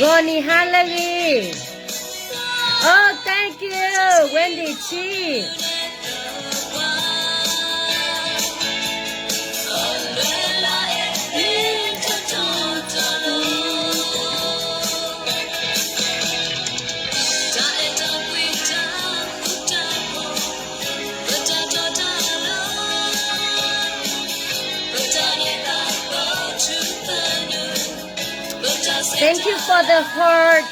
ဂီၤနံၤဟါလၢအဂ့ၤ. Oh, thank you, Wendy Chi. Thank you for the heart.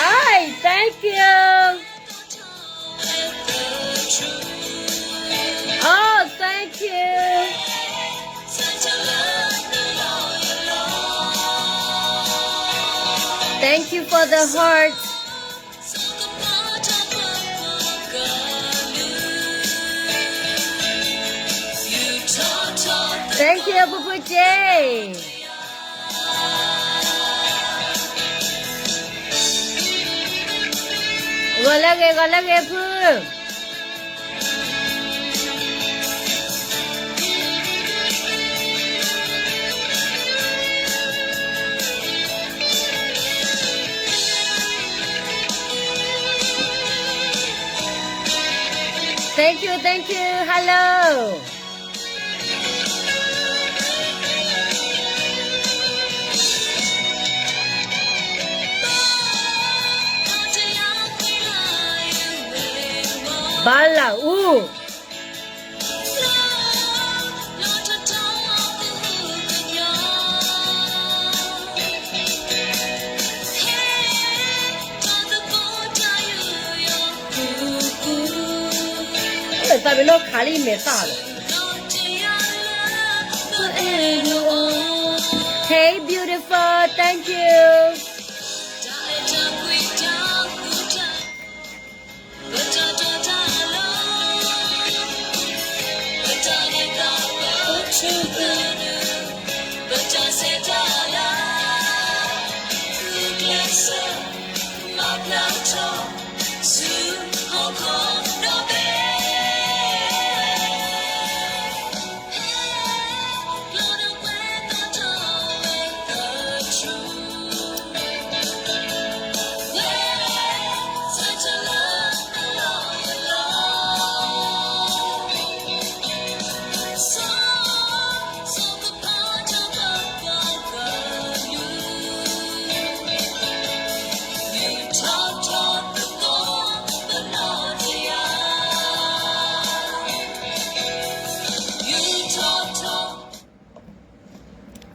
Hi, thank you. Oh, thank you. Thank you for the heart. Thank you, Pupuje. ဂီၤလၢအဂ့ၤ, ဂီၤလၢအဂ့ၤဖု. Thank you, thank you. Hello. ဘၣ်လၢအူ သးပ့ၤနီၣ်ခးလံမဲာ်သၣ်လီၤ. Hey beautiful, thank you.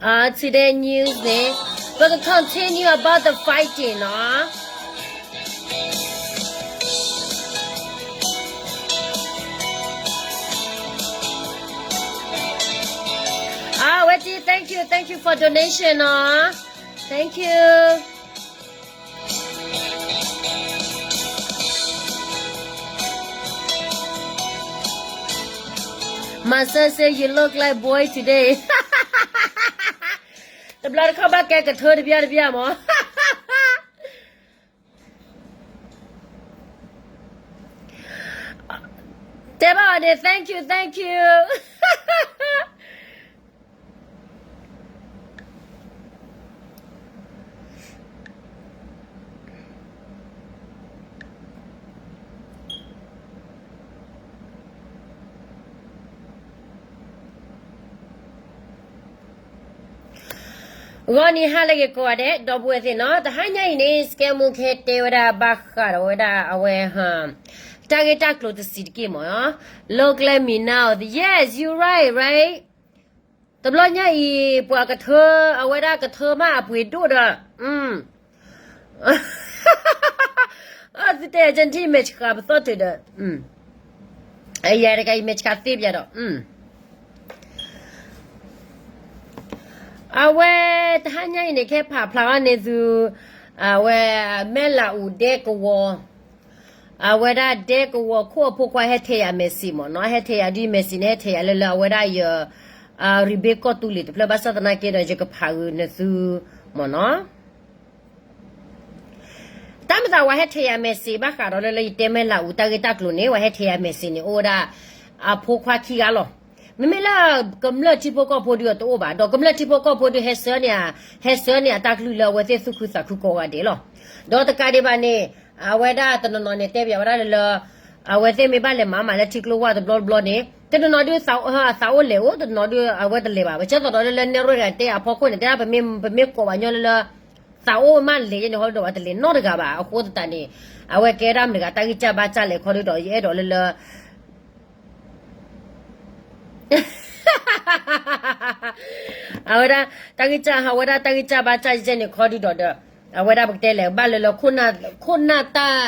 Uh, today news န့ၣ် ပက continue about the fighting နီၤ. Ah, Wendy, thank you, thank you for donation နီၤ. Thank you. My son say you look like boy today. တဘျီတခီၣ်ဘၣ်ကဲကထၢတဘျီတဘျီမး. တဲဘၣ်အီၤန့ၣ် thank you, thank you. Good evening ဟါလၢအဂ့ၤကိးဂၤဒဲး ဒီပုၢ်ဝဲၢ်သ့ၣ်နီၤ, တဟါညါအံၤန့ၣ် စကဲမူခဲတဲဝဲဒၣ်ဘၣ်ဃးဒီးဝဲဒၣ်အဝဲ တၢ်ဂ့ၢ်တၢ်ကျိၤတဆံးတက့ၢ်မး, လိၣ်ကျဲမံၤနၢ်အီၤ, yes, you right, right. တဘျီညါအံၤ ပှၤကထၢ အဝဲဒၣ်ကထၢမးအပှ့ၤဒိၣ်ဒီး သုတဲယၤကထံၣ်မဲာ်ဆှးပသီၣ်တုၤဒီး ယၤတဂၤအံၤမဲာ်ဆှးသ့ပယၤဒီး အဝဲတဟါညါအံၤန့ၣ် ခဲဖးဖျါအီၤန့ၣ်သု အဝဲမဲၢ်လးအူဒဲကဝီၤ အဝဲဒၣ်ဒဲကဝီၤခိၣ်အဖိခွါဟဲထဲးယၤ message မးနီၤ, ဟဲထဲးယၤဒ် message န့ၣ် ဟဲထဲးယၤလၢလၢအဝဲဒၣ်ယ ရံဘ့ကီၢ်သူလ့ၤတဖျၢၣ် ဘၣ်ဆၣ်သနာ်က့ဒီး ယကဖးဂ့ၤနသုမးနီၤ. တၢ်မၤသးဝဲဟဲထဲယၤ message ဘၣ်ဃးဒီးလၢ လၢယတဲမဲၢ်လးအူတၢ်ဂ့ၢ်တၢ်ကျိၤန့ၣ် ဝဲဟဲထဲယၤ message န့ၣ် အိၣ်ဝဲဒၣ် အဖိခွါခံဂၤလီၤ. မ့မ့ၢ်လၢကမျၢၢ်ထံဖိကီၢ်ဖိဒုးအတအိၣ်ဘၣ်, ဒီးကမျၢၢ်ထံဖိကီၢ်ဖိဒုးဟဲဆှၢန့ၢ်, ဟဲဆှၢန့ၢ်အတၢ်ကလုၢ်လၢအဝဲသ့ၣ်သူၣ်ခုသးခုကိးဂၤဒဲးလီၤ. ဒီးတကးဒံးဘၣ်န့ၣ် အဝဲဒၣ်တနီၤနီၤန့ၣ် တဲပၠးဝဲဒၣ်လၢ အဝဲသ့ၣ်မ့ၢ်ဘၣ်လဲၤမၤမးလၢထံကျိဝၢ်တဘျီတဘျီန့ၣ် တနီၤနီၤဒုး သးအိၣ်လဲၤအိၣ်, တနီၤဒုးအဝဲတလဲၤဘၣ်. ပဆၢသးဒီးလၢ နဲၣ်ရွဲၣ်တၢ်တဲအဖီခိၣ်န့ၣ် တဲဒၣ်ပမ့ၢ်ကိးဘၣ်ညီလၢလၢ သးအိၣ်မးလဲၤယဲန့ၣ် ဟီဒီးဝဲတလဲၤနီတဂၤဘၣ်. အဃိသတးန့ၣ် အဝဲကဲဒၣ်မတၤတဂၤ တၢ်ဂံၢ်စၢ်ဘါစၢ်လဲၣ်ခီဒုဒီး ယအဲၣ်ဒိးလၢလၢ အဝဲဒၣ် တၢ်ဂံၢ်စၢ် အဝဲဒၣ်တၢ်ဂံၢ်စၢ်ဘါစၢ်ယဲန့ၣ်ခီဒုဒီးဒီး အဝဲဒၣ်ပကတဲလဲၣ် ဘၣ်လၢလၢ ခိၣ်နၢ်တၢ်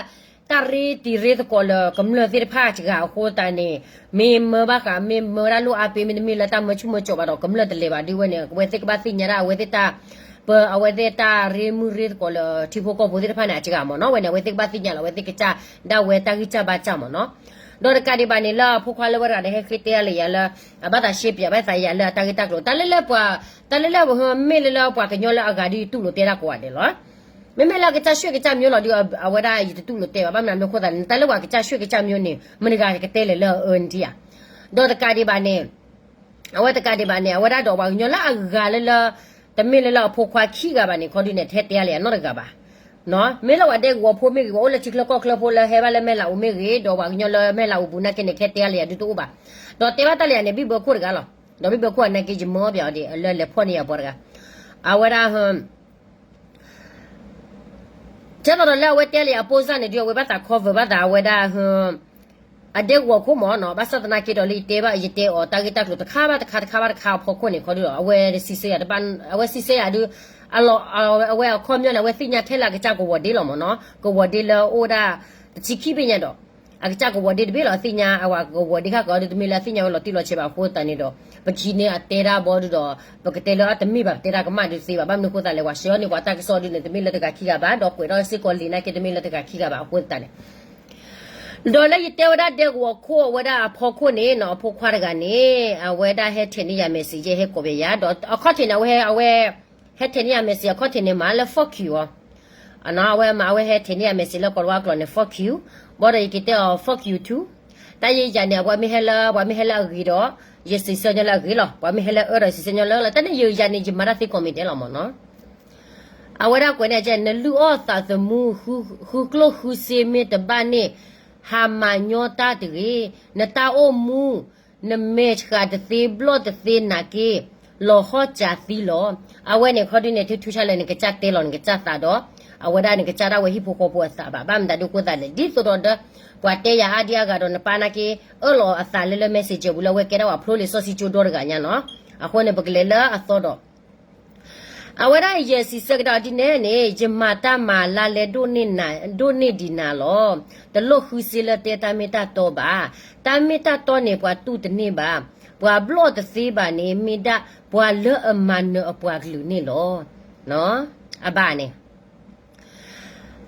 တၢ်ရ့တံၤရ့သကိးလၢကမျၢၢ်သ့ၣ်တဖၣ်စှၤအဃိသတးန့ၣ် မ့ၢ်မၢဘၣ်ဃး မ့ၢ်မၢဝဲဒၣ်လိၣ်အါပ့ၤ မ့တမ့ၢ်လၢတၢ်မၢဆူၣ်မၢကၠီၤဘၣ်ဒီး ကမျၢၢ်တလဲၤဘၣ်ဒ်ဝဲန့ၣ် အဝဲသ့ၣ်ကဘၣ်သ့ၣ်ညါဒၣ်အဝဲသ့ၣ်တၢ် ပ အဝဲသ့ၣ်တၢ်ရ့မုၢ်ရ့သကိးလၢထံဖိကီၢ်ဖိသ့ၣ်တဖၣ်န့ၣ် အစှၤမ့ၢ်နီၤ. ဝဲန့ၣ် အဝဲသ့ၣ်ကဘၣ်သ့ၣ်ညါလီၤ အဝဲသ့ၣ်ကစၢ်ဒၣ်ဝဲတၢ်ဂံၢ်စၢ်ဘါစၢ်မ့ၢ်နီၤ. ဒီးတကးဒံးဘၣ်န့ၣ် လၢအဖိခွါလၢဝဲတဂၤန့ၣ် ဟဲဃ့တဲအါလၢယၤလၢ အဘၣ်သးရှဲပၠးဘၣ်သးယၤလၢအတၢ်ဂ့ၢ်တၢ်ကျိၤ တၢ်လၢလၢပှၤ တၢ်လၢလၢပမ့ၢ်လၢလၢပှၤကညီလၢအဂၤဒုး ယတူၢ်လိာ်တဲဒၣ်ကိးဂၤဒဲးလီၤ. မ့မ့ၢ်လၢအကစၢ်ရွှ့ၣ်ကစၢ်မျိုးလီၤဒုး အဝဲဒၣ်ယတတူၢ်လိာ်တဲဘၣ်. ဘၣ်မနုၤအဃိသတးန့ၣ် တၢ်လၢပှၤကစၢ်ရွှ့ၣ်ကစၢ်မျိုးန့ၣ် မတၤတဂၤကတဲလဲၣ်လၢအအၢနထံၣ်ဧါ. ဒီးတကးဒံးဘၣ်န့ၣ် အဝဲတကးဒံးဘၣ်န့ၣ် အဝဲဒၣ်ဒီးပှၤကညီလၢအဂၤလၢလၢ တမ့ၢ်လၢလၢအဖိခွါခံဂၤဘၣ်န့ၣ် ခီဒုန့ၣ် တဟဲတဲအါလၢယၤနီတဂၤဘၣ်. မ့ၢ်လၢပှၤဒဲကဝီၤဖိမ့ၢ်ဂ့ၤ ပှၤအိၣ်လၢထံချၢကီၢ်ချၢဖိလၢဟဲဘၣ်လၢမဲၢ်လးအူမ့ၢ်ဂ့ၤ ဒီးပှၤကညီလၢမဲၢ်လးအူပူၤနာ်က့န့ၣ် ကဟဲတဲအါလၢယၤဒုးတအိၣ်ဘၣ်. ဒီးတဲဘၣ်တၢ်လၢယၤန့ၣ် ဘံၣ်ဘၢခိၣ်တဂၤလီၤ. ဒီးဘံၣ်ဘၢခိၣ်အနာ်က့ ယမၢပၠးအီၤဒ် လၢလဲၤဖီၣ်န့ၢ်ယၤပှၤတဂၤ အဝဲဒၣ် ဆၢကတီၢ်ဒီးလၢအဝဲတဲလၢယၤအပိၢ်စၢ်န့ၣ်ဒုး အဝဲဘၣ်သး cover ဘၣ်သးအဝဲဒၣ် အဒဲကဝီၤခိၣ်မ့ၢ်နီၤ. ဘၣ်ဆၣ်သနာ်က့ဒီးလၢယတဲဘၣ် ယတဲအီၤတၢ်ဂ့ၢ်တၢ်ကျိၤတခါဘၣ်တခါ တခါဘၣ်တခါအဖီခိၣ်န့ၣ် ခီဒုဒီး အဝဲစံးဆၢယၤတဘၣ် အဝဲစံးဆၢယၤဒုး အလီၤ အဝဲအခီပညီန့ၣ် အဝဲသ့ၣ်ညါထဲလၢအကစၢ်ကဝီၤဒ့လီၤမ့ၢ်နီၤ. ကဝီၤဒ့လၢအိၣ်ဒၣ် တဆံခံဘ့ၣ်ညါဒီး အကစၢ်ကဝီၤဒ့တဘ့ၣ်လီၤ. အသ့ၣ်ညါအဝဲကဝီၤဒ့ခါကီးဒုး တမ့ၢ်လၢအသ့ၣ်ညါဝဲလီၤတံၢ်လီၤဆဲးဘၣ်အဃိသတးန့ၣ်ဒီး ပကဟံးန့ၢ်အတဲဒၣ်ဘီဒုဒီး ပကတဲလၢအတမ့ၢ်ဘၣ် ပတဲဒၣ်ကမၣ်ဒုးသ့ဘၣ်. ဘၣ်မနုၤအဃိသတးလဲၣ် ပှၤဆှၢန့ၢ်ပှၤတၢ်ကစီၣ်ဒုးန့ၣ် တမ့ၢ်လၢတဂၤခံဂၤဘၣ် ဒီးကွဲးထီၣ်စ့ၢ်ကီးလံာ်နာ်က့ တမ့ၢ်လၢတဂၤခံဂၤဘၣ်အဃိသတးန့ၣ် ဒီးလၢယတဲဝဲဒၣ်ဒဲကဝီၤခိၣ်အဝဲဒၣ်အဖီခိၣ်န့ၣ်နီၤ အဖိခွါတဂၤန့ၣ် အဝဲဒၣ်ဟဲထဲးန့ၢ်ယၤ message ဟဲကိးပယၤ ဒီးအခီၣ်ထံးန့ၣ် အဝဲ အဝဲ ဟဲထဲးန့ၢ်ယၤ message အခီၣ်ထံးန့ၣ်မးလၢ fuck you အီၤ အဝဲမးအဝဲဟဲထဲးန့ၢ်ယၤ message လၢကိးလဝါကျိာ်န့ၣ် fuck you ဘီဒီးယကတဲအီၤ fuck you too တၢ်ယဲယၤန့ၣ် ပှၤမ့ၢ်ဟဲလၢ ပှၤမ့ၢ်ဟဲလၢအဂ့ၤဒီး ယစံးဆၢညီလၢအဂ့ၤလီၤ. ပှၤမ့ၢ်ဟဲလၢအအၢဒီး ယစံးဆၢညီလၢအအၢလီၤ. တၢ်န့ၣ်ယၤန့ၣ် ယမၤတၢ်သ့ကိးမံၤဒဲးလီၤမ့ၢ်နီၤ. အဝဲဒၣ်ကွဲးန့ၣ်ကဲ နလုၢ်အီၣ်သးသမူ ဃုကျိၣ်ဃုစ့မ့ၢ်တဘၣ်န့ၣ် ဟးမၤညီတၢ်တဂ့ၤ. နတၢ်အိၣ်မူ နမဲာ်ဆှးတသ့ဘျီၣ်တသ့နာ်က့ လီၤဟီၣ်စၢ်သံလီၤ. အဝဲန့ၣ်ခီဒုန့ၣ် ထူထူဆါလၢနကစၢ်တဲလီၤနကစၢ်သးဒီး အဝဲဒၣ်နကစၢ်ဒၣ်ဝဲဟံၣ်ဖိဃီဖိအသးဘၣ်. ဘၣ်မတၤဒုးအဃိသတးလဲၣ် ဒ်သိးဒီးဒီး ပှၤတဲယၤအါဒံအါဂၤဒီးနပၢ်နာ်က့ အၢၣ်လီၤအသးလၢလၢ messenger ပူၤလၢအဝဲကဲဒၣ်ပှၤဖျိလံာ်စီဆှံကၠိဒီတဂၤညါနီၤ. အဃိန့ၣ် ပကလဲၤလၢအသီဒီး အဝဲဒၣ်ယဲစံးဆၢကဒါအီၤဒ်န့ၣ်န့ၣ် ယမၤတၢ်မၤလါလဲဒိၣ်န့ၢ်ဒံးနၤလီၤ. တလိၣ်ဃုစ့လၢတဲတၢ်မ့ၢ်တၢ်တီဘၣ်. တၢ်မ့ၢ်တၢ်တီန့ၣ် ပှၤတူၢ်တန့ၢ်ဘၣ်. ပှၤဘျီၣ်တသ့ဘၣ်န့ၣ် မ့ၢ်ဒၣ်ပှၤလၢအမၤနၢၤအပှၤကလုာ်န့ၣ်လီၤ. အဘၣ်န့ၣ်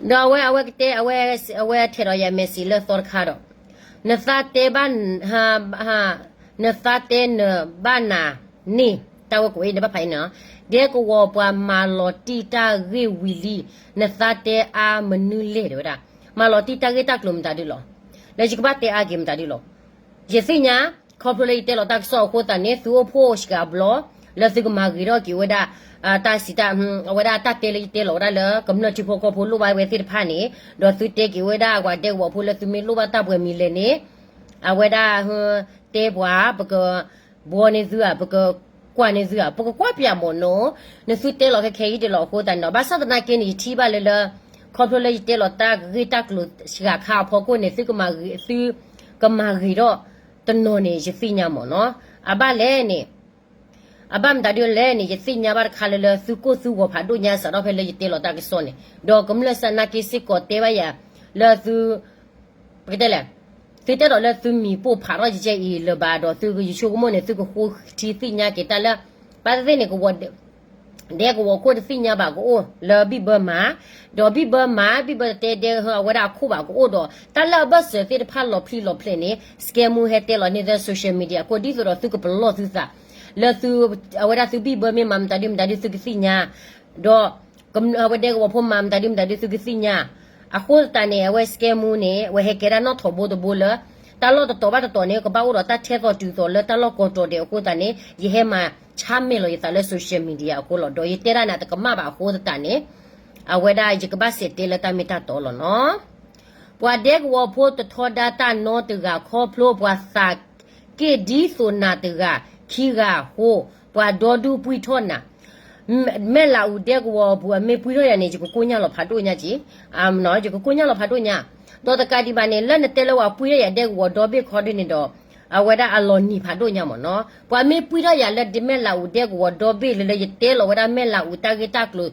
ဒီးအဝဲ အဝဲကတဲ အဝဲ အဝဲထဲးဒီးယၤ message လၢသီတခါဒီး နသးတဲဘၣ် နသးတဲနဘၣ်နၤန့ၣ် တၢ်ဝဲကိးအံၤ နဘၣ်ဖးအံၤန့ၣ် ဒဲကဝီၤပှၤမၤလီၤတံၢ်တၢ်ဂ့ၢ်ဝံၤလံ နသးတဲအါမနုၤလဲၣ် တဲဝဲဒၣ် မၤလီၤတံၢ်တၢ်ဂ့ၢ်တၢ်ကျိၤမတၤဒုလီၤ. လၢယကဘၣ်တဲအါက့ၤမတၤဒုလီၤ. ယသ့ၣ်ညါ ခီဖျိလၢယတဲလီၤတၢ်ကစီၣ်အဃိသတးန့ၣ် သုအိၣ်ဖှိၣ်စှၤဘျီ လၢသုကမၤဂ့ၤထီၣ်က့ၤဝဲဒၣ် တၢ်စံးတၢ် အဝဲဒၣ်တၢ်တဲလၢယတဲလီၤဝဲဒၣ်လၢ ကမျၢၢ်ထံဖိကီၢ်ဖိလိၣ်ဘၣ်ဝဲသ့ၣ်တဖၣ်န့ၣ် ဒီးသုတဲက့ၤဝဲဒၣ်ပှၤဒဲကဝီၤဖိလၢသုမ့ၢ်လိၣ်ဘၣ်တၢ်ပှဲၤမံၤလဲၣ်န့ၣ် အဝဲဒၣ် တဲပှၤ ပကဘှီန့ၢ်သုဧါ ပကကွၢ်န့ၢ်သုဧါ ပကကွၢ်ပၠးမ့ၢ်နီၤ နသုတဲလီၤခဲခဲအံၤဒ်လီၤအဃိသတးန့ၣ်ဒီး ဘၣ်ဆၣ်သနာ်က့န့ၣ် ယထံၣ်ဘၣ်လၢလၢ ခီဖျိလၢယတဲလီၤတၢ်ဂ့ၢ်တၢ်ကျိၤစှၤခါအဖီခိၣ်န့ၣ် သုကမၤဂ့ၤ သုကမၤဂ့ၤထီၣ်တနီၤန့ၣ် ယသ့ၣ်ညါမ့ၢ်နီၤ အဘၣ်လဲၣ်န့ၣ် အဘၣ်မတၤဒုလဲၣ်န့ၣ် ယသ့ၣ်ညါဘၣ်တခါလၢလၢသုကိၢ်သုဂီၤဖးဒိၣ်ညါစးထီၣ်ဖဲလၢယတဲလီၤတၢ်ကစီၣ်န့ၣ် ဒီးကမျၢၢ်စးနာ်က့စ့ၢ်ကီးတဲဘၣ်ယၤ လၢသု ပကတဲလဲၣ် သုတဲဒီးလၢသုမံၤပိၢ်ဖးထီၣ်ယကဲအံၤလၢၤဘၣ်ဒီး သုကယဆိကမိၣ်န့ၣ် သုကဃိထံသ့ၣ်ညါက့ၤတၢ်လၢ ဘၣ်သ့ၣ်သ့ၣ်န့ၣ် ဒဲကဝီၤခိၣ်တသ့ၣ်ညါဘၣ်ကအိၣ်လၢဘံၣ်ဘၢမၤ ဒီးဘံၣ်ဘၢမၤ ဘံၣ်ဘၢတတဲဒဲအဝဲဒၣ်အခိၣ်ဘၣ်ကအိၣ်ဒီး တၢ်လၢအဘၢၣ်စၢၤသ့ၣ်တဖၣ်လီၤဖျံလီၤဖျဲးန့ၣ် scam ဟဲတဲလီၤန့ၢ်သၢ social media အခိၣ် ဒ်သိးဒီးသုကပလီၢ်သုသး လၢသု အဝဲဒၣ်သုဘံၣ်ဘၢမ့ၢ်မၤမတၤဒုမတၤဒုသုကသ့ၣ်ညါ ဒီး အဝဲဒဲကဝီၤဖိမၤမတၤဒုမတၤဒုသုကသ့ၣ်ညါ အဃိသတးန့ၣ် အဝဲစကဲမူန့ၣ် အဝဲဟဲကဲဒၣ်နီၣ်ထိးဘိတဘိလၢ တၢ်လီၢ်တတီၤဘၣ်တတီၤန့ၣ် ကဘၣ်အိၣ်ဒီးတၢ်ထဲသိးတုၤသိးလၢတၢ်လီၢ်ကိးတီၤဒဲးအဃိသတးန့ၣ် ယဟဲမၤဆါမဲာ်လီၤယသးလၢ social media အဃိလီၤ. ဒီးယတဲဒၣ်န့ၣ် တကမၣ်ဘၣ်အဃိသတးန့ၣ် အဝဲဒၣ်ယကဘၣ်စဲးတဲလၢတၢ်မ့ၢ်တၢ်တီလီၤနီၤ. ပှၤဒဲကဝီၤဖိတထီဒါတၢ်နီတဂၤခီဖျိပှၤသးက့ၢ်ဒ်သိးနၤတဂၤခံဂၤအဃိ ပှၤဒီဒူၣ်ပှံၢ်ထီၣ်နၤ မဲၢ်လးအူဒဲကဝီၤအပူၤ အမ့ၢ်ပှံၢ်ထီၣ်ယၤန့ၣ် ယကကိၢ်ညါလီၤဖးဒိၣ်ညါက့ၤ, ယကကိၢ်ညါလီၤဖးဒိၣ်ညါ, ဒီးတကးဒံးဘၣ်န့ၣ် လၢနတဲလၢပှၤပှံၢ်ထီၣ်ယၤဒဲကဝီၤဒီဘ့ၣ်ခီဒုန့ၣ်ဒီး အဝဲဒၣ်အလီၤနံၤဖးဒိၣ်ညါမ့ၢ်နီၤ, ပှၤမ့ၢ်ပှံၢ်ထီၣ်ယၤလၢဒ်မဲၢ်လးအူဒဲကဝီၤဒီဘ့ၣ်လၢလၢယတဲလီၤဝဲဒၣ်မဲၢ်လးအူတၢ်ဂ့ၢ်တၢ်ကျိၤ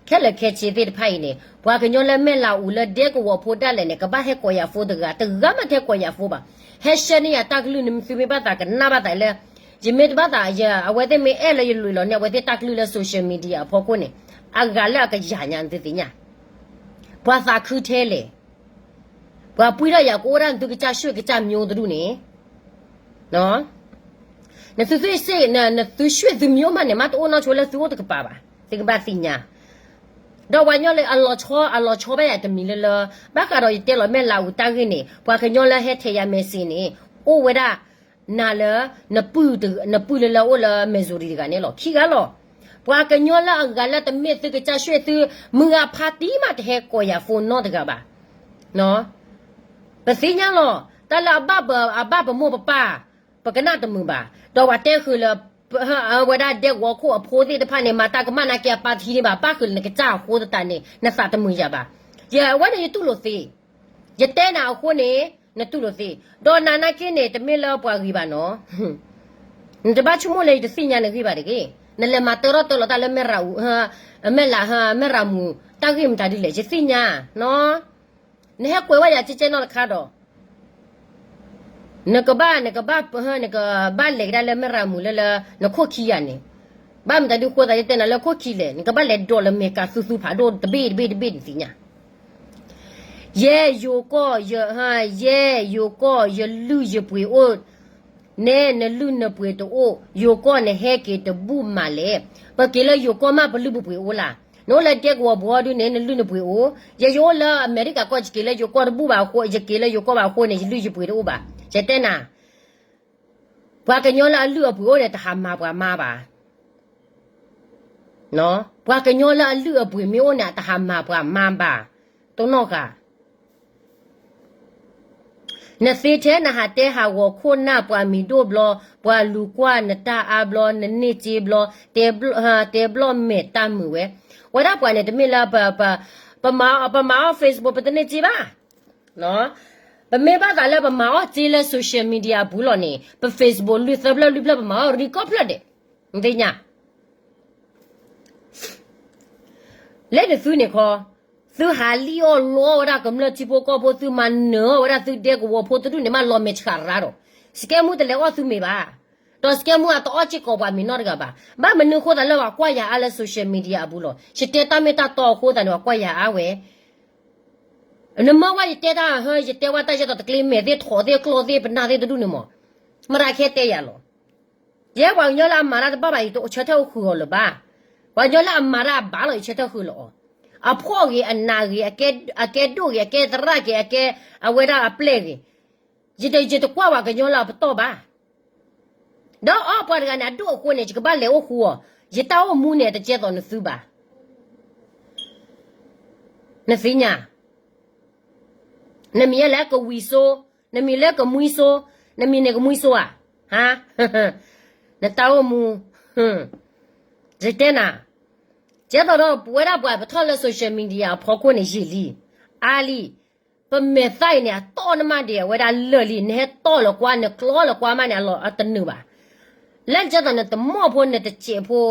ခဲလၢာ်ခဲဆ့သ့ၣ်တဖၣ်အံၤန့ၣ် ပှၤကညီလၢမဲၢ်လးအူလၢဒဲကဝီၤဖိဒၣ်လဲာ်န့ၣ် ကဘၣ်ဟဲကိးယၤဖိတဂၤ, တဂၤမးတဟဲကိးယၤဖိဘၣ်, ဟဲရှဲန့ၢ်ယၤတၢ်ကလုၢ်န့ၣ် မ့ၢ်သုမ့ၢ်ဘၣ်သးကနၣ်ဘၣ်သးလၢ ယမ့ၢ်တဘၣ်သး အဝဲသ့ၣ်မ့ၢ်အဲၣ်လၢယလွံၢ်လီၤန့ၣ် အဝဲသ့ၣ်တၢ်ကလုၢ်လၢ social media အဖီခိၣ်န့ၣ် အဂၤလၢအကယၤညါ နသုသ့ၣ်ညါ, ပှၤသးခုထဲလဲၣ်, ပှၤပှံၢ်ထီၣ်ယၤကအိၣ်ဒၣ်နသုကစၢ်ရွှ့ၣ်ကစၢ်မျိုးတဒူၣ်န့ၣ် နသုသွ့ၣ်စ့ၣ် နသုရွှ့ၣ်သုမျိုးမးန့ၣ် မ့ၢ်တအိၣ်နီၢ်ဆိလၢသုအိၣ်တကပၤဘၣ်, သုကဘၣ်သ့ၣ်ညါ, ဒီးပှၤကညီလၢအလီၤဆီ အလီၤဆီဘၣ်ယၤတမံၤလၢလၢ ဘၣ်ဃးဒီးယတဲလီၤမဲၢ်လးအူတၢ်ဂ့ၢ်န့ၣ် ပှၤကညီလၢဟဲထဲယၤမဲာ်စ့န့ၣ် အိၣ်ဝဲဒၣ် နၤလၢ နပုၢ်လၢလၢအိၣ်လၢ Missouri တဂၤန့ၣ်လီၤ ခံဂၤလီၤ, ပှၤကညီလၢအဂၤလၢတမ့ၢ်သုကစၢ်ရွှ့ၣ်သု မုၢ်ဂၤဖါတံၢ်မးတဟဲကိးယၤဖိနီတဂၤဘၣ် ပသ့ၣ်ညါလီၤ, တၢ်လၢအဘၣ်ပ အဘၣ်ပမိၢ်ပပၢ် ပကနၣ်တမုာ်ဘၣ်, ဒီးပှၤတဲဃုာ်လၢ ဝဲဒၣ်ဒဲကဝီၤခိၣ်အဖိသ့ၣ်တဖၣ်န့ၣ် မၤတၢ်ကမၣ်နာ်က့အပၢ်တဟံးန့ၢ်ဘၣ်, ဘၣ်ဃုာ်လၢနကစၢ်အဃိသတးန့ၣ် နသးတမုာ်ယၤဘၣ်, ယဝဲန့ၣ်ယတူၢ်လိာ်သ့, ယတဲနၤအဃိန့ၣ် နတူၢ်လိာ်သ့, ဒီးနၤနာ်က့န့ၣ် တမ့ၢ်လၢပှၤဂ့ၤဘၣ်နီၤ နတဘၣ်ဆိကမိၣ်လၢယတသ့ၣ်ညါနဂ့ၢ်ဘၣ်တဂ့ၤ, နလဲၤမၤတၢထီၣ်တၢလီၤတၢ်လၢမဲၢ်ရၤအူ မဲၢ်လး မဲၢ်ရၤမူ တၢ်ဂ့ၢ်မတၤဒ်လဲၣ် ယသ့ၣ်ညါ နီၤ, နဟဲကွဲးဝဲယၤကဲကဲနီတခါဒီး နကဘၣ် နကဘၣ် နကဘၣ်လဲၤကဒါလၢမဲၢ်ရၤမူလၢလၢ နခိၣ်ခံဂၤန့ၣ်, ဘၣ်မတၤဒုးဃိသးယတဲနၤလၢခိၣ်ခံလဲၣ် နကဘၣ်လဲၤဒိးလၢမဲာ်ကးသူသူဖးဒိၣ်တဘ့ၣ်တဘ့ၣ်တဘ့ၣ်နသ့ၣ်ညါ ယဲယိၤကီၢ် ယ ယဲယိၤကီၢ် ယလုၢ်ယပှ့ၤအိၣ်, နဲနလုၢ်နပှ့ၤတအိၣ် ယိၤကီၢ်နဟဲက့ၤတဘူၣ်မးလဲၣ်, ပက့ၤလၢယိၤကီၢ်မးပလုၢ်ပပှ့ၤအိၣ်လၢ်, နအိၣ်လၢဒဲကဝီၤပူၤအီၤဒုန့ၣ် နလုၢ်နပှ့ၤအိၣ်, ယယအိၣ်လၢအမဲရကၤကီၢ် ယက့ၤလၢယိၤကီၢ်တဘူၣ်ဘၣ်အဃိ ယက့ၤလၢယိၤကီၢ်ဘၣ်အဃိန့ၣ် ယလုၢ်ယပှ့ၤတအိၣ်ဘၣ်, ယတဲနၤ ပှၤကညီလၢအလုၢ်အပှ့ၤအိၣ်န့ၣ် တဟးမၤပှၤမါဘၣ် ပှၤကညီလၢအလုၢ်အပှ့ၤမ့ၢ်အိၣ်န့ၣ် တဟးမၤပှၤမါဘၣ်, တိၢ်နီၣ်ဃာ်, နသ့ထဲနဟးတဲဟးဂီၤခိၣ်နၢ်ပှၤမံၤဒိၣ်ဘျီ, ပှၤလူၤကွၢ်နတၢ်အါဘျီ, နန့ၢ်စ့ဘျီ, တဲဘျီမဲာ်တၢ်မုာ်ဝဲ, ဝဲဒၣ်ပှၤန့ၣ် တမ့ၢ်လၢ ပမၤအီၣ် Facebook ပတန့ၢ်စ့ဘၣ် ပမ့ၢ်ဘၣ်သးလၢပမၤအီၣ်စ့လၢ social media အပူၤလီၤန့ၣ် ပ Facebook လွံၢ်သၢဖျၢၣ်လွံၢ်ဖျၢၣ် ပမၤအီၣ်ရံၣ်ကီၢ်ဖျၢၣ်ဒဲး, နသ့ၣ်ညါ, လၢနသုန့ၣ်ခီ, သုဟးလံၣ်အီၣ်လီအီၣ်ဝဲဒၣ်ကမျၢၢ်ထံဖိကီၢ်ဖိ သုမၤနၢၤအီၣ်ဝဲဒၣ်သုဒဲကဝီၤဖိတဒူၣ်န့ၣ် မးလီၤမဲာ်ဆှးရါဒီး, စကဲမူတလဲၤအီၣ်သုမ့ၤဘၣ်, ဒီးစကဲမူအတအီၣ်စ့ၢ်ကီးပှၤမ့ၤနီတဂၤဘၣ်, ဘၣ်မနုၤအဃိသတးလၢပှၤကွၢ်ယၤအါလၢ social media အပူၤလီၤ, ယတဲတၢ်မ့ၢ်တၢ်တီအဃိသတးန့ၣ် ပှၤကွၢ်ယၤအါဝဲ နမၢဝဲယတဲတၢ်ဟၢ ယတဲဝဲတၢ်ယဲၢ်တီၤတကျ့ မဲာ်သ့ၣ်ထိးသ့ၣ်ကျီသ့ၣ် ပနၢ်သ့ၣ်တဒူၣ်န့ၣ်မး, မတၤခဲတဲယၤလီၤ, ယဲပှၤကညီလၢအမၤတၢ်တဘၣ်ဘၣ် ယတအိၣ်ဆၢထၢၣ်အိၣ်ဃုာ်အီၤလၢၤဘၣ်, ပှၤကညီလၢအမၤတၢ်အဘၣ်လီၤ ယဆၢထၢၣ်ဃုာ်လီၤအီၤ, အဖှီၣ်ဂ့ၤ အနးဂ့ၤ အကဲဒိၣ်ဂ့ၤ အကဲသရၣ်ဂ့ၤ အကဲအဝဲဒၣ်အပျဲၢ်ဂ့ၤ, ယတယတကွၢ်ပှၤကညီလၢအပတီၢ်ဘၣ် ဒီးအီၣ်ပှၤတဂၤန့ၣ် အဒိၣ်အဃိန့ၣ် ယကဘၣ်လဲၤအိၣ်ဃူအီၤ, ယတၢ်အိၣ်မူန့ၣ် တကဲသိးနသုဘၣ်, နသ့ၣ်ညါ, နမံၤလၢကဝံၤစိ, နမံၤလၢကမှံစိ, နမံၤန့ၣ်ကမှံစိဧါ, ဟါ, နတၢ်အိၣ်မူ, ယတဲနၤ, ကဲသိးဒီးပဝဲဒၣ်ပှၤပထီၣ်လၢ social media အဖီခိၣ်န့ၣ် ယံာ်လံ, အါလံ, ပမဲာ်သၣ်အံၤန့ၣ် အတီၢ်နမးဒံး အဝဲဒၣ်လၢာ်လံ, နဟဲတီၢ်လၢၤကွၢ် နကျီလၢၤကွၢ်မးန့ၣ် အလီၤအတနုာ်ဘၣ်, လၢကဲသိးနတမီၢ်ဖိ နတစဲးဖိ,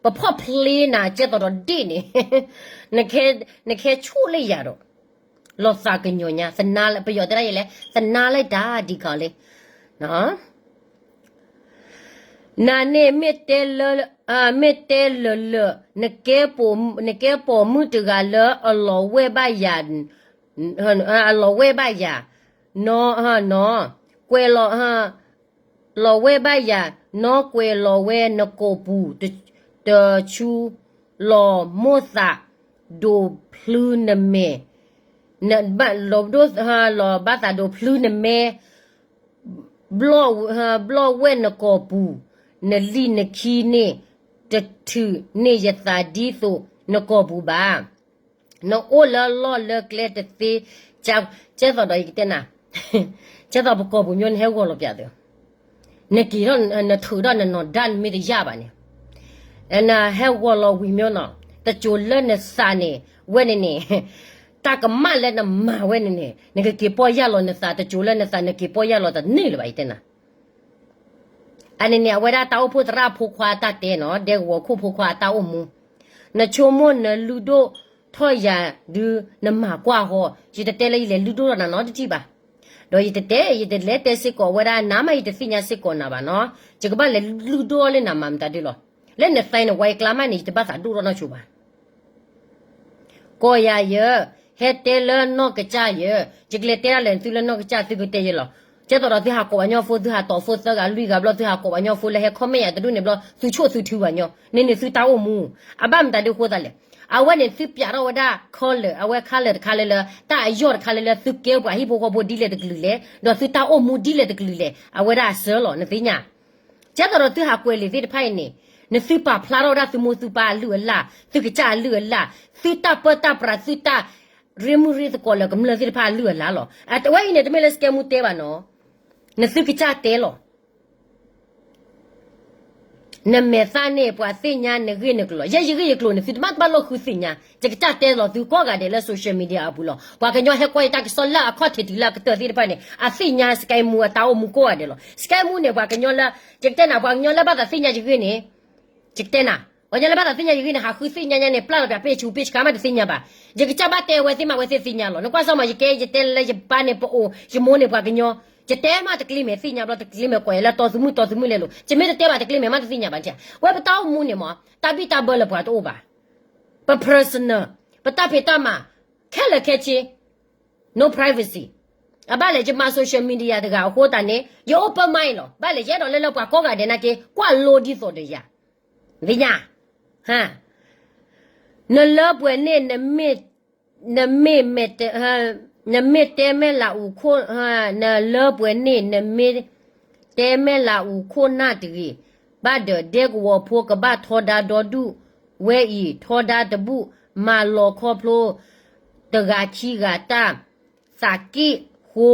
ပဖီၣ်ဖျ့နၤ ကဲသိးဒီးဒ့ၣ်န့ၣ်, နခဲဆိၣ်လၢယၤဒီး, လီၤသးကညီၤညါ, ပယီၤတဲဒၣ်ယဲလဲၣ်, သနားလိုက်တာ ဒီကောင်လေး, နၤန့ၣ် မ့ၢ်တဲလၢ မ့ၢ်တဲလၢလၢ နကဲပိာ်မုၣ်တဂၤလၢအလီၤဝဲၢ်ဘၣ်ယၤ, အလီၤဝဲၢ်ဘၣ်ယၤ, နီၤ, ကွဲးလီၤ, လီၤဝဲၢ်ဘၣ်ယၤ, နီၤကွဲးလီၤဝဲနကိာ်ပူၤ, တဆူ လီၤမိၢ်သး, ဒိးဖျုနမဲာ်, နဘၣ်လီၤဒိၣ်လီၤဘၣ်သးဒိးဖျုနမဲ ဘျီၣ်ဝဲၢ်နကိာ်ပူၤ, နလံာ်နခံန့ၣ် တထုးန့ၢ်ယသးဒ်သိးနကိာ်ပူၤဘၣ်. နအိၣ်လၢလီၢ်လၢကျဲတသ့, ကဲသိးဒီးယကတဲနၤ, ကဲသိးပကိာ်ပူၤမ့ၢ်နဟဲဂီၤလီၤပၠးသု, နက့ၤထီၣ်နထုးထီၣ်နနီၢ်ဒါနမ့ၢ်တယၢ်ဘၣ်န့ၣ်, နဟဲဂီၤလီၤဝံၤမ့ၢ်နီၤ, တစိၤလၢနသးန့ၣ် ဝဲန့ၣ်န့ၣ် တၢ်ကမၣ်လၢနမၤဝဲန့ၣ်န့ၣ် နကက့ၤပီၢ်ယၢ်လီၤနသး, တစိၤလၢနသးနက့ၤပီၢ်ယၢ်လီၤတန့ၢ်လၢၤဘၣ် ယတဲနၤ. အန့ၣ်န့ၣ် အဝဲဒၣ်တၢ်အိၣ်ဖှိၣ်သရၣ်ဖိခွါအတၢ်တဲနီၤ, ဒဲကဝီၤခိၣ်ဖိခွါအတၢ်အိၣ်မူ, နဆိကမိၣ်နလုၢ်ဒိၣ်ထီၣ်ယၤဒုးနမၤကွၢ်ဟီ, ယတတဲလၢယလဲၤလုၢ်ဒိၣ်ထီၣ်နၤနီတထံၣ်ဘၣ်. ဒီးယတတဲ ယတလဲၤတဲစ့ၢ်ကီးဝဲဒၣ် နၤမးယတသ့ၣ်ညါစ့ၢ်ကီးနၤဘၣ်နီၤ, ယကဘၣ်လဲၤလုၢ်ဒိၣ်ထီၣ်လၢနၤမၤမတၤဒုလီၤ. လၢနသးန့ၣ် ဝဲယကျါမးန့ၣ် ယတဘၣ်သးဒိၣ်ထီၣ်နီၢ်ဆိဘၣ် ကိးယၤယဲ, ဟဲတဲလၢနီၢ်ကစၢ်ယဲ, ယကလဲၤတဲဒၣ်လဲာ်သုလၢနီၢ်ကစၢ်သုကတဲယဲလီၤ. ကဲသိးဒီးသုဟးကိးပှၤကညီဖိ, သုဟးတီၢ်ဖိသၢဂၤလွံၢ်ဂၤဘျီ, သုဟးကိးပှၤကညီဖိလၢဟဲ comment ယၤတဒူၣ်န့ၣ်ဘျီ, သုဆိၣ်သုထုပှၤကညီ, န့ၣ်န့ၣ်သုတၢ်အိၣ်မူ, အဘၣ်မတၤဒုဃိသးလဲၣ်. အဝဲန့ၣ်သုပျးထီၣ်ဝဲဒၣ် color အဝဲ color တခါလၢလၢ, တၢ်အယီၢ်တခါလၢလၢ, သုကဲပှၤဟံၣ်ဖိဃီဖိဒ်လဲၣ်တကလုာ်လဲၣ်, ဒီးသုတၢ်အိၣ်မူဒ်လဲၣ်တကလုာ်လဲၣ်, အဝဲဒၣ်အစၢလီၤ နသ့ၣ်ညါ ကဲသိးဒီးသုဟးကွဲးလံာ်သ့ၣ်တဖၣ်အံၤန့ၣ်, နသုပာ်ဖျါထီၣ်ဝဲဒၣ်သုမိၢ်သုပၢ်အလုၢ်အလၢ်, သုကစၢ်အလုၢ်အလၢ်, သုတၢ်ပၢတၢ်ပြး, သုတၢ်ရ့မုၣ်ရ့သကိးလၢကမျၢၢ်သ့ၣ်တဖၣ်အလုၢ်အလၢ်လီၤ. အဝဲအံၤန့ၣ် တမ့ၢ်လၢစကဲမူတဲဘၣ်နီၤ, နသုကစၢ်တဲလီၤ. နမဲာ်သၣ်န့ၣ် ပှၤသ့ၣ်ညါနဂ့ၢ်နကျိၤလီၤ. ယဲယဂ့ၢ်ယကျိၤန့ၣ် သုတဘၣ်တဘၣ်လိၣ်ဃုသ့ၣ်ညါ, ယကစၢ်တဲလီၤသုကိးဂၤဒဲးလၢ social media အပူၤလီၤ. ပှၤကညီဟဲကွၢ်ယတၢ်ကစီၣ်လၢအခီၣ်ထံးတုၤလၢအကတၢၢ်သ့ၣ်တဖၣ်န့ၣ် အသ့ၣ်ညါ စကဲမူ အတၢ်အိၣ်မူကိးဂၤဒဲးလီၤ. စကဲမူန့ၣ် ပှၤကညီလၢ, ယကတဲနၤ ပှၤကညီလၢဘၣ်သးသ့ၣ်ညါယဂ့ၢ်န့ၣ်, ယကတဲနၤ, ပှၤကညီလၢဘၣ်သးသ့ၣ်ညါယဂ့ၢ်န့ၣ် ဟးဃုသ့ၣ်ညါညါန့ၣ် ပျၢ်လီၤပှၤပ့ၢ်ဆူးပ့ၢ်ဆူးခါမးတသ့ၣ်ညါဘၣ်. ယကစၢ်ဘၣ်တဲဝဲသ့ၣ်မး ဝဲသ့ၣ်သ့ၣ်ညါလီၤ. နကွၢ်စၢ်မး ယကဲယတဲလၢယပၢ်န့ၣ်ပအိၣ်, ယမိၢ်န့ၣ်ပှၤကညီ, ယတဲမးတကျ့မဲာ်သ့ၣ်ညါဘျီ တကျ့မဲာ်ကွၢ်ယၤလၢတီၤသုးမုၢ်တီၤသုးမုၢ်လဲၤလိၤ, ယမ့ၢ်တတဲဘၣ်တကျ့မဲာ်မးတသ့ၣ်ညါဘၣ်. ဝဲပတၢ်အိၣ်မူန့ၣ်မး တၢ်ဘံၣ်တၢ်ဘၢလၢပှၤတအိၣ်ဘၣ်. ပ personal, ပတၢ်ဖံးတၢ်မၤ, ခဲလၢာ်ခဲဆ့, no privacy. အဘၣ်လဲၣ် ယမၤ social media တဂၤအဃိသတးန့ၣ် ယ open mind လီၤ. ဘၣ်လဲၣ် ယအဲၣ်ဒိးလၢလၢပှၤကိးဂၤဒဲးနာ်က့ ကွၢ်လိဒ်သိးဒီးယၤ, သ့ၣ်ညါ, နလၢပှဲၤန့ၣ် နမ့ၢ်, နမ့ၢ်တဲမဲၢ်လးအူခိၣ်, နလၢပှဲၤန့ၣ် နမ့ၢ်တဲမဲၢ်လးအူခိၣ်နၢ်တဂ့ၤ, ဘၣ်ဒီးဒဲကဝီၤဖိကဘၣ်ထီဒါဒီဒူၣ်ဝဲအံၤ, ထီဒါတဘူၣ်, မၤလီၤခီဖျိ တဂၤခံဂၤတၢ်, သးက့ၣ်ဃိ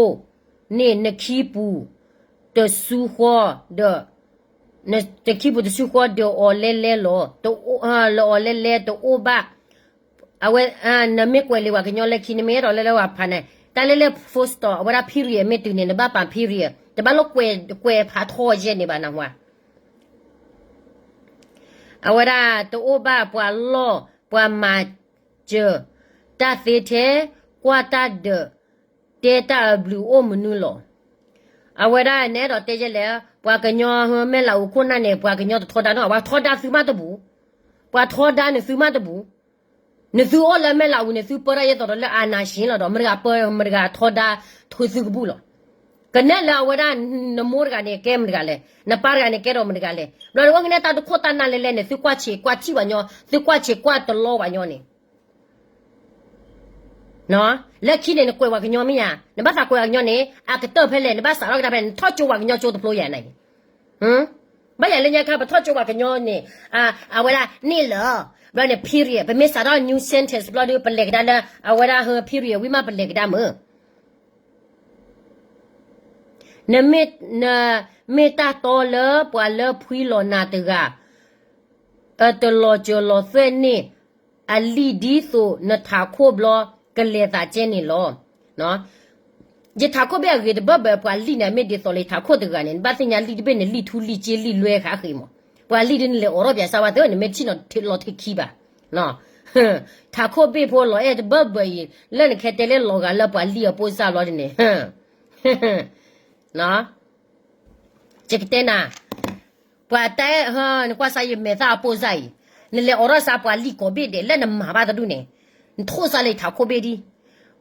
န့ၣ် နခံပူၤ တဆူဃီဒီး, နခံပူၤတဆူဃီဒီးအီၤလဲလဲလီၤ, လၢအီၤလဲလဲတအိၣ်ဘၣ်. အဝဲ, နမ့ၢ်ကွဲးလံာ်ပှၤကညီလၢခံ နမ့ၢ်အဲၣ်ဒိးလၢလၢပှၤဖးန့ၣ်, တၢ်လၢလၢ full stop အဝဲဒၣ် period မ့ၢ်တုၤန့ၣ် နဘၣ်ပာ် period, တဘၣ်လိၣ်ကွဲးဖးထီယဲၢ်န့ၣ်ဘၣ်နဟါ. အဝဲဒၣ်တအိၣ်ဘၣ်ပှၤလီၢ်ပှၤမၤစၢၤတၢ်သ့ထဲ, ကွၢ်တၢ်ဒၢး, တဲတၢ်အဘျုးအိၣ်မနုၤလီၤ. အဝဲဒၣ်နအဲၣ်ဒိးတဲယဲလဲၣ်, ပှၤကညီဟၢမဲၢ်လးအူခိၣ်နၢ်န့ၣ် ပှၤကညီတထီဒါနီၢ်, ပှၤထီဒါသုမးတဘူၣ်, ပှၤထီဒါန့ၣ်သုမးတဘူၣ်, နသုအိၣ်လၢမဲၢ်လးအူန့ၣ် သုပၢတၢ်ယဲသိးဒီးလၢအနၢ်ရှ့လီၤဒီး မတဂၤပၢမတဂၤထီဒါ ထီသုကဘူၣ်လီၤ. ကနဲၣ်လၢအဝဲဒၣ်နမိၢ်တဂၤန့ၣ် ကဲမတဂၤလဲၣ်, နပၢ်တဂၤန့ၣ် ကဲဒီးမတဂၤလဲၣ်, ဘျီဒီးအိၣ်ကနဲၣ်တၢ်တခိၣ်တၢ်နၢ်လဲလဲန့ၣ် သုကွၢ်ဆံးကွၢ်ထံၣ်ပှၤကညီ, သုကွၢ်ဆံးကွၢ်တလီပှၤကညီန့ၣ် လၢခံန့ၣ် နကွဲးပှၤကညီမ့ၢ်ဧါ, နဘၣ်သးကွဲးပှၤကညီန့ၣ် အကတၢၢ်ဖဲလဲၣ်, နဘၣ်စးထီၣ်ကဒါဖဲလဲၣ်, နထီၣ်ကၠိပှၤကညီကၠိတဖျိယၤန့ၣ်, ဘၣ်ယၤလၢညါခါ ပထီၣ်ကၠိပှၤကညီန့ၣ်, အဝဲဒၣ်န့ၣ်လၢ, ဘျီန့ၣ် period, ပမ့ၢ်စးထီၣ် new sentence ဘျီဒီး ပလဲၤကဒါလၢ အဝဲဒၣ်ဟၢ period ဝံၤမး ပလဲၤကဒါမုၢ် နမ့ၢ်, နမ့ၢ်တၢ်တီလၢပှၤလၢဖှံလီၤနၤတဂၤ, အတလီၤစၢၤလီၤသွဲၣ်န့ၢ်အလံာ်ဒ်သိးနထးခိၣ်ဘျီ ကလဲၤသးကဲန့ၣ်လီၤ. ယထးခိၣ်ဘ့ၣ်အဂ့ၤတဘၢၣ်ဘၢၣ် ပှၤလံာ်န့ၣ် မ့ၢ်ဒ်သိးလၢယထးခိၣ်တဂၤန့ၣ် နဘၣ်သ့ၣ်ညါလံာ်တဘ့ၣ်န့ၣ် လံာ်ထူလံာ်ကၠ့လံာ်လွဲခါဃ့မး, ပှၤလံာ်ဒ်နလဲၤအိးထီၣ်ပၠးစၢ်ဝဲသ့ၣ် နမ့ၢ်ထံၣ်နီၤလီၤထံးခံဘၣ် ထးခိၣ်ဘ့ၣ်ဖိလီၤအဲၣ်တဘၢၣ်ဘၢၣ်အံၤ လၢနခဲတဲလၢလီၤဂာ်လၢပှၤလံၢ်အပိၢ်စၢ်ဘျီဒ်န့ၣ်, ယကတဲနၤ, ပှၤတၢ်အဲၣ်, နကွၢ်စၢ်ယမဲာ်သၣ်အပိၢ်စၢ်အံၤ, နလဲၤအိးထီၣ်စၢ်ပှၤလံၢ်ကိးဘ့ၣ်ဒဲး လၢနမၤဘၣ်တဒူၣ်န့ၣ်, နထိၣ်စၢ်လၢယထးခိၣ်ဘ့ၣ်ဒ်,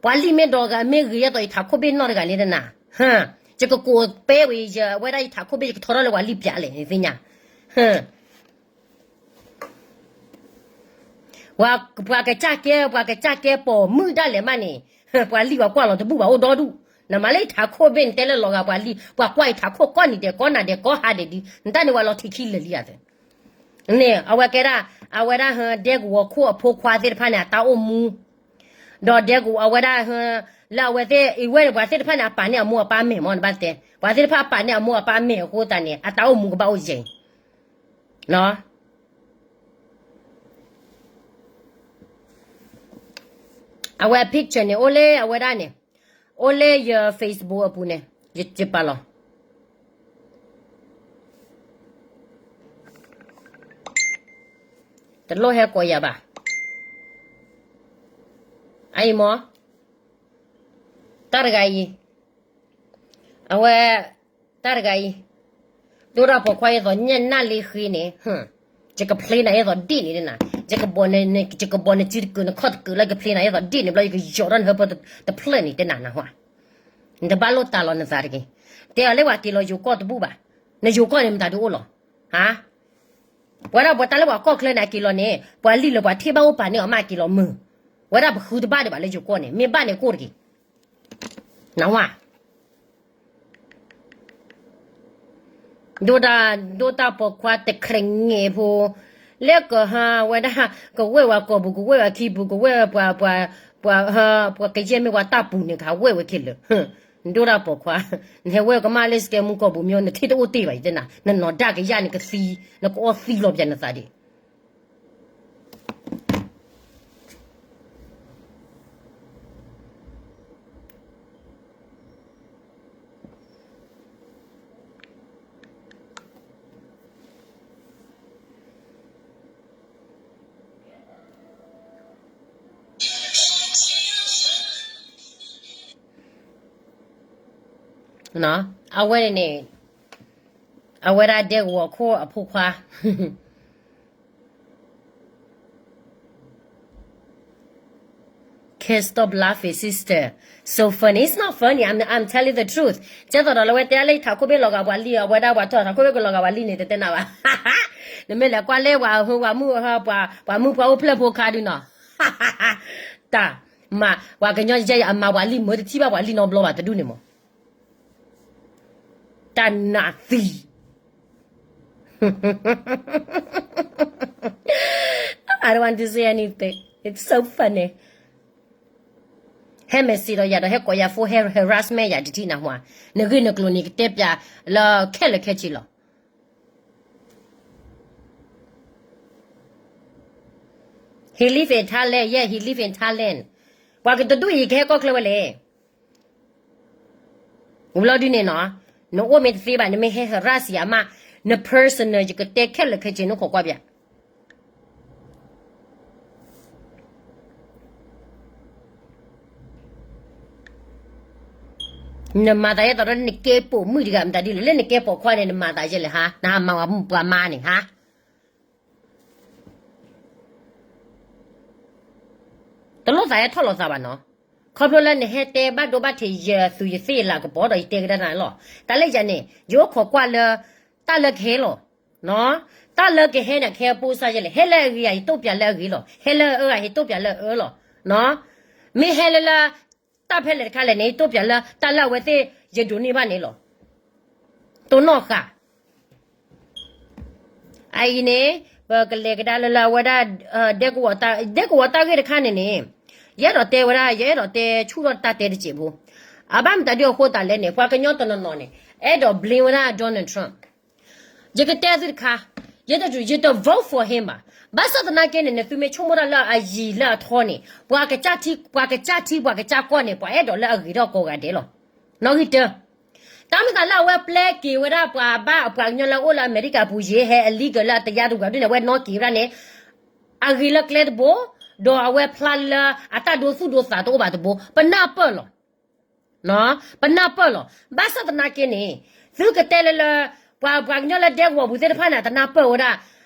ပှၤလံၢ်မ့ၢ်ဒီးဂၤမ့ၢ်ဂ့ၤ ယဲသိးယထးခိၣ်ဘ့ၣ်နီတဂၤလံတနၤ, ယကကိးပဲဝံၤ ယဝဲဒၣ်ယထးခိၣ်ဘ့ၣ် ယကထီထီၣ်လၢပှၤလံၢ်ပၠးလဲၣ် နသ့ၣ်ညါ ပှၤကစၢ်ကဲ, ပှၤကစၢ်ကဲပိာ်မုၣ်ဒၣ်လဲာ်မးန့ၣ်, ပှၤလံၢ်ပှၤကွၢ်လီၤတဘူၣ်ဘၣ်အိၣ်ဒီဒူၣ်, နမၤလၢယထးခိၣ်ဘ့ၣ် နတဲလၢလီၤဂာ်ပှၤလံၢ် ပှၤကွၢ်ယထးခိၣ်ကိးနံၤဒဲးကိးနၤဒဲးကိးဟါဒဲးဒ် နတၢ်န့ၣ်ဝဲလီၤထံခံလၢာ်လံဧါသၢ န့ၣ် အဝဲကဲဒၣ် အဝဲဒၣ်ဟၢ ဒဲကဝီၤခိၣ်အဖိခွါသ့ၣ်တဖၣ်န့ၣ် အတၢ်အိၣ်မူ, ဒီးဒဲကဝီၤအဝဲဒၣ်ဟၢ လၢအဝဲသ့ၣ် အဝဲန့ၣ် ပှၤသ့ၣ်တဖၣ်န့ၣ် အပာ်န့ၢ်အမိၢ်အပၢ်မဲာ်မ့ၢ် နဘၣ်တဲ, ပှၤသ့ၣ်တဖၣ်ပာ်န့ၢ်အမိၢ်အပၢ်မဲာ်အဃိသတးန့ၣ် အတၢ်အိၣ်မူကဘၣ်အိၣ်ယဲၢ် အဝဲ picture န့ၣ် အိၣ်လၢအဝဲဒၣ်န့ၣ်, အိၣ်လၢယ Facebook အပူၤန့ၣ်, ယပာ်လီၤ, တလိၣ်ဟဲကိးယၤဘၣ်, အအံၤမ့ၢ်, တၢ်တဂၤအံၤ, အဝဲ, တၢ်တဂၤအံၤ, ဒိၣ်တၢ်ပိာ်ခွါအသိးညၣ်နၢ်လ့ဃ့န့ၣ်, ယကဖျ့နၤအသိးဒ့ၣ်န့ၣ်, ယကဘီၣ်နစုတကုာ်နခီၣ်တကုာ်လၢယကဖျ့နၤအသိးဒ့ၣ်န့ၣ်ဘျီ ယကယီၤထီၣ်နဟၢဖၢတဖျၢၣ်န့ၣ် တဲနၤနဟါ, နတဘၣ်လိၣ်တၢ်လီၤနသးတဂ့ၤ, တဲအီၤလၢပှၤက့ၤလီၤယိၤကီၢ်တဘူၣ်ဘၣ်, နယိၤကီၢ်န့ၣ်မတၤဒုးအိၣ်လီၤ, ဟါ ပဝဲဒၣ်ပှၤတၢ်လၢပှၤကီၢ်ချၢန့ၣ် အက့ၤလီၤန့ၣ် ပှၤလံၢ်လၢပှၤထံၣ်ဘၣ်အိၣ်ပာ်န့ၢ်အီၤမးက့ၤလီၤမုာ်, ဝဲဒၣ်ပဃုတဘၣ်ဒံးဘၣ်လၢယိၤကီၢ်န့ၣ် မ့ၢ်ဘၣ်န့ၣ်ကိၢ်တဂ့ၤ, နဝါ ဒိၣ်တၢ်ပိာ်ခွါတခြဲးငဲၤဖိ, လၢကဟါဝဲဒၣ်, ကဝဲၢ်ဝဲကိာ်ပူၤ ကဝဲၢ်ဝဲခံပူၤ ကဝဲၢ်ဝဲပှၤ, ပှၤ, ပှၤ, ပှၤကယဲၢ်မ့ၢ်ပှၤတၢ်ပူၤန့ၣ် ကဟးဝဲၢ်ဝဲခဲလၢာ်, ဒိၣ်တၢ်ပိာ်ခွါ, နဟဲဝဲၢ်ကမၣ်လၢစကဲမူကိာ်ပူၤမ့ၢ် နထံၣ်တအိၣ်တ့ၢ်ဘၣ်ယတဲနၤ နနီၢ်ဒၣ်ကယၢ်န့ၣ်ကသံ, နကအီၣ်သံလီၤပျၢၤနသးဒံး အဝဲန့ၣ်, အဝဲဒၣ်ဒဲကဝီၤခိၣ်အဖိခွါ Can't stop laughing, sister. So funny. It's not funny. I'm, I'm telling the truth. ကဲသိးဒီးလၢဝဲတဲလၢယထးခိၣ်ဘ့ၣ် လီၤဂာ်ပှၤလံၢ် အဝဲဒၣ်ပှၤထီၣ်ထးခိၣ်ဘ့ၣ်ကလီၤဂာ်ပှၤလံၢ်န့ၣ် တတဲနၤဘၣ်. နမ့ၢ်လဲၤကွၢ်လၢပှၤဟၢပှၤမုၢ်, ပှၤမုၢ်ပှၤအိၣ်ဖျဲၣ်ဖိခါဒုနီၤ, တၢ်, မၤ, ပှၤကညီယဲယအမၤပှၤလံၢ် မၢတထံၣ်ဘၣ်ပှၤလံၢ်နီတဘျီဘၣ်တဒူၣ်န့ၣ်မး တၢ်နးသံ I don't want to say anything. It's so funny. ဟဲမဲာ်စံးဒီးယၤဒီး ဟဲကိးယၤဖိ ဟဲ harassment ယၤတထံၣ်နၢ်ဟူဧါ, နဂ့ၢ်နကျိၤန့ၣ်ကတဲပၠးလၢခဲလၢာ်ခဲဆ့လီၤ. He live in Thailand, yeah, he live in Thailand. ပှၤကတဒူၣ်အံၤကဟဲကီၢ်ချၢဝဲလဲၣ်. ဝံၤလီၤဒုန့ၣ်နီၤ, နအိၣ်မ့ၢ်တသ့ဘၣ် နမ့ၢ်ဟဲ harass ယၤမး, န personal ယကတဲခဲလၢာ်ခဲဆ့ နခိးကွၢ်ပၠး. နမၤသးဒ်သိးဒီးနကဲပိာ်မုၣ်တဂၤ မတၤဒ်လဲၣ်, လၢနကဲပိာ်ခွါန့ၣ် နမၤသးယဲလဲၣ်ဟါ, နဟးမၤပှၤမါန့ၣ်ဟါ. တလိၣ်သးဟဲထီၣ်လီၤသးဘၣ်နီၤ, ခီဖျိလၢနဟဲတဲဘၣ်ဒိဘၣ်ထံးယသူးယသ့ၣ်လၤကပီၤဒီးယတဲကဒါနၤလီၤ. တၢ်လၢယၤန့ၣ် ယအိၣ်ခိးကွၢ်လၢ တၢ်လၢကဟဲလီၤ. တၢ်လၢကဟဲန့ၣ် ကဟဲပိစါယဲလဲၣ်, ဟဲလၢအဂ့ၤဧါ ယတိၣ်ပၠးလၢအဂ့ၤလီၤ, ဟဲလၢအအၢဧါ ယတိၣ်ပၠးလၢအအၢလီၤ. မ့ၢ်ဟဲလၢလၢ တၢ်ဖဲလဲၣ်တခါလဲၣ်န့ၣ် ယတိၣ်ပၠးလၢတၢ်လၢအဝဲသ့ၣ်ယဒိးန့ၢ်ဘၣ်န့ၣ်လီၤ. တိၢ်နီၣ်ဃာ် အအံၤန့ၣ် ပကလဲၤကဒါလၢလၢအဝဲဒၣ် ဒဲကဝီၤတၢ်ဂ့ၢ်တခါန့ၣ်န့ၣ်, ယအဲၣ်ဒိးတဲဝဲဒၣ် ယအဲၣ်ဒိးတဲဆူၣ်ထီၣ်တၢ်တဲတစဲးဖိ, အဘၣ်မတၤဒ်အဃိသတးလဲၣ်န့ၣ် ပှၤကညီတနီၤနီၤန့ၣ် အဲၣ်ဒိး blame ဝဲဒၣ် Donald Trump. ယကတဲသုတခါ, ယတ ယတ vote for him ဘၣ်. ဘၣ်ဆၣ်သနာ်က့န့ၣ် နသုမ့ၢ်ဆိကမိၣ်တၢ်လၢအယံၤလၢအထီန့ၣ် ပှၤကစၢ်ထံ ပှၤကစၢ်ထံ ပှၤကစၢ်ကီၢ်န့ၣ် ပှၤအဲၣ်ဒိးလၢအဂ့ၤထီၣ်ကိးဂၤဒဲးလီၤ. နီၣ်ဂံၢ်တၢ တၢ်မ့ၢ်သးလၢအဝဲပျဲက့ၤဝဲဒၣ်ပှၤဘၣ်ပှၤကညီလၢအအိၣ်လၢအမဲရကၤပူၤ ယဟဲ illegal လၢအတယါတဂၤဒ်န့ၣ် အဝဲနီၣ်က့ၤဝဲဒၣ်န့ၣ်, အဂ့ၤလၢကျဲတဘိ, ဒီးအဝဲဖျါလၢအတၢ်ဒိသူၣ်ဒိသးတအိၣ်ဘၣ်တဘိ, ပနၢ်ပၢၢ်လီၤ. ပနၢ်ပၢၢ်လီၤ. ဘၣ်ဆၣ်သနာ်က့န့ၣ် သုကတဲလၢလၢ ပှၤပှၤကညီလၢဒဲကဝီၤပူၤသ့ၣ်တဖၣ်န့ၣ် တနၢ်ပၢၢ်ဝဲဒၣ်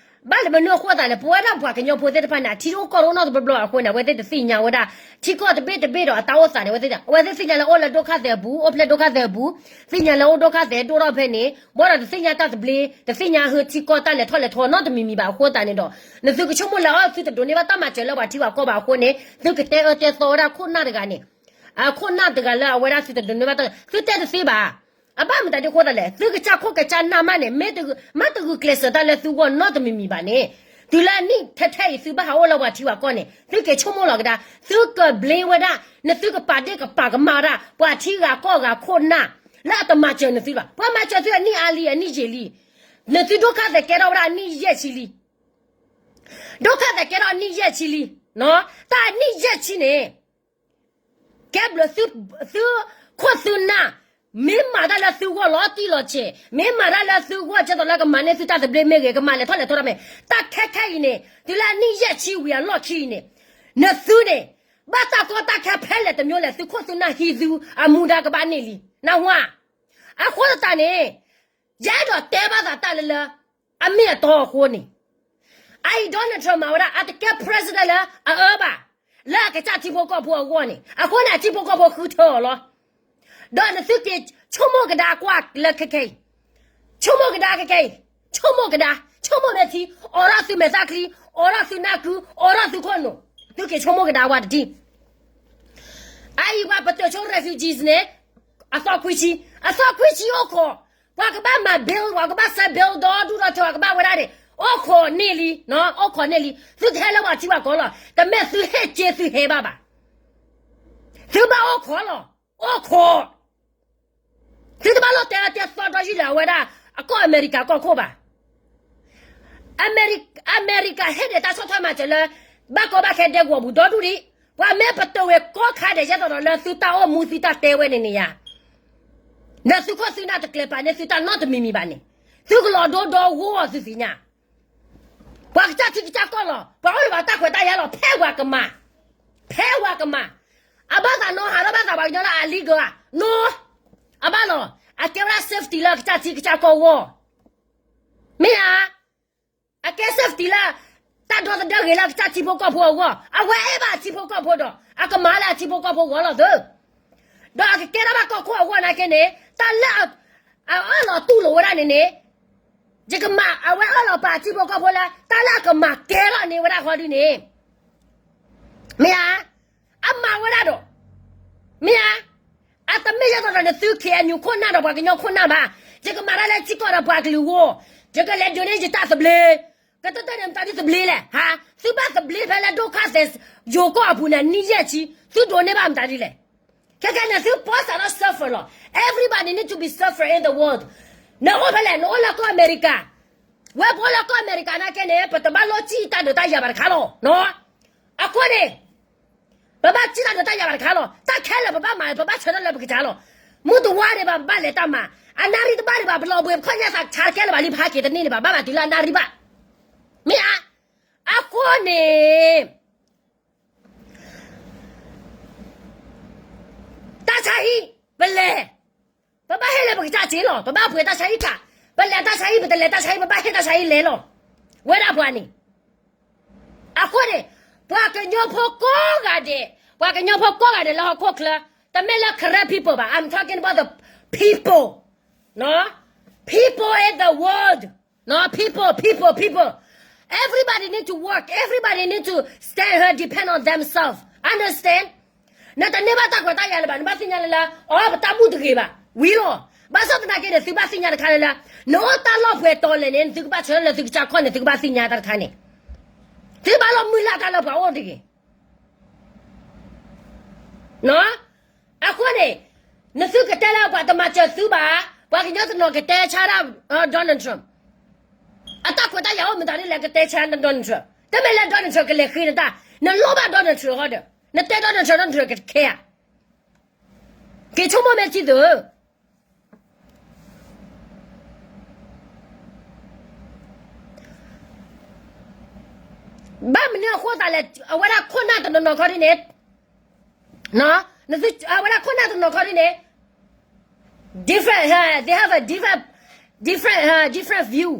ဘၣ်လၢမနုၤအဃိသတးလဲၣ်, ပဝဲဒၣ်ပှၤကညီဖိသ့ၣ်တဖၣ်န့ၣ် အထံတအိၣ်ကီၢ်တအိၣ်နီတဘျီဘျီအဃိန့ၣ် အဝဲသ့ၣ်တသ့ၣ်ညါဝဲဒၣ် ထံကီၢ်တဘ့ၣ်တဘ့ၣ်ဒီးအတၢ်အိၣ်သးန့ၣ် အဝဲသ့ၣ် အဝဲသ့ၣ်သ့ၣ်ညါလၢအိၣ်လၢဒိၣ်ခါသဲးအပူၤ အိၣ်ဖျဲၣ်ဒိၣ်ခါသဲးအပူၤ, သ့ၣ်ညါလၢအိၣ်ဒိၣ်ခါသဲးဒိၣ်ထီၣ်ဖဲန့ၣ် ဘၣ်ဒီးတသ့ၣ်ညါတၢ်သဘျ့ တသ့ၣ်ညါဟၢထံကီၢ်တၢ်လဲၤထီၣ်လဲၤထီနီတမံၤမံၤဘၣ်အဃိသတးန့ၣ်ဒီး နသုကဆိကမိၣ်လၢအီၤ သုတဒိးန့ၢ်ဘၣ်တၢ်မၤစၢၤလၢပှၤထံပှၤကီၢ်ဘၣ်အဃိန့ၣ် သုကတဲအၢတဲသီဝဲဒၣ်ခိၣ်နၢ်တဂၤန့ၣ် အခိၣ်နၢ်တဂၤလၢအဝဲဒၣ်သုတဒိးန့ၢ်ဘၣ်တၢ် သုတဲတသ့ဘၣ်. အဘၣ်မတၤဒ်အဃိသတးလဲၣ်, သုကစၢ်ခိၣ်ကစၢ်နၢ်မးန့ၣ် မ့ၢ်တဂုာ်ကျဲးစၢးတၢ်လၢသုဂီၢ်နီတမံၤမံၤဘၣ်န့ၣ်, တုၤလၢအနံၣ်ထဲထဲအံၤ သုဘၣ်ဟးအိၣ်လၢပှၤထံပှၤကီၢ်န့ၣ် သုက့ၤဆိကမိၣ်လီၤကဒါ, သုက blame ဝဲဒၣ် နသုကပာ်ဒ့ၣ်ကပာ်ကမၣ်ဝဲဒၣ် ပှၤထံဂၤကီၢ်ဂၤခိၣ်နၢ် လၢအတမၤစၢၤနသုလီၤ. ပှၤမၤစၢၤသုအနံၣ်အါလံ အနံၣ်ယံာ်လံ, နသုဒိၣ်ခါသဲးကဲထီၣ်ဝဲဒၣ်အနံၣ်ယဲၢ်ဆံလံ. ဒိၣ်ခါသဲးကဲထီၣ်အနံၣ်ယဲၢ်ဆံလံ, တၢ်အနံၣ်ယဲၢ်ဆံန့ၣ် ကဲဘျုးသု သုခိၣ်သုနၢ်, မ့ၢ်မၤတၢ်လၢသုဂီၢ်လီၤတံၢ်လီၤဆဲး, မ့ၢ်မၤတၢ်လၢသုဂီၢ်ကဲသိးလၢကမၤန့ၢ်သုတၢ်သဘျ့မ့ၢ်ဂ့ၤ, ကမၤလဲၤထီၣ်လဲၤထီတၢ်မ့ၢ်, တၢ်ခဲခဲအံၤန့ၣ် တုၤလၢအနံၣ်ယဲၢ်ဆံဝံၤအလီၢ်ခံအံၤန့ၣ်, နသုန့ၣ် ဘၣ်တၢ်ကီတၢ်ခဲဖဲလဲၣ်တမျိုးလဲၣ် သုခိၣ်သုနၢ်ဟံးသုအမူဒါကဘၣ်န့ၢ်လံ, နၢ်ဟူဧါ. အဃိသတးန့ၣ် ယအဲၣ်ဒိးတဲဘၣ်သးတၢ်လၢလၢ အမ့ၢ်အတီအဃိန့ၣ်, အအံၤ Donald Trump မၤဝဲဒၣ် အတကဲ president လၢအအၢဘၣ်, လၢအကစၢ်ထံဖိကီၢ်ဖိအဂီၢ်န့ၣ်, အဃိန့ၣ် အထံဖိကီၢ်ဖိဃုထၢအီၤလီၤ. ဒီးနသုက့ၤဆိကမိၣ်ကဒါကွၢ်လၢခဲခဲအံၤ, ဆိကမိၣ်ကဒါခဲခဲအံၤ, ဆိကမိၣ်ကဒါ, ဆိကမိၣ်မဲာ်ထံ, အိးထီၣ်သုမဲာ်သၣ်ချံ, အိးထီၣ်သုနၢ်ကု, အိးထီၣ်သုခိၣ်နူာ်, သုက့ၤဆိကမိၣ်ကဒါဝဲတထံၣ် အအံၤပှၤပတုာ်ဆိ refugees န့ၣ်, အသီခွံဆံ, အသီခွံဆံအိၣ်ခိး, ပှၤကဘၣ်မၤ bill, ပှၤကဘၣ်ဆဲး bill ဒီဒူၣ်ဒီထၢ ပှၤကဘၣ်ဝဲဒၣ်န့ၣ်, အိၣ်ခိးန့ၢ်လံ, အိၣ်ခိးန့ၢ်လံ, သုကဟဲလၢပှၤထံပှၤကီၢ်လီၤ, တမ့ၢ်သုဟ့ၣ်က့သုဟဲဘၣ်ဘၣ်, သုဘၣ်အိၣ်ခိးလီၤ, အိၣ်ခိး သုတဘၣ်လိၣ်တဲတဲသီဒီယုၢ်လၢအဝဲဒၣ် အကီၢ်အမဲရကၤကီၢ်ခိၣ်ဘၣ်. အမဲရကၤ အမဲရကၤဟ့ၣ်ဒဲးတၢ်ဆီၣ်ထွဲမၤစၢၤလၢ ဘၣ်ကီဘၣ်ခဲဒဲကဝီၤပူၤဒီဒူၣ်ဒံး, ပှၤမ့ၢ်ပတုာ်ဝဲကီခါဒဲး ယဲသိးဒီးလၢသုတၢ်အိၣ်မူသုတၢ်တဲဝဲန့ၣ်န့ၣ်ယါ, ဒီးသုခိၣ်သုနၢ်တကျဲၤပာ်န့ၢ်သုတၢ်နီတမံၤမံၤဘၣ်န့ၣ်, သုကလီၤဒိဒီဂိၢ်အီၤသုသ့ၣ်ညါ ပှၤကစၢ်ထံကစၢ်ကီၢ်လီၤ, ပှၤအိၣ်လၢပှၤတၢ်ခွဲးတၢ်ယာ်လီၤ, ဖဲပှၤကမၤ, ဖဲပှၤကမၤ, အဘၣ်သးနီၢ်ဟးထီၣ်ဘၣ်သးပှၤကညီလၢအလံကၢဧါ, နီၢ်, အဘၣ်လီၤ, အကဲဝဲဒၣ် safety လၢအကစၢ်ထံကစၢ်ကီၢ်ဂီၢ်, မ့ၢ်ဧါ, အကဲ safety လၢ တၢ်ဒီသဒၢဂ့ၤလၢအကစၢ်ထံဖိကီၢ်ဖိအဂီၢ်, အဝဲအဲၣ်ဘၣ်အထံဖိကီၢ်ဖိဒီး အကမၤလၢအထံဖိကီၢ်ဖိဂီၢ်လီၤသု ဒီးအကကဲထီၣ်ဘၣ်ကီၢ်ခိၣ်အဂီၢ်နာ်က့န့ၣ်, တၢ်လၢ အအၢၣ်လီၤတူၢ်လိာ်ဝဲဒၣ်န့ၣ်န့ၣ်, ယကမၤ အဝဲအၢၣ်လီၤပာ်ထံဖိကီၢ်ဖိလၢ တၢ်လၢအကမၤကဲထီၣ်န့ၢ်ဝဲဒၣ်ဃီဒ်န့ၣ်, မ့ၢ်ဧါ, အမၤဝဲဒၣ်ဒီး, မ့ၢ်ဧါ, အတမ့ၢ်ယဲသိးဒီးနသု KNU ခိၣ်နၢ်ဒီးပှၤကညီခိၣ်နၢ်ဘၣ်, ယကမၤတၢ်လၢထံကီၢ်ဒီးပှၤကလုာ်အဂီၢ်, ယကလဲၤဒိးန့ၢ်ယတၢ်သဘျ့ ကတၢၢ်တၢၢ်န့ၣ် မတၤဒ်သဘျ့လဲၣ်, ဟါ, သုဘၣ်သဘျ့ဖဲလၢဒိၣ်ခါသဲး ယိၤကီၢ်အပူၤန့ၣ် နံၣ်ယဲၢ်ဆံ, သုဒိးန့ၢ်ဘၣ်မတၤဒ်လဲၣ်. ခဲခဲန့ၣ် သုပီစးထီၣ် suffer လီၤ. Everybody need to be suffer in the world. နအိၣ်ဖဲလဲၣ်, နအိၣ်လၢကီၢ်အမဲရကၤ, ဝဲပအိၣ်လၢကီၢ်အမဲရကၤနာ်က့န့ၣ် ပတဘၣ်လိၣ်စံၣ်တၢ်ဒုးတၢ်ယၤဘၣ်တခါလီၤ. အဃိန့ၣ် ပဘၣ်စံၣ်တၢ်ဒုးတၢ်ယၤဘၣ်တခါလီၤ. တၢ်ခဲလၢာ်ပဘၣ်မၤ ပဘၣ်ဆၢထၢၣ်လၢပကစၢ်လီၤ. မုၢ်တဝါဒံးဘၣ် ပဘၣ်လဲၤတၢ်မၤ, အနၣ်ရံၣ်တဘၣ်ဒံးဘၣ် ပလီၤဘှံးပခီၣ်ညါသးဆါတကဲလၢၤဘၣ်လံ ပဟးက့ၤတန့ၢ်ဒံးဘၣ် ဘၣ်ဘၣ်တုၤလၢအနၣ်ရံၣ်ဘၣ်. မ့ၢ်ဧါ, အဃိန့ၣ် တၢ်ဆါဟံၣ် ပလဲၤ, ပဘၣ်ဟ့ၣ်လၢပကစၢ်စ့လီၤ. ပဘၣ်ပှ့ၤတၢ်ဆါဟံၣ်ခး, ပလဲၤတၢ်ဆါဟံၣ် ပတလဲၤတၢ်ဆါဟံၣ် ပဘၣ်ဟ့ၣ်တၢ်ဆါဟံၣ်လဲၤလီၤ. ဝဲဒၣ်ပှၤန့ၣ်, အဃိန့ၣ် ပှၤကညီဖိကိးဂၤဒဲး, ပှၤကညီဖိကိးဂၤဒဲးလၢဟီၣ်ခိၣ်ချၢ, တမ့ၢ်လၢ Karen people ဘၣ်, I'm talking about the people, people in the world, people, people, people. Everybody need to work, everybody need to stand here, depend on themselves. Understand? နတန့ၢ်ဘၣ်တၢ်ခွဲးတၢ်ယာ်လၢၤဘၣ်, နဘၣ်သ့ၣ်ညါလၢလၢ အီ ပတၢ်ဘူၣ်တဂ့ၤဘၣ်, ဝံၤလီၤ. ဘၣ်ဆၣ်သနာ်က့န့ၣ် သုဘၣ်သ့ၣ်ညါတခါလၢလၢ, နအိၣ်တၢ်လီၢ်ပှဲၤတီၤလဲၣ်န့ၣ် နသုကဘၣ်ဆၢထၢၣ်လၢသုကစၢ်ခီၣ်န့ၣ် သုကဘၣ်သ့ၣ်ညါတၢ်တခါန့ၣ်, သုဘၣ်လီၤမုၢ်လၢ်တၢ်လၢပှၤအိၣ်တဂ့ၤ အဃိန့ၣ် နသုကတဲလၢပှၤတမၤစၢၤသုဘၣ်, ပှၤကညီတနီၤကတဲဆါဒၣ် Donald Trump, အတၢ်ခွဲးတၢ်ယာ်အိၣ်မတၤဒ်လဲၣ် ကတဲဆါ Donald Trump, တမ့ၢ်လၢ Donald Trump ကလဲၤဃ့နတၢ်, နလိၣ်ဘၣ် Donald Trump ဟီဒီး နတဲ Donald Trump, Donald Trump ကခဲဧါ. က့ၤဆိကမိၣ်မ့ၢ်ထံသု ဘၣ်မနုၤအဃိသတးလဲၣ်, အဝဲဒၣ်ခိၣ်နၢ်တနီၤနီၤခီဒ်န့ၣ်, အဝဲဒၣ်ခိၣ်နၢ်တနီၤခီဒ်န့ၣ်, different, they have a different, different, different view,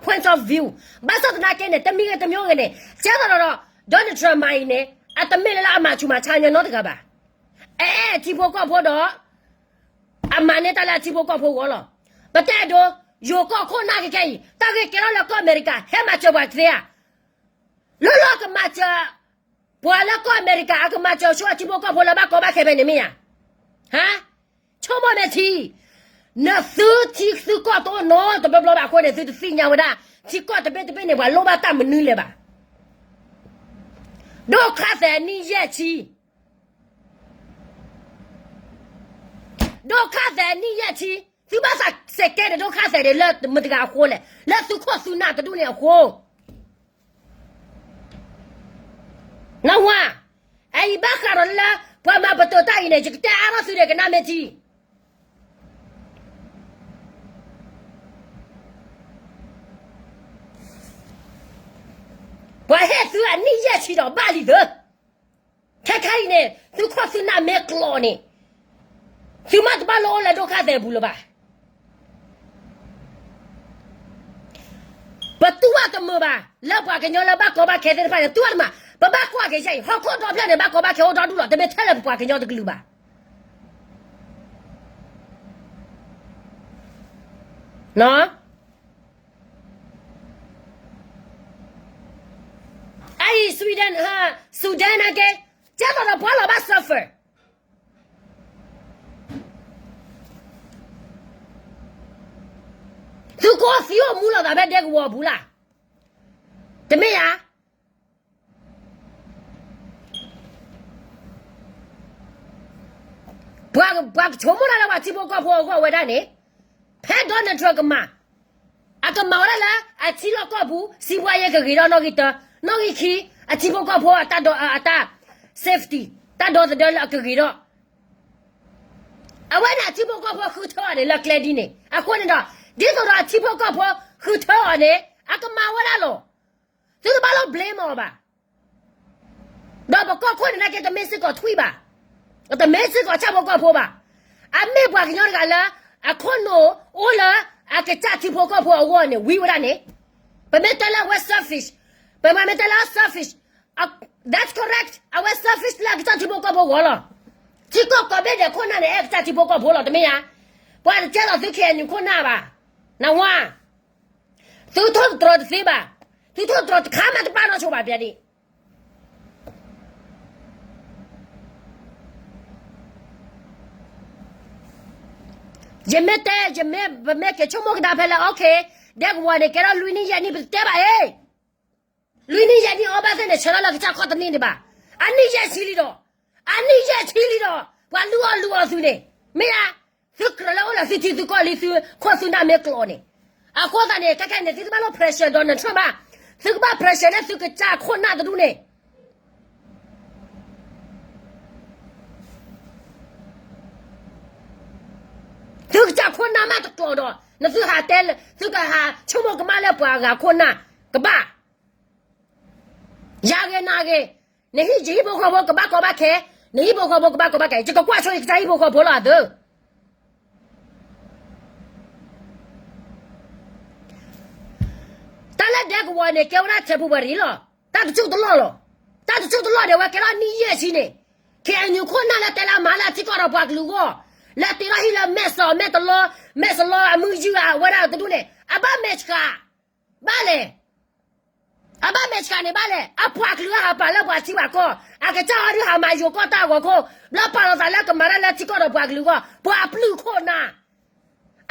point of view. ဘၣ်ဆၣ်သနာ်က့န့ၣ် တမံၤဂ့ၤတမံၤဂ့ၤန့ၣ် ကဲသိးဒီး Donald Trump မၤအံၤန့ၣ် အတမ့ၢ်လၢလၢအမၤဆူၣ်မၤဆါညီနီတဂၤဘၣ်. အအဲၣ်ထံဖိကီၢ်ဖိဒီး အမၤန့ၢ်တၢ်လၢအထံဖိကီၢ်ဖိဂီၢ်လီၤ. ပတဲအဒိ, ယိၤကီၢ်ခိၣ်နၢ်ခဲခဲအံၤ တၢ်ဂ့ၢ်ကဲထီၣ်လၢကီၢ်အမဲရကၤ ဟဲမၤစၢၤပှၤကသ့ဧါ. လၢလၢကမၤစၢၤ ပ ပှၤလၢကီၢ်အမဲရကၤ အကမၤစၢၤဆိအထံဖိကီၢ်ဖိလၢဘၣ်ကီဘၣ်ခဲဖဲန့ၣ်မ့ၢ်ဧါ. ဟါ, ဆိကမိၣ်မ့ၢ်ထံ, နသုထံသုကီၢ်တအိၣ်နီတဘျီဘျီဘၣ်အဃိန့ၣ် သုတသ့ၣ်ညါဝဲဒၣ် ထံကီၢ်တဘ့ၣ်တဘ့ၣ်န့ၣ် ပှၤလိၣ်ဘၣ်တၢ်မနုၤလဲၣ်ဘၣ်. ဒိၣ်ခါသဲးအနံၣ်ယဲၢ်ဆံ ဒိၣ်ခါသဲးအနံၣ်ယဲၢ်ဆံ, သုဘၣ်သးစဲးကဲဒီးဒိၣ်ခါသဲးဒီးလၢမတၤတဂၤအဃိလဲၣ်, လၢသုခိၣ်သုနၢ်တဒူၣ်န့ၣ်အဃိ. နဝၤ, အအံၤဘၣ်ဃးဒီးလၢ ပှၤမၤပတုာ်တၢ်အံၤန့ၣ် ယကတဲအါထီၣ်သုဒီးကနၣ်မ့ၢ်ထံ. ပှၤဟ့ၣ်သုအနံၣ်ယဲၢ်ဆံဒီးဘၣ်လံသၢ. ခဲခါအံၤန့ၣ် သုခိၣ်သုနၢ်မ့ၢ်ကျိးန့ၣ် သုမ့ၢ်တဘၣ်လၢအိၣ်လၢဒိၣ်ခါသဲးအပူၤလၢၤဘၣ်. ပတူၢ်ဘၣ်တမုာ်ဘၣ် လၢပှၤကညီလၢဘၣ်ကီဘၣ်ခဲသ့ၣ်တဖၣ်န့ၣ် တူၢ်ဘၣ်တမုာ်, ပဘၣ်ကွၢ်က့ၤယဲအံၤ ဟီၣ်ခိၣ်ဒီဖျၢၣ်န့ၣ် ဘၣ်ကီဘၣ်ခဲအိၣ်ဒီဒူၣ်လီၤ, တမ့ၢ်ထဲလၢပပှၤကညီတကလုာ်ဘၣ်. အအံၤ Sweden ဟါ Sudan နာ်က့ ကဲသိးဒီးပှၤလီၤဘၣ် suffer. သုကအိၣ်သံအိၣ်မူလိာ်သးဖဲဒဲကဝီၤအပူၤလၢ်, တမ့ၢ်ဧါ. ပှၤကဆိကမိၣ်တၢ်လၢပှၤထံဖိကီၢ်ဖိအဂီၢ်ဝဲဒၣ်န့ၣ်, ဖဲ Donald Trump ကမၤ, အကမၤဝဲဒၣ်လၢ အထံလီၢ်ကီၢ်ပူၤ စံးဘှါယဲကဂ့ၤထီၣ်နီၣ်ဂံၢ်တၢ, နီၣ်ဂံၢ်ခံ အထံဖိကီၢ်ဖိအတၢ် safety တၢ်ဒီသဒၢလၢအကဂ့ၤထီၣ်. အဝဲန့ၣ်အထံဖိကီၢ်ဖိဃုထၢအီၤန့ၣ် လၢကျဲဒ်န့ၣ် အဃိန့ၣ်ဒီး ဒ်သိးဒီးအထံဖိကီၢ်ဖိဃုထၢအီၤန့ၣ် အကမၤဝဲဒၣ်လီၤ. သုတဘၣ်လိၣ် blame အီၤဘၣ်. ဒီးပကီၢ်ခိၣ်န့ၣ်နာ်က့ တမ့ၢ်စ့ၢ်ကီးထွံၣ်ဘၣ်, တမ့ၢ်စ့ၢ်ကီးဆၣ်ဖိကီၢ်ဖိဘၣ်. အမ့ၢ်ပှၤကညီတဂၤလၢ အခိၣ်နူာ်အိၣ်လၢ အကစၢ်ထံဖိကီၢ်ဖိအဂီၢ်န့ၣ် ဝံၤဝဲဒၣ်န့ၣ်, ပမ့ၢ်တဲလၢအဝဲ selfish, ပမ့ၢ်တဲလၢ selfish, that's correct, အဝဲ selfish လၢအကစၢ်ထံဖိကီၢ်ဖိအဂီၢ်လီၤ. ထံကီၢ်ကိးဘ့ၣ်ဒဲးခိၣ်နၢ်န့ၣ် အဲၣ်ကစၢ်ထံဖိကီၢ်ဖိလီၤ တမ့ၢ်ဧါ. ပှၤတကဲလီၤသု KNU ခိၣ်နၢ်ဘၣ်. နဝၤ, သုထိၣ်သတြီၤတသ့ဘၣ်, သုထိၣ်သတြီၤတခါမးတပာ်နီၣ်ဆိဘၣ် ပျဲဒ် ယမ့ၢ်တဲ, ယမ့ၢ်, ပမ့ၢ်က့ၤဆိကမိၣ်ကဒါဖဲလၢ okay, ဒဲကဝီၤန့ၣ် ကဲထီၣ်လွံၢ်နံၣ်ယဲၢ်နံၣ် ပတတဲဘၣ်အ့ၣ်, လွံၢ်နံၣ်ယဲၢ်နံၣ်အီၣ်ဘၣ်သ့ၣ်န့ၣ် ဆၢထၢၣ်လၢကစၢ်ခီၣ်တနံၣ်ဒံးဘၣ်. အနံၣ်ယဲၢ်ဆံလံဒီး, အနံၣ်ယဲၢ်ဆံလံဒီး, ပှၤလုၢ်အီၣ်လုၢ်အီသုန့ၣ်, မ့ၢ်ဧါ. သုကြၢးလၢအိၣ်လၢသုထံသုကီၢ်လံ သုခိၣ်သုနၢ်မ့ၢ်ကျိးန့ၣ်, အဃိသတးန့ၣ် ခဲခဲန့ၣ် သုတဘၣ်လိၣ် pressure Donald Trump ဘၣ်, သုကဘၣ် pressure လၢသုကစၢ်ခိၣ်နၢ်တဒူၣ်န့ၣ် သုကစၢ်ခိၣ်နၢ်မးတကျိးဒီး နသုဟးတဲလၢ သုကဟးဆိကမိၣ်ကမၣ်လၢပှၤဂၤခိၣ်နၢ်ကဘၣ်, ယၤဂ့ၤနၤဂ့ၤ, နဟံၣ်ယဟံၣ်ဖိဃီဖိကဘၣ်ကီဘၣ်ခဲ, နဟံၣ်ဖိဃီဖိကဘၣ်ကီဘၣ်ခဲ, ယကကွၢ်ဆိယကစၢ်ဟံၣ်ဖိဃီဖိလီၤအသု တၢ်လၢဒဲကဝီၤန့ၣ် ကဲဝဲဒၣ် temporary လီၤ. တၢ်တစိၢ်တလီၢ်လီၤ. တၢ်တစိၢ်တလီၢ်န့ၣ် အဝဲကဲထီၣ်နံၣ်ယဲၢ်ဆံန့ၣ်, KNU ခိၣ်နၢ်လၢတဲလၢအမၤလၢအထံကီၢ်ဒီးပှၤကလုာ်အဂီၢ်, လၢတ့ထီၣ်ဟံၣ်လၢမဲၢ်စီၤ, မဲၢ်တလီ, မဲၢ်စလီအမုၢ်ယုၢ်အဝဲဒၣ်တဒူၣ်န့ၣ် အဘၣ်မဲာ်ဆှး, ဘၣ်လဲၣ်. အဘၣ်မဲာ်ဆှးန့ၣ်ဘၣ်လဲၣ်. အပှၤကလုာ်အဟးပာ်လၢပှၤထံပှၤကီၢ်, အကစၢ်အီၤဒုးဟးမၤယိၤကီၢ်တၢ်ဂီၤခိၣ်, ဘျီပာ်လီၤသးလၢကမၤတၢ်လၢထံကီၢ်ဒီးပှၤကလုာ်အဂီၢ်, ပှၤအပျုၢ်ခိၣ်နၢ်.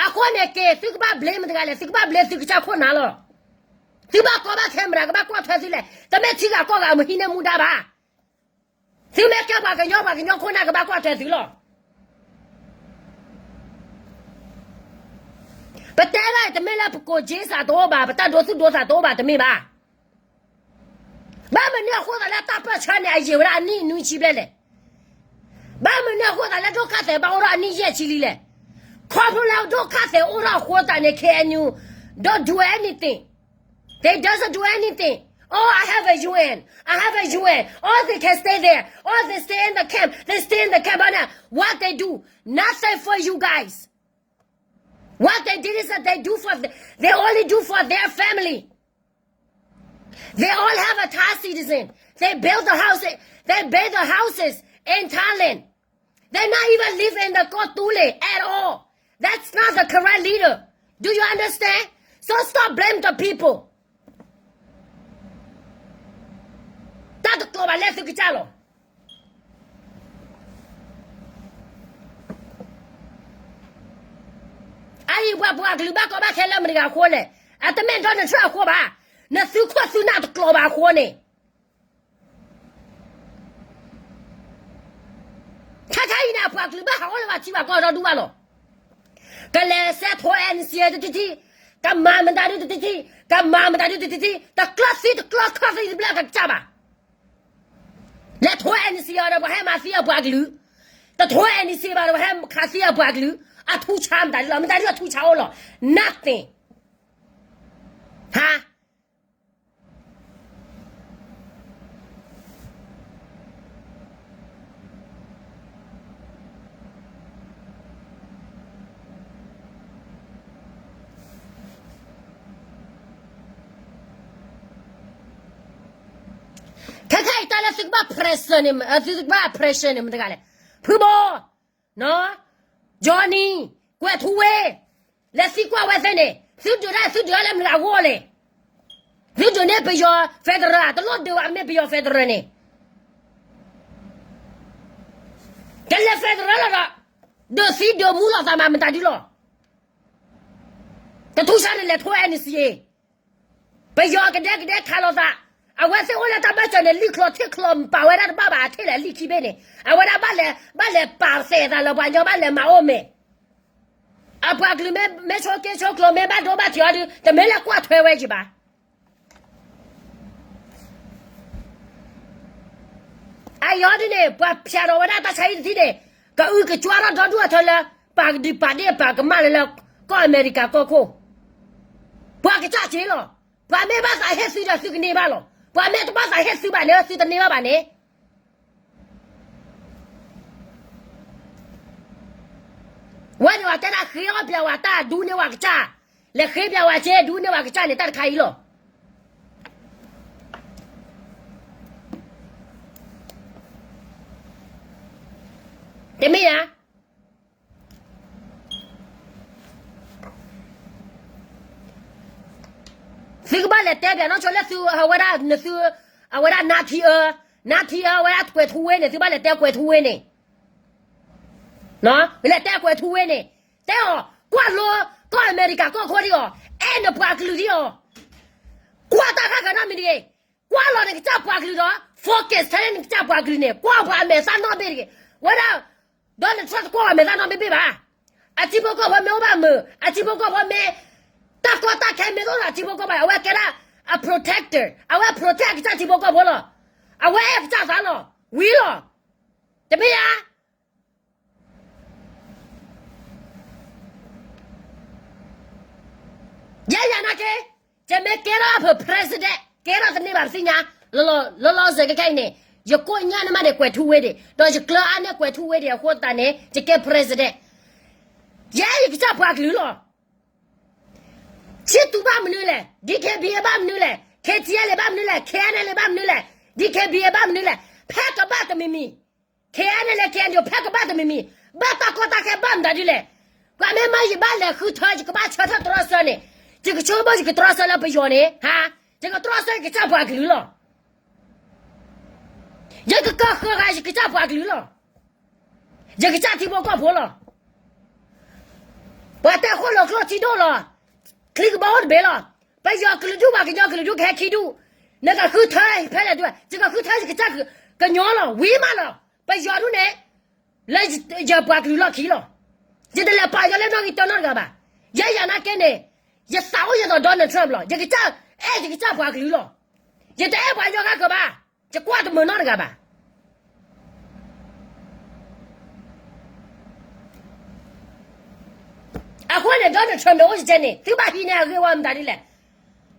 အဃိန့ၣ်က့ၤ သုကဘၣ် blame မတၤတဂၤလဲၣ်, သုကဘၣ် blame သုကစၢ်ခိၣ်နၢ်လီၤ. သုဘၣ်ကီဘၣ်ခဲ မတၤကဘၣ်ကွၢ်ထွဲသုလဲၣ်. တမ့ၢ်ထံဂၤကီၢ်ဂၤအမုၢ်ဟံးန့ၢ်မူဒါဘၣ်. သုမ့ၢ်ကဲပှၤကညီ ပှၤကညီခိၣ်နၢ်ကဘၣ်ကွၢ်ထွဲသုလီၤ. ပတဲဒၣ် တမ့ၢ်လၢပကိးက့စးတအိၣ်ဘၣ်, ပတၢ်ဒိသူၣ်ဒိသးတအိၣ်ဘၣ်, တမ့ၢ်ဘၣ်. ဘၣ်မနုၤအဃိသးလၢတၢ်ပၢၢ်ဆၢန့ၣ် အယံာ်ဝဲဒၣ်အနံၣ်နွံဆံဘျဲၣ်လဲၣ်. ဘၣ်မနုၤအဃိသးလၢဒိၣ်ခါသဲးဘၣ်အိၣ်ထီၣ်အနံၣ်ယဲၢ်ဆံလံလဲၣ်. ခီဖျိလၢဒိၣ်ခါသဲးအိၣ်ထီၣ်အဃိသတးန့ၣ် KNU don't do anything. They doesn't do anything. Oh, I have a U N. I have a U N. Oh, they can stay there. Oh, they stay in the camp. They stay in the camp. But now, what they do? Nothing for you guys. What they did is that they do for the, they only do for their family. They all have a Thai citizen. They build the house. They build the houses in Thailand. They not even live in the Kawthoolei at all. That's not the correct leader. Do you understand? So stop blame the people. တၢ် တကျိၤဘၣ်လၢသုကစၢ်လီၤ. အအံၤပှၤပှၤကလုာ်ဘၣ်ကီဘၣ်ခဲလၢ မတၤတဂၤအဃိလဲၣ်, အတမ့ၢ် Donald Trump အဃိဘၣ်, နသုခိၣ်သုနၢ်တကျိၤဘၣ်အဃိန့ၣ် ခဲခါအံၤန့ၣ် အပှၤကလုာ်ဘၣ်ဟးဂီၤလၢပှၤထံပှၤကီၢ်ဒီဒူၣ်ဘၣ်လီၤ. ကလဲၤဆဲးထိ N C A တထံၣ်ထံၣ်, ကမၤမတၤဒုတထံၣ်ထံၣ်, ကမၤမတၤဒုတထံၣ်ထံၣ်, တကျၢၤသံတကျၢၤခီၣ်သံတဘျၣ်ကကစၢ်ဘၣ်. လဲၤထိ N C A အီၤဒီးပှၤဟဲမၤသံအပှၤကလုာ်, တထိ N C A ဘၣ်ဒီးပှၤဟဲခးသံအပှၤကလုာ်, အထူးခြားမတၤဒုလီၤ, မတၤဒုအထူးခြားအိၣ်လီၤ, nothing. ဟါ ခဲခါအံၤတၢ်လၢသုကဘၣ် pressure န့ၣ်, သုကဘၣ် pressure န့ၣ် မတၤတဂၤလဲၣ်, ဖုဘီ, Johnny, ကွဲးထူဝ့, လဲၤသံကွၢ်ဝဲသ့န့ၣ်, သုဒုးတၢ်သုဒုးတၢ်လၢမတၤတဂၤအဂီၢ်လဲၣ်. သုဒုးန့ၢ်ပယီၤ federal တလိၣ်ဒုးဘၣ် မ့ၢ်ပယီၤ federal န့ၣ် ကလဲၤ federal လီၤဒီး ဒုးသံဒုးမူလိာ်သးမးမတၤဒုလီၤ. တထူၣ်ဆါန့ၣ်လဲၤထိ N C A, ပယီၤကဒဲကဒဲခးလိာ်သး, အဝဲသ့ၣ်အိၣ်လၢတၢ်ဘၢၣ်စၢၤန့ၣ် လံာ်ချီထံၣ်ချီပာ်ဝဲဒၣ်တဘၣ်ဘၣ် အထံၣ်လဲၣ်လံာ်ခံဘ့ၣ်န့ၣ်, အဝဲဒၣ်ဘၣ်လဲၤ, ဘၣ်လဲၤပာ်သဲးသးလၢပှၤညီဘၣ်လဲၤမၤအိၣ်မဲာ်, အပှၤကလုာ်မ့ၢ်ဆိက့ဆိကျိၤ မ့ၢ်ဘၣ်ဒိဘၣ်ထံးအီၤဒီး တမ့ၢ်လၢကွၢ်ထွဲဝဲက့ၤဘၣ်. အယီၤဒ်န့ၣ် ပှၤဖျးထီၣ်ဝဲဒၣ်တၢ်ဆါဟံၣ်တထံၣ်န့ၣ်, ကအုကကွၢ်ထီၣ်ဒီဒူၣ်အထၢလၢ ပာ်ကဒုးပာ်ဒ့ၣ်ပာ်ကမၣ်လၢလၢ ကီၢ်အမဲရကၤကီၢ်ခိၣ်, ပှၤကစၢ်က့ၤလီၤ. ပှၤမ့ၢ်ဘၣ်သးဟ့ၣ်သုဒီးသုကန့ၢ်ဘၣ်လီၤ. ပှၤမ့ၢ်တဘၣ်သးဟ့ၣ်သုဘၣ်န့ၣ် သုတန့ၢ်ဘၣ်ဘၣ်န့ၣ် ဝဲန့ၣ်ဝဲတဲဒၣ်ဃ့အီၣ်ပျးဝဲတၢ်ဒူန့ၢ်ဝဲကစၢ်, လဲၤဃ့ပျးဝဲက့ၤဒူန့ၢ်ဝဲကစၢ်န့ၣ် တၢ်တခါအံၤလီၤ. တမ့ၢ်ဧါ. သုကဘၣ်လဲၤတဲပျးနီၢ်ဆိလၢသုအဝဲဒၣ်နသု, အဝဲဒၣ်နါထံအၢ, နါထံအၢ အဝဲဒၣ်ကွဲးထူဝ့န့ၣ် သုဘၣ်လဲၤတဲကွဲးထူဝ့န့ၣ်, လဲၤတဲကွဲးထူဝ့န့ၣ်, တဲအီၤ, ကွၢ်လိ, ကီၢ်အမဲရကၤကီၢ်ခိၣ်ဒံးအီၤ, အဲၣ်နပှၤကလုာ်ဒံးအီၤ, ကွၢ်တၢ်ဃၣ်ဃၢၤနီတမံၤတဂ့ၤ, ကွၢ်လီၤနကစၢ်ပှၤကလုာ်ဒီး focus ထဲန့ၣ်နကစၢ်ပှၤကလုာ်န့ၣ် ကွၢ်ပှၤအမဲာ်သၣ်နီၣ်ဘ့ၣ်တဂ့ၤ, ဝဲဒၣ် Donald Trump တကွၢ်ပှၤအမဲာ်သၣ်နီၣ်ဘ့ၣ်ဘ့ၣ်ဘၣ်. အထံဖိကီၢ်ဖိမ့ၢ်အိၣ်ဘၣ်မုာ်, အထံဖိကီၢ်ဖိမ့ၢ်, တၢ်ကီတၢ်ခဲမ့ၢ်တအိၣ်ဒီးအထံဖိကီၢ်ဖိဘၣ် အဝဲကဲဒၣ်အ protector, အဝဲ protect အကစၢ်ထံဖိကီၢ်ဖိလီၤ. အဝဲအဲၣ်ကစၢ်သးလီၤ, ဝံၤလီၤ. တမ့ၢ်ဧါ. ယဲယၤနာ်က့, ယမ့ၢ်ကဲထီၣ်အဖု president ကဲထီၣ်တန့ၢ်ဘၣ်ပသ့ၣ်ညါ, လီၤလီၤဆဲးခဲခဲအံၤန့ၣ်, ယကိးညါန့ၢ်မးန့ၣ် ကွဲးထူဝ့ဒံး, ဒီးယကျၢၤအါန့ၢ်ကွဲးထူဝ့ဒံးအဃိသတးန့ၣ် ယကဲ president. ယဲယကစၢ်ပှၤကလုာ်လီၤ. ခၠံးတူာ်ဘၣ်မနုၤလဲၣ်, D K B A ဘၣ်မနုၤလဲၣ်, K T L A ဘၣ်မနုၤလဲၣ်, K N L A ဘၣ်မနုၤလဲၣ်, D K B A ဘၣ်မနုၤလဲၣ်, ဖဲကဘၣ်တမံၤမံၤ K N L A K N U ဖဲကဘၣ်တမံၤမံၤ, ဘၣ်တၢ်ကီတၢ်ခဲဘၣ်မတၤဒ်လဲၣ်. ပှၤမ့ၢ်မၤယဘၣ်လဲၤဃုထၢ ယကဘၣ်ဆၢထၢၣ်တြီဆၢန့ၣ်, ယကဆိကမိၣ်ယကတြီဆၢလၢပယီၤန့ၣ်, ဟါ, ယကတြီဆၢယကစၢ်ပှၤကလုာ်လီၤ. ယကကၢၢ်ဃၢၤဂၤယကစၢ်ပှၤကလုာ်လီၤ. ယကစၢ်ထံဖိကီၢ်ဖိလီၤ. ပှၤတဲဃိၣ်လီၤကျိၣ်ထံဒိၣ်လီၤ, ချံကဘီအိၣ်တဘ့ၣ်လီၤ. ပယီၤကလုာ်ဒူၣ် ပှၤကညီကလုာ်ဒူၣ်ကဟဲခံဒူၣ်, နကဃုထၢဖဲလဲၣ်ဒူၣ်, ယကဃုထၢယကစၢ်ကညီလီၤ, ဝံၤမးလီၤ. ပယီၤဒူၣ်န့ၣ် လၢယပှၤကလုာ်လီၢ်ခံလီၤ. ယတလဲၤပာ်ယီၤလၢနီၣ်ဂံၢ်တၢနီတဂၤဘၣ်. ယဲယၤနာ်က့န့ၣ်, ယသးအိၣ်ယသိး Donald Trump လီၤ. ယကစၢ်အဲၣ်ယကစၢ်ပှၤကလုာ်လီၤ. ယတအဲၣ်ပှၤကညီဂၤကဘၣ်, ယကွၢ်တမုာ်နီတဂၤဘၣ်. အဃိန့ၣ် Donald Trump န့ၣ်အိၣ်ယကဲန့ၣ် သုဘၣ်ဟံးန့ၢ်အဂ့ၢ်ဝဲမတၤဒ်လဲၣ်.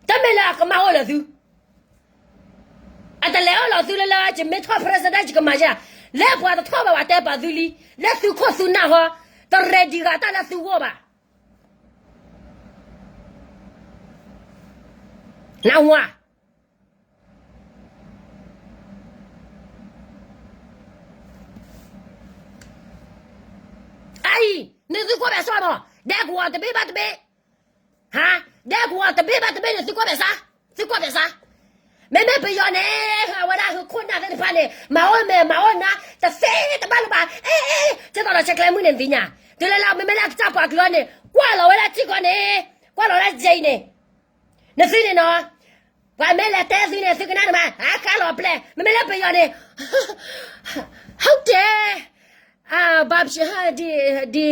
တမ့ၢ်လၢအကမၣ်အိၣ်လၢသု အတလဲၤအိၣ်လီၤသုလၢလၢ ယမ့ၢ်ထီၣ် president ယကမၤယဲ, လၢပှၤတထီၣ်ဘၣ် ပှၤတဲပာ်သုလံ, လၢသုခိၣ်သုနၢ်ဟီ, တ ready ဂၤတၢ်လၢသုဂီၢ်ဘၣ်. နၢ်ဟူဧါ. အအံၤ နသုကွၢ်ဘၣ်စၢ်မး, ဒဲကဝီၤတဘ့ၣ်ဘၣ်တဘ့ၣ် ဟါ, ဒဲကဝီၤတဘ့ၣ်ဘၣ်တဘ့ၣ်န့ၣ် သုကွၢ်ဘၣ်စၢ်, သုကွၢ်ဘၣ်စၢ်. မ့မ့ၢ်ပယီၤန့ၣ် အဝဲဒၣ်ဟူခိၣ်နၢ်သ့ၣ်တဖၣ်န့ၣ် မၤအိၣ်မဲာ်မၤအိၣ်နါ တသ့တဘၣ်လၢၤဘၣ်. အဲ အဲ ကဲသိးဒီးဆဲးကျဲမုၢ်န့ၣ်သ့ၣ်ညါ, တုၤလၢလၢမ့မ့ၢ်လၢအကစၢ်ပှၤကလုာ်အီၤန့ၣ် ကွၢ်လီၤဝဲဒၣ်ထံကီၢ်န့ၣ်, ကွၢ်လီၤဝဲဒၣ်ယဲအံၤန့ၣ်, နသုန့ၣ်နီၤ, ပှၤမ့ၢ်လဲၤတဲသုန့ၣ် သုကနၣ်န့ၣ်မး အကါလီၤပျဲၢ်, မ့မ့ၢ်လၢပယီၤန့ၣ် ဟုတ်တယ်, ဘာဖြစ်, ဒီ, ဒီ,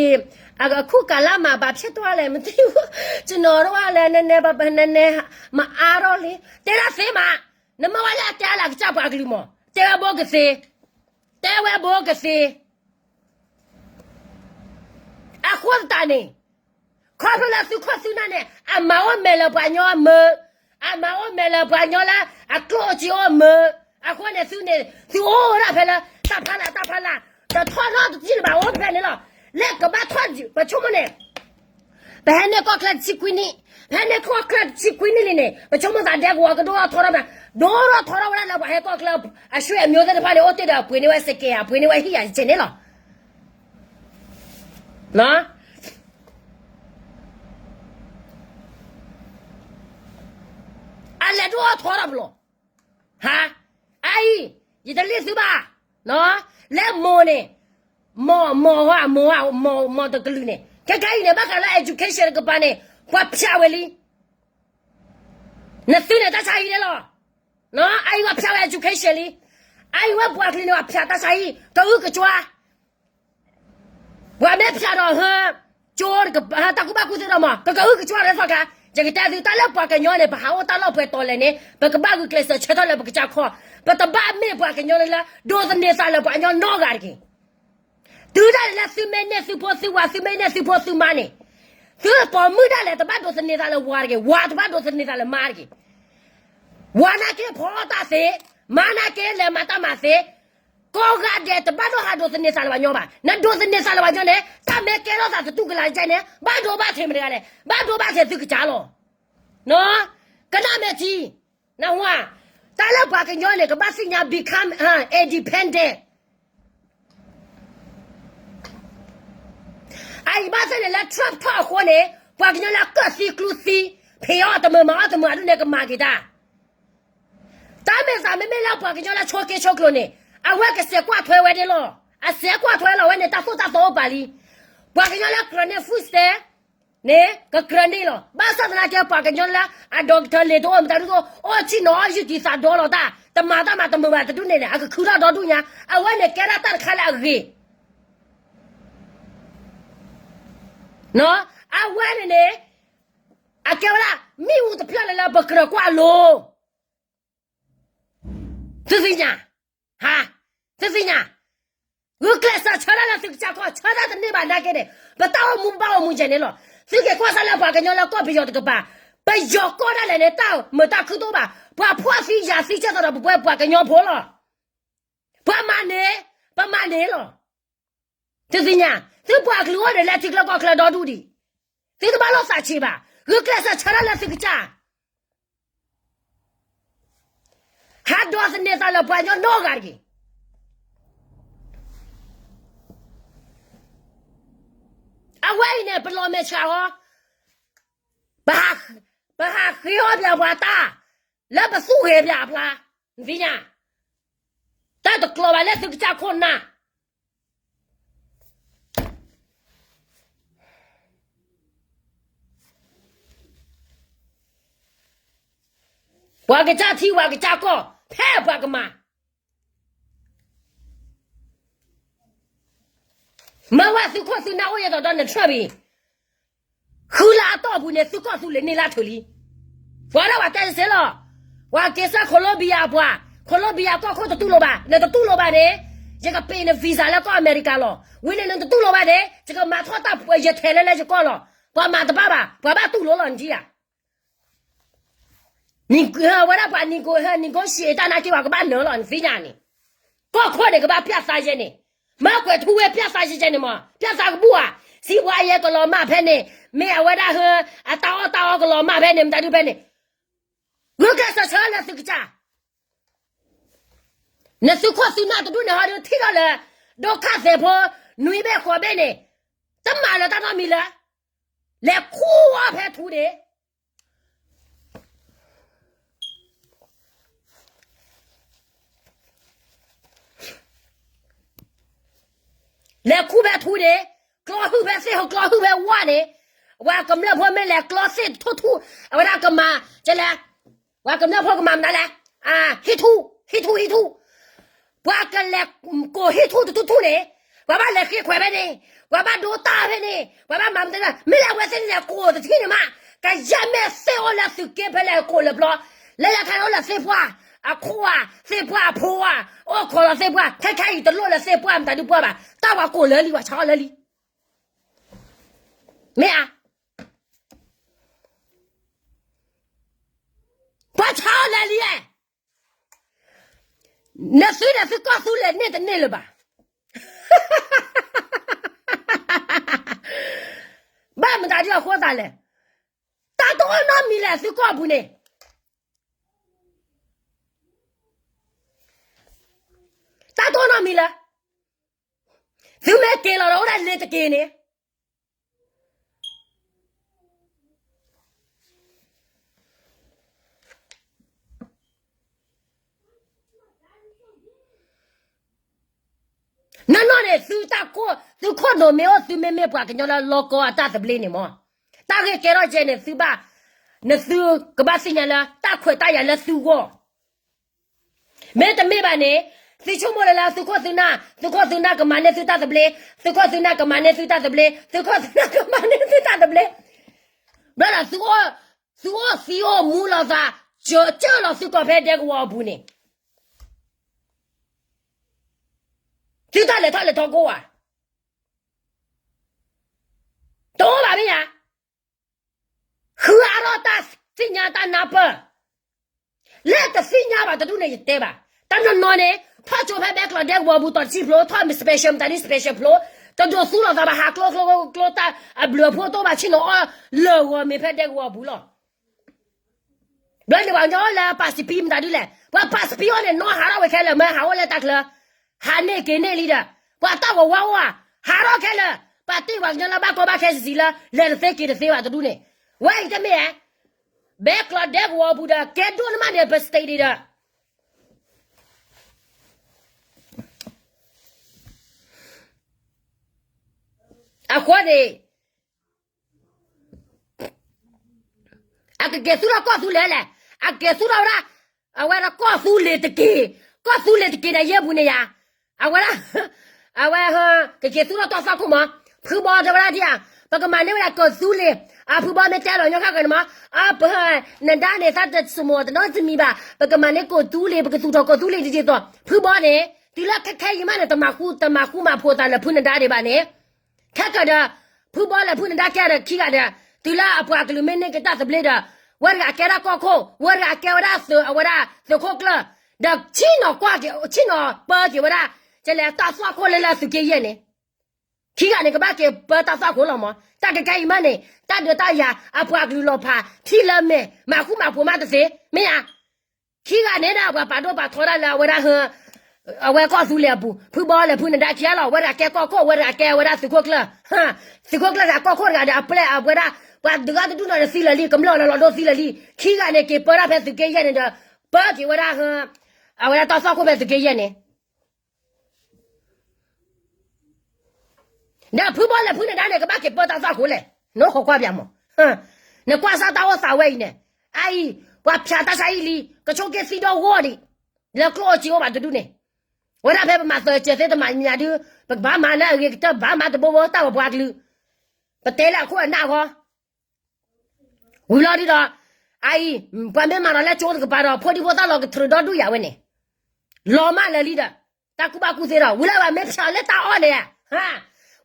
အခုကာလမှာ ဘာဖြစ်သွားလဲ မသိဘူး, ကျွန်တော်တို့ကလည်း နည်းနည်းပါးပါး နည်းနည်း မအားတော့လေ, တဲဒၣ်သ့မး, နမ့ၢ်ဝဲလၢအတဲလၢအကစၢ်ပှၤကလုာ်မး, တဲဝဲဘိကသ့, တဲဝဲဘိကသ့, အဃိသတးန့ၣ် ခီဖျိလၢသုခိၣ်သုနၢ်န့ၣ် အမၤအိၣ်မဲာ်လၢပှၤကညီအမုာ်, အမၤအိၣ်မဲာ်လၢပှၤကညီလၢအကျိၣ်အစ့အိၣ်မုာ်, အဃိန့ၣ်သုန့ၣ် သုအိၣ်ဝဲဒၣ်ဖဲလၢ တၢ်ဖီလာ် တၢ်ဖီလာ်, တထီၣ်နီတထံၣ်လၢၤဘၣ် အိၣ်ဖဲန့ၣ်လီၤ. လၢကဘၣ်ထီၣ် ပဆိကမိၣ်န့ၣ် ပဟဲန့ၢ်ကီၢ်ချၢတဆံခွံနံၣ်, ပဟဲန့ၢ်ကီၢ်ချၢတဆံခွံနံၣ်လံန့ၣ် ပဆိကမိၣ်သးဒဲကဝီၤကဒိၣ်ထီၣ်ထီထီၣ်မး, ဒိၣ်ထီၣ်ထီထီၣ်ဝဲဒၣ်လၢပှၤဟဲကီၢ်ချၢ အဆွေအမျိုးသ့ၣ်တဖၣ်န့ၣ် အိၣ်တ့ၢ်ဒီးပှ့ၤန့ၢ်ဝဲစကဲးဧါ, ပှ့ၤန့ၢ်ဝဲဟံၣ်ဧါ ယကဲန့ၣ်လီၤ. အလဲၤဒိၣ်ထီၣ်ထီထီၣ်ပလီၢ်, ဟါ, အအံၤ, ယတလံၣ်သုဘၣ်, လၢမိၢ်န့ၣ်, မိၢ်, မိၢ်, မိၢ်, မိၢ်တကလုာ်န့ၣ် ခဲကနံၣ်အံၤန့ၣ် ဘၣ်ဃးလၢ education တကပၤန့ၣ် ပှၤဖျါဝဲလံ. နသုန့ၣ်တၢ်ဆါဟံၣ်န့ၣ်လီၤ. အအံၤပှၤဖျါဝဲ education လံ. အအံၤဝဲပှၤကလုာ်န့ၣ် ပှၤဖျါတၢ်ဆါဟံၣ် ကအုကစွါ ပှၤမ့ၢ်ဖျါဒီးဟၢ ကၠိ တၢ်ကူၣ်ဘၣ်ကူၣ်သ့ဒီးမး ကကအုကစွါလၢသီခါ, ယကတဲသု တၢ်လၢပှၤကညီန့ၣ် ပဟးအိၣ်တၢ်လီၢ်ပှဲၤတီၤလဲၣ်န့ၣ် ပကဘၣ်ဂုာ်ကျဲးစၢးဆၢထၢၣ်လၢပကစၢ်ခီ, ပတဘၣ်မ့ၢ်ပှၤကညီလၢ ဒိးသန့ၤသးလၢပှၤကညီနီတဂၤတဂ့ၤ. တုၤဒၣ်လဲာ်လၢသုမ့ၢ်န့ၢ်သုဖိသုဝၤ သုမ့ၢ်န့ၢ်သုဖိသုမါန့ၣ်, သုပိာ်မုၣ်ဒၣ်လဲာ် တဘၣ်ဒိးသန့ၤသးလၢဝၤတဂ့ၤ, ဝၤတဘၣ်ဒိးသန့ၤသးလၢမါတဂ့ၤ. ဝၤနာ်က့ဖီတၢ်သ့, မါနာ်က့လဲၤမၤတၢ်မၤသ့, ကိးဂၤဒဲးတဘၣ်ဒိးဟးဒိးသန့ၤသးလၢပှၤကညီဘၣ်. နဒိးသန့ၤသးလၢပှၤကညီန့ၣ် တၢ်မ့ၢ်ကဲထီၣ်သးသတူၢ်ကလာ်ကဲန့ၣ် ဘၣ်ဒိဘၣ်ထံးမတၤတဂၤလဲၣ်, ဘၣ်ဒိဘၣ်ထံးသုကစၢ်လီၤ. ကနၣ်မဲာ်ထံ, နဟါ, တၢ်လၢပှၤကညီန့ၣ် ကဘၣ်သ့ၣ်ညါ become independent. အအံၤဘၣ်ဆၣ်န့ၣ်လၢ Trump ထီၣ်အဃိန့ၣ် ပှၤကညီလၢကၢၣ်သံကျူသံ, ဖံးအီၣ်တမုာ်မၤအီၣ်တမုာ်အဒိၣ်န့ၣ် ကမၤက့ၤတၢ်. တၢ်မ့ၢ်သးမ့မ့ၢ်လၢပှၤကညီလၢဆိးက့ဆိးကျိၤန့ၣ် အဝဲကစဲးကွၢ်ထွဲဝဲဒၣ်လီၤ. အစဲးကွၢ်ထွဲလီၤဝဲန့ၣ် တၢ်သိၣ်တၢ်သီအိၣ်ပာ်လံ. ပှၤကညီလၢကြၢးန့ၢ် food stamp န့ၣ် ကကြၢးန့ၢ်လီၤ. ဘၣ်ဆၣ်သနာ်က့ ပှၤကညီလၢအဒီကထၢၣ်လ့ၤတအိၣ်မတၤဒုသိး အိၣ်ဆံၣ်နီၤအီၣ်ယုၢ်တံၢ်သးဒီလီၤတၢ်, တမၤတၢ်မၤတမုာ်ဘၣ်တဒူၣ်န့ၣ်န့ၣ် အကခုထီၣ်ဒီဒူၣ်ညါ, အဝဲန့ၣ်ကဲဒၣ်တၢ်တခါလၢအဂ့ၤ အဝဲန့ၣ်န့ၣ် အကဲဝဲဒၣ် မ့ၣ်အူတဖျၢၣ်လၢလၢပကြၢးကွၢ်အလိၤ သုသ့ၣ်ညါ, ဟါ, သုသ့ၣ်ညါ, ဂုာ်ကျဲးစၢးဆၢတၢ်လၢသုကစၢ်ခီ ဆၢတၢ်တန့ၢ်ဘၣ်နာ်က့န့ၣ် ပတၢ်အိၣ်မူဘၣ်အိၣ်မူယဲၢ်န့ၣ်လီၤ. သုက့ၤကွၢ်စၢ်လၢပှၤကညီလၢကီၢ်ပယီၤတကပၤ, ပယီၤကီၢ်ဒၣ်လဲာ်န့ၣ် တၢ်မုာ်တၢ်ခုၣ်တအိၣ်ဘၣ်, ပှၤဖှီၣ်သံယာ်သံကဲသိးဒီးပဝဲပှၤကညီဖိလီၤ. ပှၤမၤန့ၣ်, ပမၤန့ၣ်လီၤ. သုသ့ၣ်ညါ, သုပှၤကလုာ်အိၣ်န့ၣ်လၢထံချၢကီၢ်ချၢဒီဒူၣ်ဒံး, သုတဘၣ်လိာ်သးဆံးဘၣ်, ဂုာ်ကျဲးစၢးဆၢတၢ်လၢသုကစၢ် ဟးဒိးသန့ၤသးလၢပှၤကညီနီတဂၤတဂ့ၤ. အဝဲအံၤန့ၣ် ပလီၤမဲာ်ဆှးအီၤ, ပဟးဃ့အီၣ်ပၠးပှၤတၢ် လၢပသူၣ်ဂဲၤပၠးအဖျါ, နသ့ၣ်ညါ, တၢ်တကျိၤဘၣ်လၢသုကစၢ်ခိၣ်နၢ် ပှၤကစၢ်ထံပှၤကစၢ်ကီၢ် ဖဲပှၤကမၤ မ့ၢ်ဝဲသုခိၣ်သုနၢ်အိၣ်ယဲသိးဒီးနထြၢၣ်ဘံၣ်, ဃုလါအတီၢ်ပူၤန့ၣ် သုကီၢ်သူလ့ၤန့ၢ်လၢထုးလံ. ပှၤဒၣ်ပှၤတဲတစဲးလီၤ, ပှၤက့ၤဆၢခိၣ်လိဘံယၤပှၤ, ခိၣ်လိဘံယၤကီၢ်ခိၣ်တတူၢ်လိာ်ဘၣ်, နတတူၢ်လိာ်ဘၣ်န့ၣ်, ယကပ့ၤန visa လၢကီၢ်အမဲရကၤလီၤ. ဝံၤန့ၣ်နတတူၢ်လိာ်ဘၣ်န့ၣ် ယကမၤထီၣ်တၢ်ပှဲၤယထဲလဲလၢယကီၢ်လီၤ. ပှၤမၤတဘၣ်ဘၣ်, ပှၤဘၣ်တူၢ်လိာ်လီၤနထံၣ်ဧါ. ဝဲဒၣ်ပှၤ negotiate တၢ်နာ်က့ ပှၤကဘၣ်နၢၤလီၤ နသ့ၣ်ညါန့ၣ်, ကီၢ်ခိၣ်န့ၣ် ကဘၣ်ပျၢ်သးယဲန့ၣ်, မ့ၢ်ကွဲးထူဝဲပျၢ်သးယဲယဲန့ၣ်မး, ပျၢ်သးကဘူၣ်ဧါ, စံးပှၤယဲကလီၤမၢ်ဖဲန့ၣ်, မ့ၢ်အဝဲဒၣ်ဟၢ အတၢ်အီၣ်တၢ်အီကလီၤမၢ်ဖဲန့ၣ် မတၤဒုဖဲန့ၣ်, ဂုာ်ကျဲးစၢးဆၢလၢသုကစၢ် နသုခိၣ်သုနၢ်တဒူၣ်န့ၣ် ဟီဒုးထံၣ်ထီၣ်လၢ ဒိခါသဲးဖိ နွံဘ့ၣ်ဃိးဘ့ၣ်န့ၣ်, တမၤလၢတၢ်နီတမံၤလၢ လဲၤခူၣ်အီၣ်ဖဲထူန့ၣ်, လဲၤခူၣ်ဖဲထူန့ၣ်, ကျီဟုၣ်ဖဲသ့ၣ်, ကျီဟုၣ်ဖဲဝါန့ၣ်, ပှၤကမျၢၢ်ဖိမ့ၢ်လဲၤကျီသ့ၣ်ထူၣ်ထူၣ်, အဝဲဒၣ်ကမၤ, ကလဲၤ, ပှၤကမျၢၢ်ဖိကမၤမနုၤလဲၣ်, ဟံၣ်ထူၣ်, ဟံၣ်ထူၣ်, ဟံၣ်ထူၣ်, ပှၤကလဲၤကိးဟံၣ်ထူၣ်တထူၣ်ထူၣ်န့ၣ်, ပှၤဘၣ်လဲၤဃ့ခွဲးဖဲန့ၣ်, ပှၤဘၣ်ဒိတၢ်ဖဲန့ၣ်, ပှၤဘၣ်မၤမနုၤလဲၣ်, မ့ၢ်လၢအဝဲသ့ၣ်န့ၣ်ကိးတထံၣ်န့ၣ်မး, ကယဲၢ်မ့ၢ်သ့ၣ်အိၣ်လၢသုးက့ဖဲလဲၣ်ကိးလၢပျီ, လၢလၢခါန့ၣ်အိၣ်လၢသ့ၣ်ပှၢ်, အခိၣ်ဧါ, သ့ၣ်ပှၢ်အဖိဧါ, အိၣ်ခိးလီၤသ့ၣ်ပှၢ်, ခဲခဲအံၤတလိၣ်လၢသ့ၣ်ပှၢ်မတၤဒုပှၢ်ဘၣ်, တၢ်ပှၤကိးလၢလံ ပှၤဆါအီၣ်လၢလံ, မ့ၢ်ဧါ, ပှၤဆါအီၣ်လၢလံဧါ, နသုန့ၣ်သုကီၢ်သူလ့ၤန့ၢ်တန့ၢ်လၢၤဘၣ်, ဘၣ်မတၤဒ်အဃိသးလဲၣ်, တၢ်တအိၣ်နီတမံၤလၢသုကီၢ်ပူၤန့ၣ်, တၢ်တအိၣ်နီတမံၤလၢ, သုမ့ၢ်က့ၤလီၤဒီးအိၣ်ဒၣ်လ့ၤတက့ၤန့ၣ် နီၢ်နီၢ်န့ၣ် သုတၢ်ခိၣ် သုခိၣ်နူာ်မ့ၢ်အိၣ် သုမ့မ့ၢ်ပှၤကညီလၢလီၢ်ကီၢ်အတၢ်သဘျ့န့ၣ်မး, တၢ်ဂ့ၢ်ကဲထီၣ်ကဲန့ၣ် သုဘၣ်, နသုကဘၣ်သ့ၣ်ညါလၢတၢ်ခွဲးတၢ်ယာ်လၢသုဂီၢ် မ့တမ့ၢ်ဘၣ်န့ၣ်, သုဆိကမိၣ်လၢလၢသုခိၣ်သုနၢ်, သုခိၣ်သုနၢ်ကမၤန့ၢ်သုတၢ်သဘျ့, သုခိၣ်သုနၢ်ကမၤန့ၢ်သုတၢ်သဘျ့, သုခိၣ်သုနၢ်ကမၤန့ၢ်သုတၢ်သဘျ့, ဘျီဒီးသုအိၣ်, သုအိၣ်သံအိၣ်မူလိာ်သး, ကၢကၢလီၤသုကီၢ်ဖဲဒဲကဝီၤအပူၤန့ၣ်, သုတၢ်လဲၤထီၣ်လဲၤထီကိးဧါ, တအိၣ်ဘၣ်မ့ၢ်ဧါ. ဃုအါထီၣ်တၢ်သ့ၣ်ညါတၢ်နၢ်ပၢၢ်, လၢတသ့ၣ်ညါဘၣ်တဒူၣ်န့ၣ် ယတဲဘၣ်, တနီၤနီၤန့ၣ် ထီၣ်ကၠိဖဲဘဲကျီးဒဲကဝီၤပူၤတီၤတဆံဖျိ, ထီၣ် special မတၤဒ် special ဖျိ, တဒိးသူလိာ်သးဘၣ် ဟးကျိကျိကျိတၢ်အဘျုးအဖှိၣ်တအိၣ်ဘၣ် ဆ့ၣ်နီၤအီၣ်လၢာ်ဂီၤမ့ၢ်ဖဲဒဲကဝီၤပူၤလီၤ. ဘျီန့ၣ်ပှၤကညီလၢပၢ်စပံးမတၤဒ်လဲၣ်, ပှၤပၢ်စပံးအီၤန့ၣ် နီၢ်ဟးထီၣ်ဝဲခဲလၢာ် မ့ၢ်ဟးအိၣ်လၢတၢ်ချၢ, ဟးန့ၢ်က့ၤန့ၢ်လံဒီး, ပှၤတၢ်ဝီဝါအိၣ်ဧါ, ဟးထီၣ်ခဲလၢာ်, ပှၤတ့ၢ်ပှၤကညီလၢဘၣ်ကီဘၣ်ခဲစံးစံးလၢ လဲၤတသ့က့ၤတသ့ဘၣ်တဒူၣ်န့ၣ်, ဝဲအံၤတမ့ၢ်ဧါ, ဘဲကျီးဒဲကဝီၤပူၤဒီး ကဲဒိၣ်နမးန့ၣ် ပ state န့ၣ်ဒီး အဃိန့ၣ် အကက့ၤသူၣ်ထီၣ်ကီၢ်သူလ့ၤလဲၣ်, အကက့ၤသူၣ်ထီၣ်ဝဲဒၣ်, အဝဲဒၣ်ကီၢ်သူလ့ၤတက့ၢ်, ကီၢ်သူလ့ၤတက့ၢ်ဒီးယဲၢ်ပူၤန့ၣ်ယါ, အဝဲဒၣ်, အဝဲ, ကက့ၤသူၣ်ထီၣ်တၢ်သွၣ်ခိၣ်မး, ဖုဘီတဲဝဲဒၣ်ဒ်ဧါ, ပကမၤန့ၢ်ဝဲဒၣ်ကီၢ်သူလ့ၤ, အဖုဘီမ့ၢ်တဲလီၤညီခါကန့ၣ်မး, အပ, နဒါန့ၣ် သးတစမိၣ်တနီတမံၤဘၣ်, ပကမၤန့ၢ်ကီၢ်သူလ့ၤ ပကသူၣ်ထီၣ်ကီၢ်သူလ့ၤတက့ၢ်သိး, ဖုဘီန့ၣ်, တုၤလၢခဲခဲအံၤမးန့ၣ် တမၤဃူ, တမၤဃူမၤဖိးသးလၢဖုနဒါဒံးဘၣ်န့ၣ် ခဲကဒီး, ဖုဘီလၢဖုနဒါကဲဒီးခံဂၤဒီး, တုၤလၢအပှၤကလုာ်မ့ၢ်န့ၢ်က့ၤတၢ်သဘျ့ဒီး, ဝဲတဂၤကဲဒၣ်ကီၢ်ခိၣ်, ဝဲတဂၤကဲဝဲဒၣ်သုး, အဝဲဒၣ်သုးခိၣ်ကျၢၢ်, ဒီးဆ့ၣ်နီၤကွၢ်က့ၤ, ဆ့ၣ်နီၤပၢက့ၤဝဲဒၣ်, ကလဲၤတၢ်သွၣ်ခိၣ်လၢလၢသုးက့ယဲၢ်န့ၣ်, ခံဂၤန့ၣ် ကဘၣ်က့ၤပၢတၢ်သွၣ်ခိၣ်လီၤမး, တၢ်ကကဲအံၤမးန့ၣ် တၢ်ဒုးတၢ်ယၤ အပှၤကလုာ်လီၤဖး ထံၣ်လၢမဲာ် မၤဃူမၤဖိးမးတသ့, မ့ၢ်ဧါ. ခံဂၤန့ၣ်ဒၣ်ပှၤပာ်ဒိၣ်ပာ်ထီဒၣ်လၢအဝဲဒၣ်ဟၢ, အဝဲကီၢ်သူလ့ၤအပူၤ, ဖုဘီလၢဖုနဒါခံဂၤလီၤ, ဝဲတဂၤကဲကီၢ်ခိၣ်, ဝဲတဂၤကဲဝဲဒၣ်သုးခိၣ်ကျၢၢ်, သုးခိၣ်ကျၢၢ်တဂၤကီၢ်ခိၣ်တဂၤဒီး အပျဲၢ်အဝဲဒၣ်, ပှၤဒုးဂၤတဒူၣ်နီၤဒီးသံလၢာ်လံ, ကမျၢၢ်လီၤလီၤဒိသံလၢာ်လံ, ခံဂၤန့ၣ်က့ၤပၢတၢ်ဖဲသုးက့ယဲၢ်န့ၣ်ဒီး, ပၢက့ၤဝဲဒၣ်ဟၢ, အဝဲဒၣ်တၢ်သွၣ်ခိၣ်ဖဲသုးက့ယဲၢ်န့ၣ် ဒီးဖုဘီလၢဖုနဒါန့ၣ် ကဘၣ်က့ၤပၢတၢ်သွၣ်ခိၣ်လဲၣ်, နအိၣ်ခိးကွၢ်ပၠးမး, နကွၢ်စၢ်တၢ်အိၣ်သးဝဲအံၤန့ၣ်, အအံၤ, ပှၤဖၠးတၢ်ဆါအံၤလံ, ကဆိးက့သံဒီဂီၢ်ဒံး, လၢကျိၣ်အိၣ်စ့အိၣ်ဘၣ်တဒူၣ်န့ၣ်, ဝဲဒၣ်ဖဲပမၤသၢစၢၤသ့တမၤညါဒု, ပကဘၣ်မၤလၢအဂ့ၤကတၢၢ် ဘၣ်မၤတဘိဘိတၢ်ဝဲပှၤကလုာ်, ပတဲလၢအခိၣ်အနၢ်အဂီၢ် ဝံၤလီၤဒုဒီး, အအံၤ, ပှၤမ့ၢ်မၤဒီးလၢကၠိတကပၤဒီး ဖိဒံဖိသၣ်လီၤကတြူးဒီဒူၣ်ယၤဝဲန့ၣ်, လီၤမးလၢာ်လံဒီး, တၢ်ကူၣ်ဘၣ်ကူၣ်သ့ဒီး ဝံၤလၢပှၤမ့ၢ်ဖၠးလၢတၢ်အီၣ်န့ၣ်,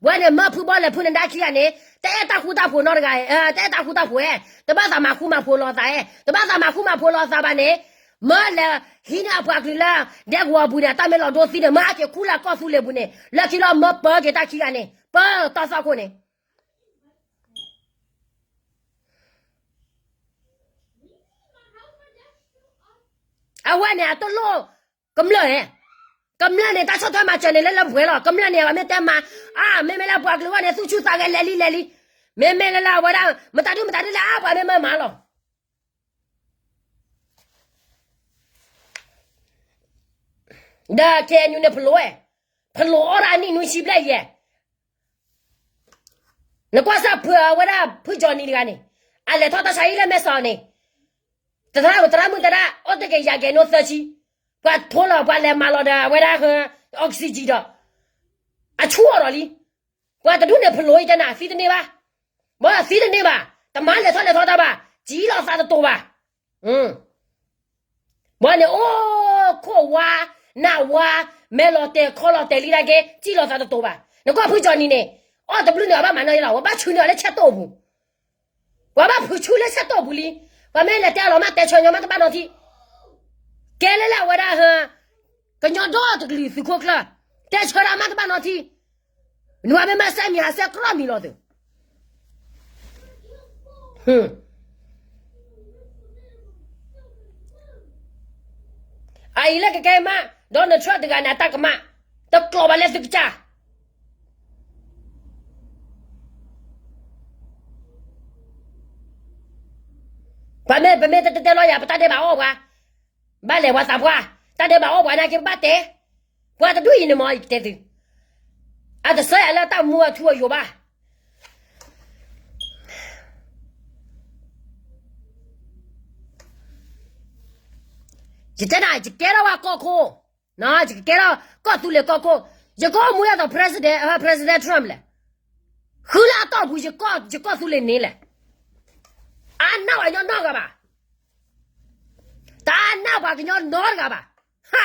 ဝဲန့ၣ်မၢဖုဘီလၢဖုနဒါခံဂၤန့ၣ်, တအဲၣ်တၢ်ဃူတၢ်ဖိးနီတဂၤ, တအဲၣ်တၢ်ဃူတၢ်ဖိးဧဲ, တဘၣ်သးမၤဃူမၤဖိးလီၤသးဧဲ, တဘၣ်သးမၤဃူမၤဖိးလီၤသးဘၣ်န့ၣ်, မၢလဲၤဟံးန့ၢ်အပှၤကလုာ်လၢ ဒဲကဝီၤပူၤန့ၣ် အတၢ်မ့ၢ်လီၤဒိသံန့ၣ် မၢဟဲက့ၤခူၣ်လၢကီၢ်သူလ့ၤပူၤန့ၣ် လၢခံလီၤမၢပၢက့ၤတၢ်ခံဂၤန့ၣ် ပၢတၢ်သွၣ်ခိၣ်န့ၣ် အဝဲန့ၣ် အတလိၣ်ကမျၢၢ်န့ၣ်, ကမျၢၢ်န့ၣ် တၢ်ဆီၣ်ထွဲမၤစၢၤန့ၣ် လၢလၢပှဲၤလီၤ. ကမျၢၢ်န့ၣ် အဝဲမ့ၢ်တဲမၤ, အါ, မ့မ့ၢ်လၢပှၤကလုာ်အဂီၢ်န့ၣ် သူၣ်ဆူၣ်သးဂဲၤလဲၤလံလဲၤလံ, မ့မ့ၢ်လၢလၢအဝဲဒၣ် မတၤဒုမတၤဒုလဲၣ် အါ ပှၤမ့ၢ်မၢမၤလီၤ. ဒီး KNU န့ၣ် ဖျိဝဲ, ဖျိအီၣ်ဒၣ်အနံၣ်နွံဆံဘျဲၣ်ယဲၢ်, နကွၢ်စၢ်ဖုအဝဲဒၣ်ဖုကၠီနံၤတဂၤန့ၣ်, အလဲၤထီၣ်တၢ်ဆါဟံၣ်လၢမဲၢ်ဆီးန့ၣ်, တသရၣ်သရၣ်မုၣ်သရၣ် အိၣ်တက့ၢ်ယၤကဲၤနိသၢဆံ, ပှၤထိလီၤ ပှၤလဲၤမၤလီၤဒီးအဝဲဒၣ် oxygen ဒီး အဆူၣ်အီၤဒီးလံ. ပှၤတဒူၣ်န့ၣ်ဖျိအံၤတဲနၤ သံတန့ၢ်ဘၣ်, ဘၣ်သံတန့ၢ်ဘၣ်, တမၤလဲၤထီၣ်လဲၤထီၣ်တၢ်ဘၣ်, စံၣ်လီၤသးတတိာ်ဘၣ်. ဘၣ်န့ၣ်အိၣ်ခိၣ်ဝါ, နၢ်ဝါ, မဲာ်လီၤတဲာ်ခီလီၤတဲာ်လံဒၣ်က့, စံၣ်လီၤသးတတိာ်ဘၣ်. နကွၢ်ဖုကၠီနံၤန့ၣ်, အီၣ်တဘျုးန့ၣ် အဘၣ်မၤနီၢ်ယဲလီၤ, ပှၤဘၣ်ဆူန့ၢ်အီၤလၢဆဲးတိၢ်ပူၤ, ပှၤဘၣ်ဖုးဆူလၢဆဲးတိၢ်ပူၤလံ. ပှၤမ့ၢ်လဲၤတဲအီၤလီၤမး တဲဆၢညီမးတဘၣ်နီတထံၣ်, ကဲလၢလၢအဝဲဒၣ်ဟၢ ကညီဒီတကလုာ်သုးခိၣ်ကျၢၢ်, တဲဆၢဒၣ်မးတဘၣ်နီတထံၣ်, နဝၤမ့ၢ်မၤစဲမံၤဟးစဲကြၢးမံၤလီၤသုး အအံၤလၢကကဲမး, Donald Trump တဂၤန့ၣ် အတၢ်ကမၣ်, တကျိးဘၣ်လၢသုကစၢ်. ပမ့ၢ် ပမ့ၢ်တတဲလီၤယၤ ပတၢ်ဒဲးဘးအီၣ်ပှၤ, ဘၣ်လဲၤပှၤသးပှၢ်, တၢ်ဒဲးဘးအီၣ်ပှၤနာ်က့ ပဘၣ်တဲ, ပှၤတဒူၣ်အံၤန့ၣ်မ့ၢ်ယကတဲသု, အတဆၢယၤလၢတၢ်မူအထူအယိာ်ဘၣ်. ယတဲနၤ ယကဲထီၣ်ဝဲကီၢ်ခိၣ်, ယကကဲထီၣ်ကီၢ်သူလ့ၤကီၢ်ခိၣ်, ယကအိၣ်မူဒ်သိး President, President Trump လဲၣ်, ဃုလၢအတီၢ်ပူၤ ယကီၢ်သူလ့ၤန့ၣ်လဲၣ်, အါနၢ်ပှၤကညီနီတဂၤဘၣ်, တအါနၢ်ပှၤကညီနီတဂၤဘၣ်. ဟါ,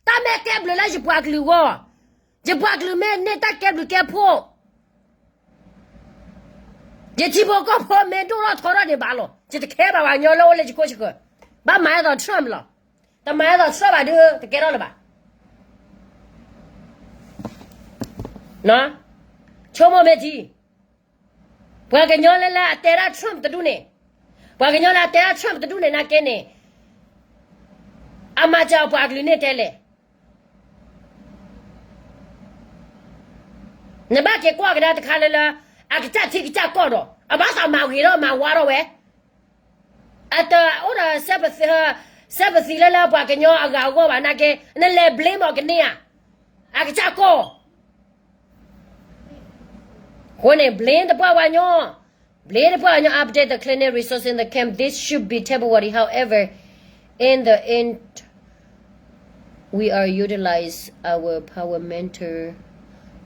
တၢ်မ့ၢ်ကဲဘျုးလၢယပှၤကလုာ်အဂီၢ်, ယပှၤကလုာ်မ့ၢ်န့ၢ်တၢ်ကဲဘျုးကဲဖှိၣ်, ယထံဖိကီၢ်ဖိမ့ၢ်ဒိၣ်ထီၣ်ထီထီၣ်န့ၣ်ဘၣ်လီၤ. ယတခဲဘၣ်ပှၤကညီလၢအိၣ်လၢယခိၣ်ယဃၢၤ, ဘၣ်မၤဒ်သိး Trump လီၤ. တမၤဒ်သိး Trump ဘၣ်ဒီး တကဲထီၣ်လၢၤဘၣ်. ဆိကမိၣ်မ့ၢ်ထံ, ပှၤကညီလၢလၢအတဲဒၣ် Trump တဒူၣ်န့ၣ်, ပှၤကညီလၢအတဲဒၣ် Trump တဒူၣ်န့ၣ် နာ်က့န့ၣ်, အမၤစၢၤပှၤကလုာ်န့ၣ်ထဲလဲၣ်. နဘၣ်က့ၤကွၢ်ကဒါတခါလၢလၢ, အကစၢ်ထံကစၢ်ကီၢ်ဒီး အဘၣ်သးမၤဂ့ၤထီၣ်မၤဝါထီၣ်ဝဲ, အတအိၣ်ဒီး sympathy လၢလၢပှၤကညီအဂၤအဂီၢ်ဘၣ်နာ်က့, နလဲၤ blame အီၤကန့ၢ်ဧါ, အကစၢ်ကီၢ် အဃိန့ၣ် blame တပှၢ်ဝဲညီ, blame တပှၢ်ဝဲညီ update the cleaning resource in the camp. This should be temporary. However, in the end, we are utilize our paramedic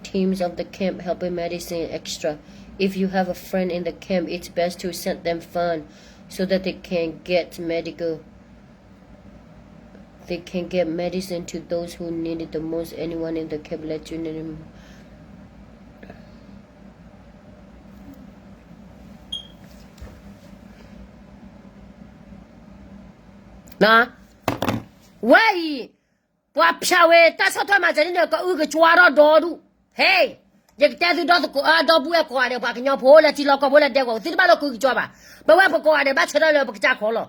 teams of the camp helping medicine extra. If you have a friend in the camp, it's best to send them fund so that they can get medical They can get medicine to those who need it the most. Anyone in the camp let you know. ဝဲအံၤ, ပှၤဖၠးဝဲတၢ်ဆီၣ်ထွဲမၤစၢၤန့ၣ် ကအုကကွၢ်ထီၣ်ဒီဒူၣ်, ဟဲ, ယကတဲသုဒီသကိး ဒီပုၢ်ဝဲၢ်ကိးဂၤဒဲး ပှၤကညီဖိလၢထံလီၢ်ကီၢ်ဖိလၢဒဲကဝီၤပူၤ သုတဘၣ်လၢကအုကကွၢ်ဘၣ်, ပဝဲပကိးဂၤဒဲးဘၣ်ဆၢထၢၣ်လၢပကစၢ်ခီလီၤ,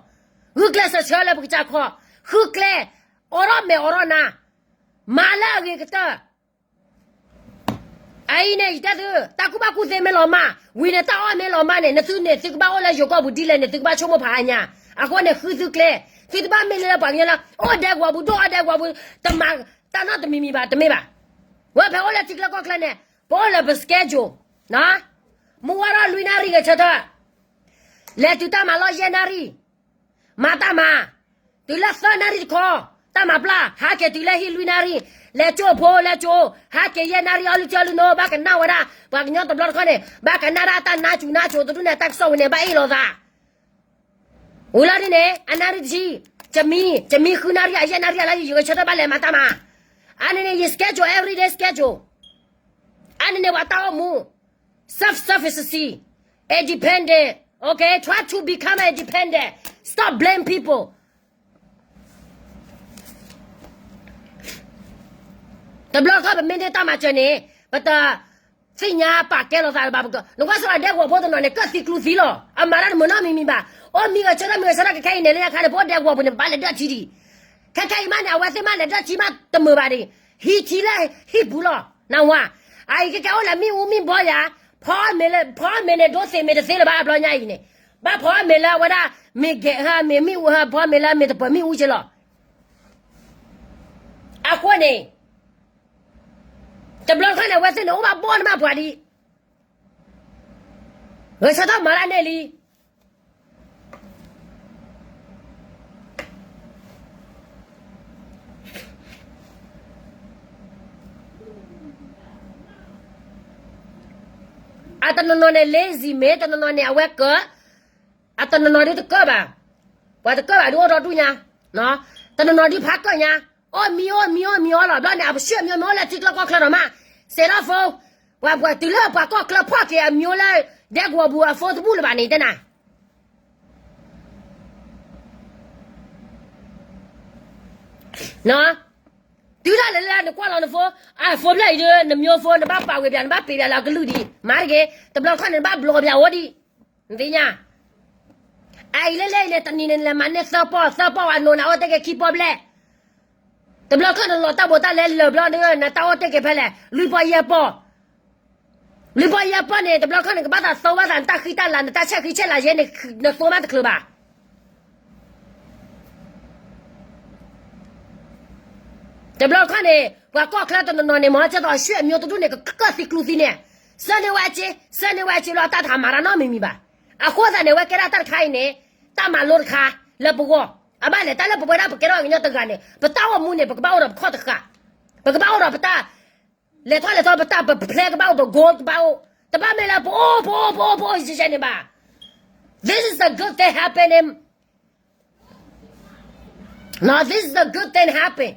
ဂုာ်ကျဲးစၢးဆၢလၢပကစၢ်ခီ, ဃုကျဲ, အိးထီၣ်မဲာ်အိးထီၣ်နါ, မၤလၢအဂ့ၤကတၢၢ် အအံၤန့ၣ် ယတဲသု, တၢ်ကူၣ်ဘၣ်ကူၣ်သ့မ့ၢ်လီၤမၢ်, ဝံၤန့ၣ်တၢ်အီၣ်မ့ၢ်လီၤမၢ်န့ၣ် နသုန့ၣ် သုကဘၣ်အိၣ်လၢယိၤကီၢ်ပူၤဒ်လဲၣ်န့ၣ် သုကဘၣ်ဆိကမိၣ်ဖးအါညါ, အဃိန့ၣ် ဃုသုကျဲ, သုတဘၣ်မ့ၢ်လၢပှၤကညီလၢ အိၣ်ဒဲကဝီၤပူၤ ဒိၣ်အီၣ်ဒဲကဝီၤပူၤ, တမၤတၢ်နီတမံၤမံၤဘၣ် တမ့ၢ်ဘၣ်, ဝဲဖဲအိၣ်လၢထံကျါကီၢ်ကျါန့ၣ် ပအိၣ်လၢပ schedule, မုၢ်ဝါထီၣ်လွံၢ်နၣ်ရံၣ်ဂဲၤဆၢထၢၣ်, လဲၤတုၤတၢ်မၤလီၢ်ယဲၢ်နၣ်ရံၣ်, မၤတၢ်မၤ, တုၤလၢသၢနၣ်ရံၣ်တခီ, တၢ်မၤပျၢ်, ဟးက့ၤတုၤလၢဟံၣ်လွံၢ်နၣ်ရံၣ်, လဲၤကၠိဖိလဲၤကၠိ, ဟးက့ၤယဲၢ်နၣ်ရံၣ် အီၣ်လုၢ်ထံအီလုၢ်နိ, ဘၣ်ကနၣ်ဝဲဒၣ်, ပှၤကညီတဘျီတခီန့ၣ် ဘၣ်ကနၣ်ဒၣ်တၢ်နါစူၤနါစိၤတဒူၣ်န့ၣ် တၢ်ကစီၣ်ဝဲန့ၣ် ဘၣ်အ့ၣ်လိာ်သး ဝံၤလီၤဒ်န့ၣ် အနၣ်ရံၣ်တဆံ, တမံၤ, တမံၤဃုနၣ်ရံၣ် အယဲၢ်နၣ်ရံၣ်အလၢယဂဲၤဆၢထၢၣ်ဘၣ်လဲၤမၤတၢ်မၤ, အန့ၣ်န့ၣ် ယ schedule everyday schedule, အန့ၣ်န့ၣ် ပှၤတၢ်အိၣ်မူ self sufficiency, independent, okay, try to become independent, stop blame people. တဘျီခီပမ့ၢ်န့ၢ်တၢ်မၤစၢၤန့ၣ် ပတသ့ၣ်ညါပာ်ကဲလိာ်သးဘၣ်, နကွၢ်စ့ၢ်ကီးဒဲကဝီၤဖိတနီၤန့ၣ် ကၢၢ်သံကျူသံလီၤ, အမၤတၢ်တမုာ်နီတမံၤမံၤဘၣ်, အိၣ်မံဂဲၤဆၢထၢၣ်မံဂဲၤဆၢထၢၣ် ခဲခဲအံၤန့ၣ် လၢညါခါန့ၣ် ပအိၣ်ဒဲကဝီၤပူၤန့ၣ် ပဘၣ်လဲၤဒၢထံဒံး, ခဲခဲအံၤမးန့ၣ် အဝဲသ့ၣ်မးလဲၤဒၢထံမးတမုာ်ဘၣ်ဒံး, ဟံးထံလၢဟံၣ်ပူၤလီၤ, နဝၤ, အအံၤကကဲအိၣ်လၢမ့ၣ်အူမ့ၣ်ဘီယၤ, ဖီမ့ၤလၢ ဖီမ့ၤန့ၣ် ဒိသ့ၣ်မ့ၤတသ့လၢၤဘၣ် အဘျီညါအံၤန့ၣ်, ဘၣ်ဖီမ့ၤလၢအဝဲဒၣ် မ့ၢ်ဂဲၤဟါ မ့ၢ်မ့ၣ်အူဟါ ဖီမ့ၤလၢမ့ၢ်တပၢၤမ့ၣ်အူက့လီၤ. အဃိန့ၣ် တဘျီတခီန့ၣ် အဝဲသ့ၣ်န့ၣ် အိၣ်ဘၣ်ဘီၣ်န့ၢ်ဘၣ်ပှၤဒံး, ဂဲၤဆၢထၢၣ်မၤတၢ်န့ၣ်လံ. အတနီၤနီၤန့ၣ် lazy မ့ၢ် တနီၤနီၤန့ၣ် အဝဲကၢ, အတနီၤနီၤဒုးတကၢဘၣ်, ပှၤတကၢဘၣ်ဒုးအိၣ်ထီၣ်ဒူၣ်ညါ, တနီၤနီၤဒုးဖးကၢညါ, အိၣ်မံအိၣ်မံအိၣ်မံအီၤလီၤ. ဘျီန့ၣ် အပှၤဆှၢအမံၤမ့ၢ်အိၣ်လၢထံကျိကီၢ်ချၢဒီးမး, စဲးထီၣ် phone, ပှၤတုၤလၢပှၤကီၢ်ချၢဖီၣ်က့ၤအမံၤအိၣ်လၢ ဒဲကဝီၤပူၤအ phone တဘူၣ်လၢၤဘၣ်န့ၣ် တဲနၤ တုၤဒၣ်လဲာ်လၢနကွၢ်လီၤန phone, အ phone ဖျၢၣ်အံၤဒုး နမံၤ phone နဘၣ်ပာ်ဝဲပၠး နဘၣ်ပ့ၤပၠးလၢအကလုၢ်ဒံး မၤတဂ့ၤ, တဘျီခီန့ၣ် နဘၣ်ဘျီပၠးအိၣ်ဒံး, နသ့ၣ်ညါ အအံၤလၢလၢအံၤန့ၣ် တနံၤန့ၣ် နလဲၤမၤန့ၢ်သၢပီၢ် သၢပီၢ်ဝဲ နအိၣ်နအိၣ်တ့ၢ်က့ၤခံပီၢ်ဘျဲၣ်, တဘျီခီန့ၣ် လီၤတၢ်ဘူးတၢ်လဲလၢာ်ဘျီန့ၣ် နတၢ်အိၣ်တ့ၢ်က့ၤဖဲလဲၣ် လွံၢ်ပီၢ်ယဲၢ်ပီၢ်, လွံၢ်ပီၢ်ယဲၢ်ပီၢ်န့ၣ် တဘျီခီန့ၣ် ကဘၣ်သးသီဘၣ်သး နတၢ်ဃံတၢ်လၤ နတၢ်ဆဲးဃံဆဲးလၤယဲန့ၣ် နသိမးတချုးဘၣ် တဘျီခီန့ၣ် ပှၤကီၢ်ချၢတနီၤနီၤန့ၣ် မ့ၢ်ကဲသိးအဆှၢအမံၤတဒူၣ်န့ၣ် ကကၢၢ်သံကျူသံန့ၣ်, ဆၢန့ၢ်ဝဲအစ့, ဆၢန့ၢ်ဝဲအစ့လီၤ တၢ်တဟးမၤတၢ်နီတမံၤမံၤဘၣ်. အဃိသတးန့ၣ် အဝဲကဲဒၣ်တၢ်တခါအံၤန့ၣ် တၢ်မၤလိတခါ လၢပဂီၢ်, အဘၣ်လဲၣ် တၢ်လၢပဝဲဒၣ်ပကဲထီၣ်ကညီတဂၤန့ၣ် ပတၢ်အိၣ်မူန့ၣ် ပကဘၣ်အိၣ်ဒီးပခီၣ်တဃာ်, ပကဘၣ်အိၣ်ဒီးပတၢ် လဲၤထီၣ်လဲၤထီၣ် ပတၢ်ပ plan ကဘၣ်အိၣ် ပ goal ကဘၣ်အိၣ်, တဘၣ်မ့ၢ်လၢပအိၣ်ပအိၣ်ပအိၣ်ပအိၣ်ယဲန့ၣ်ဘၣ်. This is a good thing happening. No, this is a good thing happen.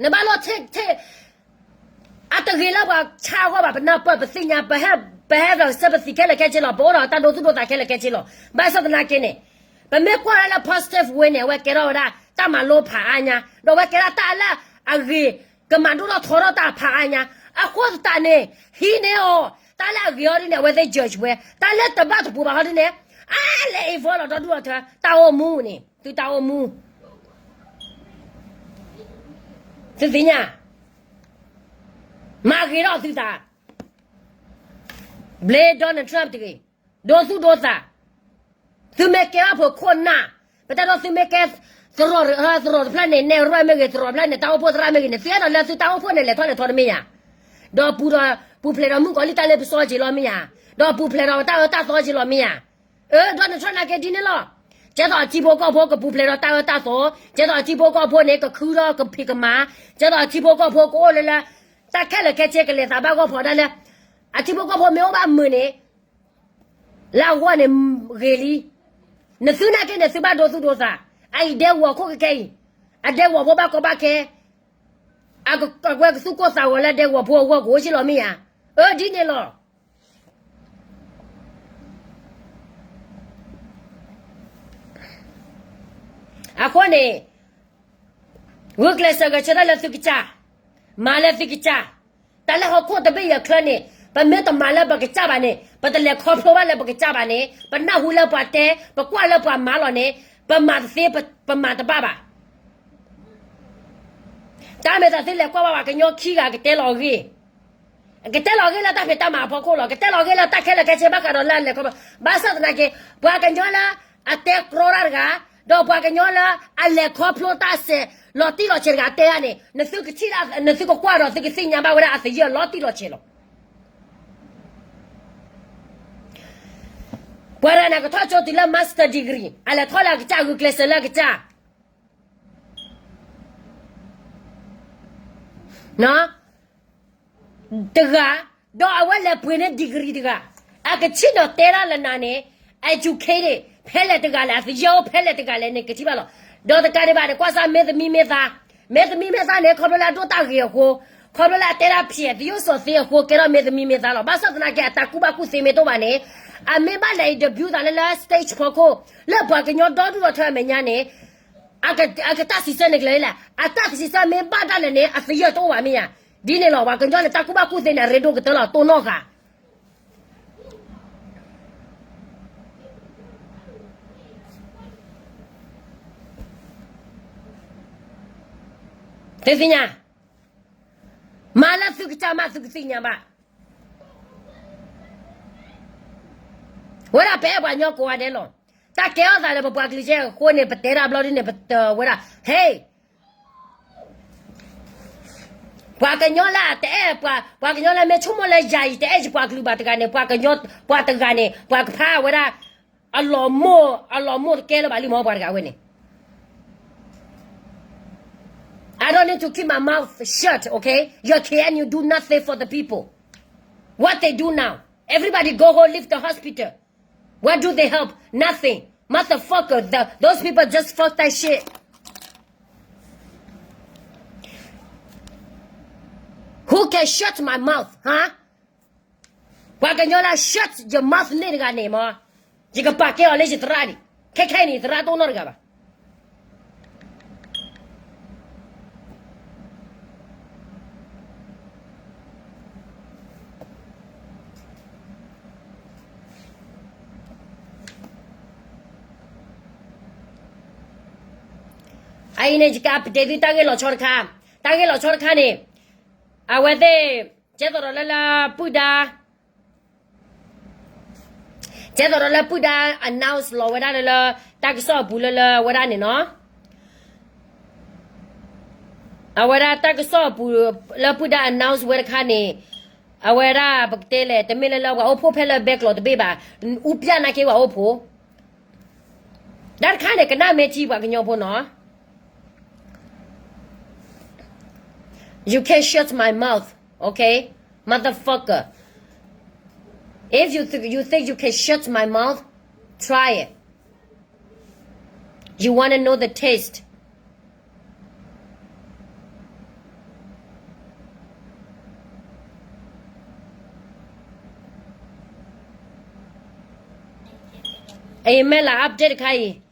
နဘၣ်လိၣ် take, take အတဂ့ၤလၢပှၤဆါအဂီၢ်ဘၣ်, ပနၢ်ပၢၢ် ပသ့ၣ်ညါ ပဟဲ, ပဟဲဒီး sympathy ခဲလၢာ်ခဲဆ့လီၤ, ပအိၣ်ဒီးတၢ်ဒိသူၣ်ဒိသးခဲလၢာ်ခဲဆ့လီၤ. ဘၣ်ဆၣ်သနာ်က့န့ၣ် ပမ့ၢ်ကွၢ်လၢ positive way န့ၣ် အဝဲကဲထီၣ်ဝဲဒၣ် တၢ်မၤလိဖးအါညါ, ဒီးအဝဲကဲဒၣ်တၢ်လၢအဂ့ၤ ကမၤဒိၣ်ထီၣ်ထီထီၣ်တၢ်ဖးအါညါ, အဃိသတးန့ၣ် ဟံးန့ၢ်အီၤ, တၢ်လၢအဂ့ၤအီၤဒ်န့ၣ် အဝဲသ့ၣ် judge ဝဲ, တၢ်လၢတဘၣ်တပူၤဘၣ်ဟီဒ်န့ၣ်, အါလဲၤ involve လီၤဒီဒူၣ်ဒီထၢ, တၢ်အိၣ်မူန့ၣ် သုတၢ်အိၣ်မူ သုသ့ၣ်ညါ, မၤဂ့ၤထီၣ်သုသး, blame Donald Trump တဂ့ၤ, ဒိသူၣ်ဒိသး, သုမ့ၢ်ကဲဘၣ်ဖိခိၣ်နၢ်, ပတၢ်ဒီးသုမ့ၢ်ကဲ, သရိာ်တဖျၢၣ်န့ၣ် နဲၣ်ရွဲၣ်မ့ၢ်ဂ့ၤ, သရိာ်တဖျၢၣ်န့ၣ် တၢ်အိၣ်ဖှိၣ်သရၣ်မ့ၢ်ဂ့ၤန့ၣ် သုအဲၣ်ဒိးလၢသုတၢ်အိၣ်ဖှိၣ်န့ၣ် လဲၤထီၣ်လဲၤထီတမ့ၢ်ဧါ, ဒီးပူၤဒီး, ပူၤဖျဲးဒီးမုၣ်ကီၤလံၢ်တၢ်လ့ပစီက့ၤလီၤမ့ၢ်ဧါ, ဒီးပူၤဖျဲးဒီးတၢ်အၢတၢ်သီက့ၤလီၤမ့ၢ်ဧါ, အၢ Donald Trump နာ်က့ဒ်န့ၣ်လီၤ, ကဲသိးအထံဖိကီၢ်ဖိကပူၤဖျဲးဒီးတၢ်အၢတၢ်သီ, ကဲသိးအထံဖိကီၢ်ဖိန့ၣ် ကခုဒီးကဖံးကမၤ, ကဲသိးအထံဖိကီၢ်ဖိကအိၣ်လၢလၢ, တၢ်ခဲလၢာ်ခဲဆ့ကလဲၤသးဘၣ်ဂီၢ်ဖီဒၣ်လဲၣ်, အထံဖိကီၢ်ဖိမ့ၢ်အိၣ်ဘၣ်မုာ်န့ၣ် လၢအဂီၢ်န့ၣ်ဂ့ၤလံ, နသုနာ်က့န့ၣ် သုဘၣ်ဒိသူၣ်ဒိသး, အအံၤဒဲကဝီၤခိၣ်ကကဲအံၤ, အဒဲကဝီၤဖိဘၣ်ကီဘၣ်ခဲ, အဝဲကသူၣ်ကိၢ်သးဂီၤလၢဒဲကဝီၤဖိအဂီၢ်ကအိၣ်က့ၤလီၤမ့ၢ်ဧါ, အၢ ဒ်န့ၣ်လီၤ. အဃိန့ၣ်, ဂုာ်ကျဲးစၢးဂဲၤဆၢထၢၣ်လၢသုကစၢ်, မၤလၢသုကစၢ်, တၢ်လၢဟီၣ်ခိၣ်တဘ့ၣ်ယဲၢ်ချၢန့ၣ် ပမ့ၢ်တမၤလၢပကစၢ်ဘၣ်န့ၣ် ပတလဲၤခီဖျိဘၣ်လၢပကစၢ်ဘၣ်န့ၣ် ပနၢ်ဟူလၢပှၤတဲ ပကွၢ်လၢပှၤမၤလီၤန့ၣ် ပမၤတသ့ ပမၤတဘၣ်ဘၣ်. တၢ်မ့ၢ်သးသုလဲၤကွၢ်ဘၣ်ပှၤကညီခံဂၤကတဲလီၤအဂ့ၢ် ကတဲလီၤအဂ့ၢ်လၢတၢ်ဖံးတၢ်မၤအဖီခိၣ်လီၤ. ကတဲလီၤအဂ့ၢ်လၢတၢ်ခဲလၢာ်ခဲဆ့ဘၣ်ဃးဒီးလၢအလဲၤခီဖျိ, ဘၣ်ဆၣ်သနာ်က့ ပှၤကညီလၢအတဲကြီတၢ်တဂၤ, ဒီးပှၤကညီလၢအလဲၤခီဖျိတၢ်စဲးလီၤတံၢ်လီၤဆဲးတဂၤတဲဒၣ်န့ၣ် နသုကထံၣ်, နသုကကွၢ်ဒီးသုကသ့ၣ်ညါဘၣ်ဝဲဒၣ်အသယုၢ်လီၤတံၢ်လီၤဆဲးလီၤ. ပှၤတဂၤန့ၣ်ကထီၣ်ကၠိတုၤလၢ master degree အလဲၤထီၣ်လၢအကစၢ်ဂုာ်ကျဲးစၢးလၢအကစၢ် တဂၤ, ဒီးအဝဲလဲၤပှ့ၤန့ၢ် degree တဂၤ, အကထံၣ်ဒီးတဲဒၣ်လၢနၤန့ၣ် educated ဖဲလဲၣ်တဂၤလဲၣ်, အသယုၢ်အိၣ်ဖဲလဲၣ်တဂၤလဲၣ်န့ၣ် ကထံၣ်ဘၣ်လီၤ. ဒီးတကးဒံးဘၣ်န့ၣ် ကွၢ်စၢ်မ့ၢ်သမံမ့ၢ်သါ, မ့ၢ်သမံမ့ၢ်သါန့ၣ် ခီဖျိလၢအဒိၣ်တၢ်ဂ့ၤအဃိ, ခီဖျိလၢအတဲဒၣ်ဖျဲးသယုၢ်စီၤသ့အဃိ ကဲထီၣ်မ့ၢ်သမံမ့ၢ်သါလီၤ. ဘၣ်ဆၣ်သနာ်က့ အတၢ်ကူၣ်ဘၣ်ကူၣ်သ့မ့ၢ်တအိၣ်ဘၣ်န့ၣ်, အမ့ၢ်ဘၣ်လဲၤ interview သးလၢလၢ stage ဖီခိၣ်, လၢပှၤကညီဒီဒူၣ်ဒီထၢအမဲာ်ညါန့ၣ် အကတၢ်စံးဆၢန့ၣ်ကလဲာ်လဲၣ်, အတၢ်စံးဆၢမ့ၢ်ဘၣ်ဒၣ်လဲာ်န့ၣ် အသယုၢ်တအိၣ်ဘၣ်မ့ၢ်ဧါ. ဒ်န့ၣ်လီၤ. ပှၤကညီန့ၣ် တၢ်ကူၣ်ဘၣ်ကူၣ်သ့န့ၣ် အရ့ဒိၣ်ကတၢၢ်လီၤ တိၢ်နီၣ်ဃာ် သုသ့ၣ်ညါ, မၤလၢသုကစၢ်မးသုကသ့ၣ်ညါဘၣ်. ဝဲဒၣ်ပအဲၣ်ပှၤကညီကိးဂၤဒဲးလီၤ. တၢ်ကဲထီၣ်သးလၢပပှၤကလုာ်ကဲအဃိန့ၣ် ပတဲတၢ်ဘျီဒ်န့ၣ် ပတဲဝဲဒၣ်, ဟဲ, ပှၤကညီလၢတအဲၣ်ပှၤ, ပှၤကညီလၢမ့ၢ်ဆိကမိၣ်လၢယၤအံၤ တအဲၣ်ယပှၤကလုာ်ဘၣ်တဂၤန့ၣ်, ပှၤကညီ, ပှၤတဂၤန့ၣ် ပှၤကဖးဝဲဒၣ် အလီၤမိၢ်, အလီၤမိၢ်တကဲလၢၤဘၣ်လံမၢ် ပှၤတဂၤဝဲန့ၣ်. I don't need to keep my mouth shut, okay? Your K N U do nothing for the people. What they do now? Everybody go home, leave the hospital. What do they help? Nothing. Motherfucker, the, those people just fuck that shit. Who can shut my mouth, huh? ပှၤကညီလၢ shut your mouth န့ၣ်တဂၤန့ၣ်မၢ်, ယကပာ်ကဲအီၤလၢယသရၣ်ဒံး, ခဲခဲအံၤန့ၣ် ယသရၣ်တအိၣ်နီတဂၤဘၣ်. အအံၤန့ၣ် ယက update သုတၢ်ဂ့ၢ်လီၤဆီတခါ, တၢ်ဂ့ၢ်လီၤဆီတခါန့ၣ်, အဝဲသ့ၣ်, ကဲသိးဒီးလၢလၢပုၢ်ဒါ ကဲသိးဒီးလၢပုၢ်ဒါ announce လီၤဝဲဒၣ်လၢလၢ တၢ်ကစီၣ်အပူၤလၢလၢဝဲဒၣ်န့ၣ်နီၤ, အဝဲဒၣ်တၢ်ကစီၣ်အပူၤလၢပုၢ်ဒါ announce ဝဲတခါန့ၣ်, အဝဲဒၣ်ပကတဲလဲၣ် တမ့ၢ်လၢလၢပှၤအိၣ်ဖှိၣ်ဖဲလၢဘဲကျိၤတဘ့ၣ်ဘၣ်, အူပျၢ်နာ်က့ပှၤအိၣ်ဖှိၣ် တၢ်တခါန့ၣ် ကနၣ်မ့ၢ်ထံပှၤကညီဖိနီၤ, you can't shut my mouth, okay, motherfucker. If you, th- you think you can shut my mouth, try it. You wanna know the taste? အမ့ၢ်လၢ update တခါအံၤ,